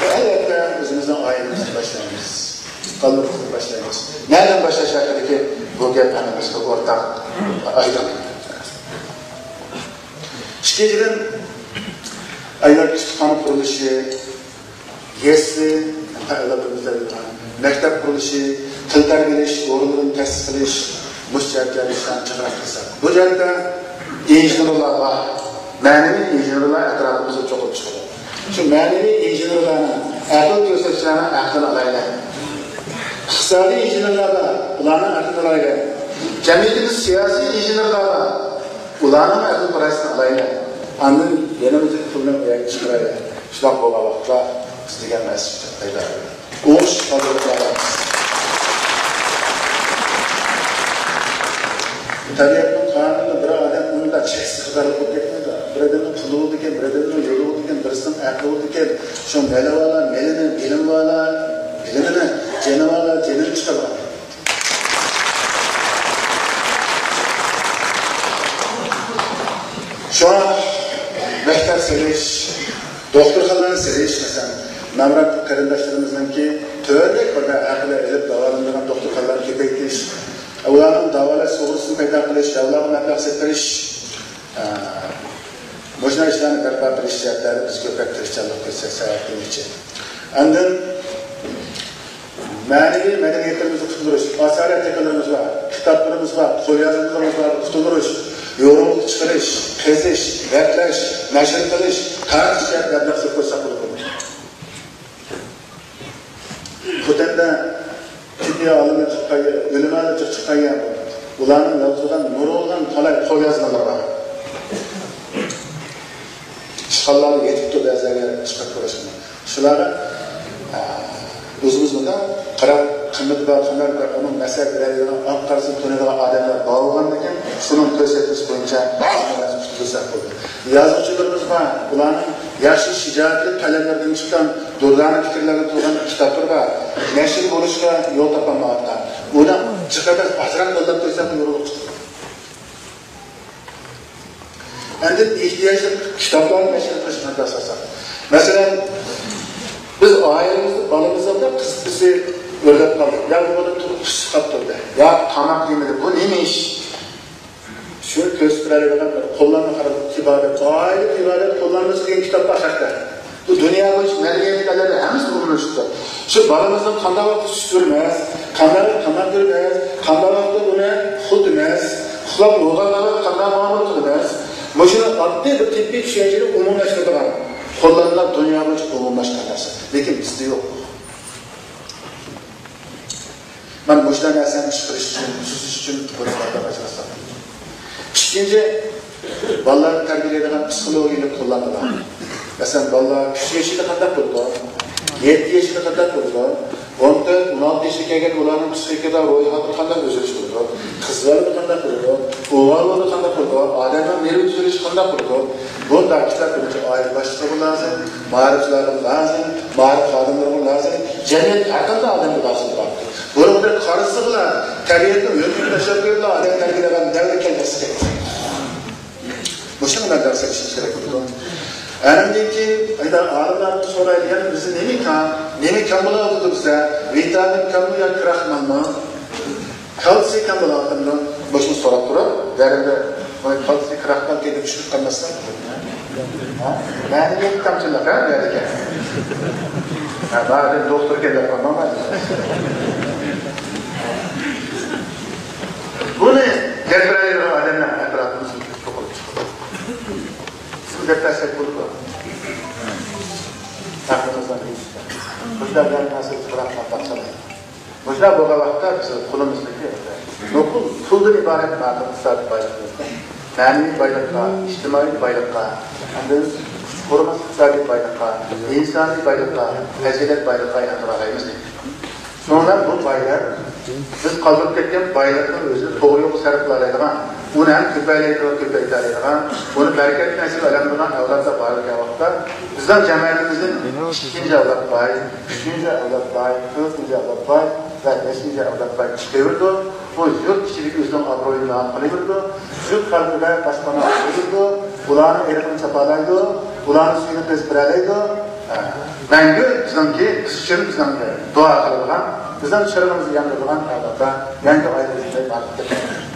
ئەلۋەتتە، ئۆزىمىزنىڭ ئائىلىمىزدىن باشلايمىز. بالىلىرىمىزدىن باشلايمىز. نەدىن باشلاش ھەققىدىكى بۇ گەپ ھەممىمىزگە ئورتاق، ئايدىڭ. ئىككىنچىدىن، ئايلار كۇتۇپخانا قۇرۇلۇشى، يەسلى، مەكتەپ قۇرۇلۇشى، تىل تەربىيەلەش ئورۇنلىرىنى تەسىس قىلىش، مۇشۇ جەھەتلەردە ئىشلارنى جىقراق قىلساق. بۇ جەھەتتە ئىنژېنېرلار بار، مەنىۋى ئىنژېنېرلار ئەتراپىمىزدا چوقۇم چىقىدۇ. شۇ مەنىۋى ئىنژېنېرلارنىڭ، ئەقىل كۆرسەتكۈچىلەرنىڭ ئەقلىنى ئالايلى. ئىقتىسادىي ئىنژېنېرلار بار، بۇلارنىڭ ئەقلىنى ئالايلى. جەمئىيىتىمىزدە سىياسىي ئىنژېنېرلار بار، ئۇلارنىڭ ئەقىل پاراسىتىنى ئالايلى. ئاندىن يەنە بىر پۇلنى ئۇ يەرگە چىقىرايلى. شۇنداق بولغان ۋاقىتتا بىز دېگەن مەسىلە پەيدا بولىدۇ. ئوڭۇش قازىنىپ ئالىمىز. تەبىئەتنىڭ قانۇنىدا بىر ئادەم ئۇنداق چەكسىز ئىقتىدارلىق بولۇپ كەتمەيدۇ. بىر ئادەمنىڭ پۇلى بولىدىكەن، بىر ئادەمنىڭ يولى بولىدىكەن، بىرسىنىڭ ئەقلى بولىدىكەن. شۇ مېلى بارلار مېلىنى، بىلىمى بارلار بىلىمىنى، جېنى بارلار جېنىنى چىقىرىدۇ. شۇڭا مەكتەپ سېلىش، دوختۇرخانىلارنى سېلىش، مەسىلەن، نامرات قېرىنداشلىرىمىزنىڭكى تۆۋەندەك بىردە ھەققىدە ئېلىپ داۋالىنىدىغان دوختۇرخانىلارنى كۆپەيتىش، ئۇلارنىڭ داۋالاش سۇغۇرتىسىنى پەيدا قىلىش، ياۋلارغا مەبلەغ سېلىپ بېرىش، ئە، مۇشۇنداق ئىشلارنى بەرپا قىلىش جەھەتلەردە بىز كۆپرەك تىرىشچانلىق كۆرسەتسەك دېمەكچى. ئاندىن مەنىۋى مەدەنىيەتلىرىمىزنى قۇتۇلدۇرۇش، ئاسارەت يىغىنلىرىمىز بار، كىتابلىرىمىز بار، قوليازمىلىرىمىز بار، قۇتۇلدۇرۇش، يورۇقلۇق چىقىرىش، قېزىش، رەتلەش، نەشر قىلىش، تارقىتىش جەھەتلەردە قىلىپ قويساق بولىدۇ. خوتەندە تېببىي ئالىملار چىققان يەر، ئۆلىمالار چىققان يەر بۇ. ئۇلارنىڭ يازغان نۇرغۇنلىغان تالاي قوليازمىلىرى بار. ئىشخانىلارغا يېتىپتۇ، بەزىلەرگە چىقىپ كۆرۈشمۇ. شۇلارغا، ئە، ئۆزىمىز بۇنداق قاراپ، قىممىتى بار، قىممەت بار، ئۇنىڭ مەسلىھەت بېرەلەيدىغان، ئاق قارىسىنى تونۇيدىغان ئادەملەر بار بولغاندىكىن، شۇنىڭ كۆرسەتمىسى بويىچە ئۇنى قۇتۇلدۇرساق بولىدۇ. يازغۇچىلىرىمىز بار، ئۇلارنىڭ ياخشى شىجائەتلىك قەلەملىرىدىن چىققان، دۇردانە پىكىرلەردىن تۇرغان كىتابلىرى بار. نەشر بولۇشقا يول تاپالمايۋاتقان. ئۇنى جىقىدەك ئازراق قوللاپ قويساق، يورۇق چىقىدۇ. ئاندىن ئېھتىياجلىق كىتابلارنى نەشر قىلىش مەسىلىسى. مەسىلەن، بىز ئائىلىمىزدە بالىمىزدا قىزىتمىسى ئۆرلەپ قالدى. يا بۇ بالا تۇرۇپ ئىسسىقلاپ تۇردى. يا تاماق يېمىدى. بۇ نېمە ئىش؟ شۇنى كۆرسىتىپ بېرەلەيدىغان بىر قوللانما قارىدۇق، ئىبادەت، ئائىلە ئىبادەت قوللانمىسى دېگەن كىتاب بار ھەقتە. بۇ دۇنيا بويىچە مەدەنىيەتلىك ئەللەردە ھەممىسى ئومۇملىشىپتۇ. شۇ بالىمىزنى قانداق ۋاقىتتا سۈت بېرىمىز، قانداق ۋاقىتتا تاماق بېرىمىز، قانداق ۋاقىتتا ئۇنى ئۇخلىتىمىز، ئۇخلاپ ئويغانغاندا قانداق مۇئامىلە قىلىمىز، مۇشۇنى ئاددىي بىر تېببىي چۈشەنچىنى ئومۇملاشتۇرىدىغان قوللانما دۇنيا بويىچە ئومۇملاشقان نەرسە. لېكىن بىزدە يوق. مانا مۇشۇنداق نەرسىلەرنى چىقىرىش ئۈچۈن، سۈزۈش ئۈچۈن بۇنى باشلاپ ئاچىلىساق. ئىككىنچى، بالىلارنى تەربىيەلەيدىغان پسىخولوگىيەلىك قوللانمىلار. مەسىلەن، بالىلار ئۈچ يېشىدا قانداق بولىدۇ؟ يەتتە يېشىدا قانداق بولىدۇ؟ ئون تۆت، ئون ئالتە يېشىغا كەلگەندە ئۇلارنىڭ پسىخىكىدا، روھىياتىدا قانداق ئۆزگىرىش بولىدۇ؟ قىز بالىدا قانداق بولىدۇ؟ ئوغۇل بالىدا قانداق بولىدۇ؟ ئادەمنىڭ نېرۋا تۈزۈلۈشى قانداق بولىدۇ؟ بۇنداق كىتاب بويىچە ئائىلە باشلىقلىرىمۇ لازىم، مائارىپچىلارمۇ لازىم، مائارىپ خادىملىرىمۇ لازىم، جەمئىيەتتە ھەر قانداق ئادەمگە لازىم بۇ. بۇنىڭغا بىر قارىسىغىلا، تەبىئەتنىڭ ھۆكمىنى تاشلاپ قويۇپلا ئادەم تەربىيەلەپ دەۋرگە كەلمەسلىك كېرەك. مۇشۇنى مەن دەرس ئېلىشىمىز كېرەك بولىدۇ. ئاندىن كېيىن ئايدا ئالىملاردىن سورايدۇ، يەنە بىزدە نېمە كەم؟ نېمە كەم بولۇۋاتىدۇ بىزدە؟ ۋىتامىن كەممۇ ياكى كراخمالمۇ؟ كالتسىي كەم بولۇۋاتىدۇ. مۇشۇنى سوراپ تۇرۇپ، دەرىدە، «ۋاي، كالتسىي كراخمال كەيدە چۈشۈپ قالماسسەن؟» ھە؟ مەنىۋىيەت كەمچىلىك، ھە، دەرىكەن. ھە، بەزى دوختۇر كېلىپ قالماڭ. بۇنى گەپ بېرەلەيدىغان ئادەملەر ئەتراپىمىزدا چوقۇم چىقىدۇ. سىز دەپ بەرسەك بولىدۇ. ئەقلىمىزدىن بىز دەپ بەرمەسەك، بىراق مۇنداق قىلىڭ. مۇشۇنداق بولغان ۋاقىتتا بىز قولىمىزدىكى نوقۇل پۇلدىن ئىبارەت مەلۇم ئىقتىسادىي بايلىقىمىزنى مەنىۋى بايلىققا، ئىجتىمائىي بايلىققا، ئاندىن قۇرۇلمىس ئىقتىسادىي بايلىققا، ئىنسانىي بايلىققا، پەزىلەت بايلىققا ئايلاندۇرالايمىز دېدى. شۇنىڭ بىلەن بۇ بايلىق، بىز قالدۇرۇپ كەتكەن بايلىقنىڭ ئۆزىنى توغرا يولغا سەرپ قىلالايدىغان، ئۇنى ھەم كۆپەيلەيدىغان، كۆپەيتەلەيدىغان، ئۇنى بەرىكەتلىك نەسىبە ئايلاندۇرىدىغان ئەۋلادلار باركەن ۋاقىتتا، بىزنىڭ جەمئىيىتىمىزدىن ئىككىنچى ئەۋلاد باي، ئۈچىنچى ئەۋلاد باي، تۆتىنچى ئەۋلاد باي ۋە بەشىنچى ئەۋلاد باي چىقىۋېرىدۇ. بۇ يۇرت ئىچىدىكى ئۆزىنىڭ ئابرۇيىنى داۋام قىلىۋېرىدۇ. يۇرت خەلقىگە باشپانا بېرىدۇ. ئۇلارنىڭ ئېرىقىنى چاپالايدۇ. ئۇلارنىڭ سۈيىنى قېزىپ بېرەلەيدۇ. ھە. مەڭگۈ بىزنىڭكى، بىز ئۈچۈن بىزنىڭ دۇئا قىلىدىغان، بىزنىڭ چىرىغىمىزنى ياندۇرىدىغان ئەۋلادلار مەڭگۈ ئايرىلماي بارىدۇ.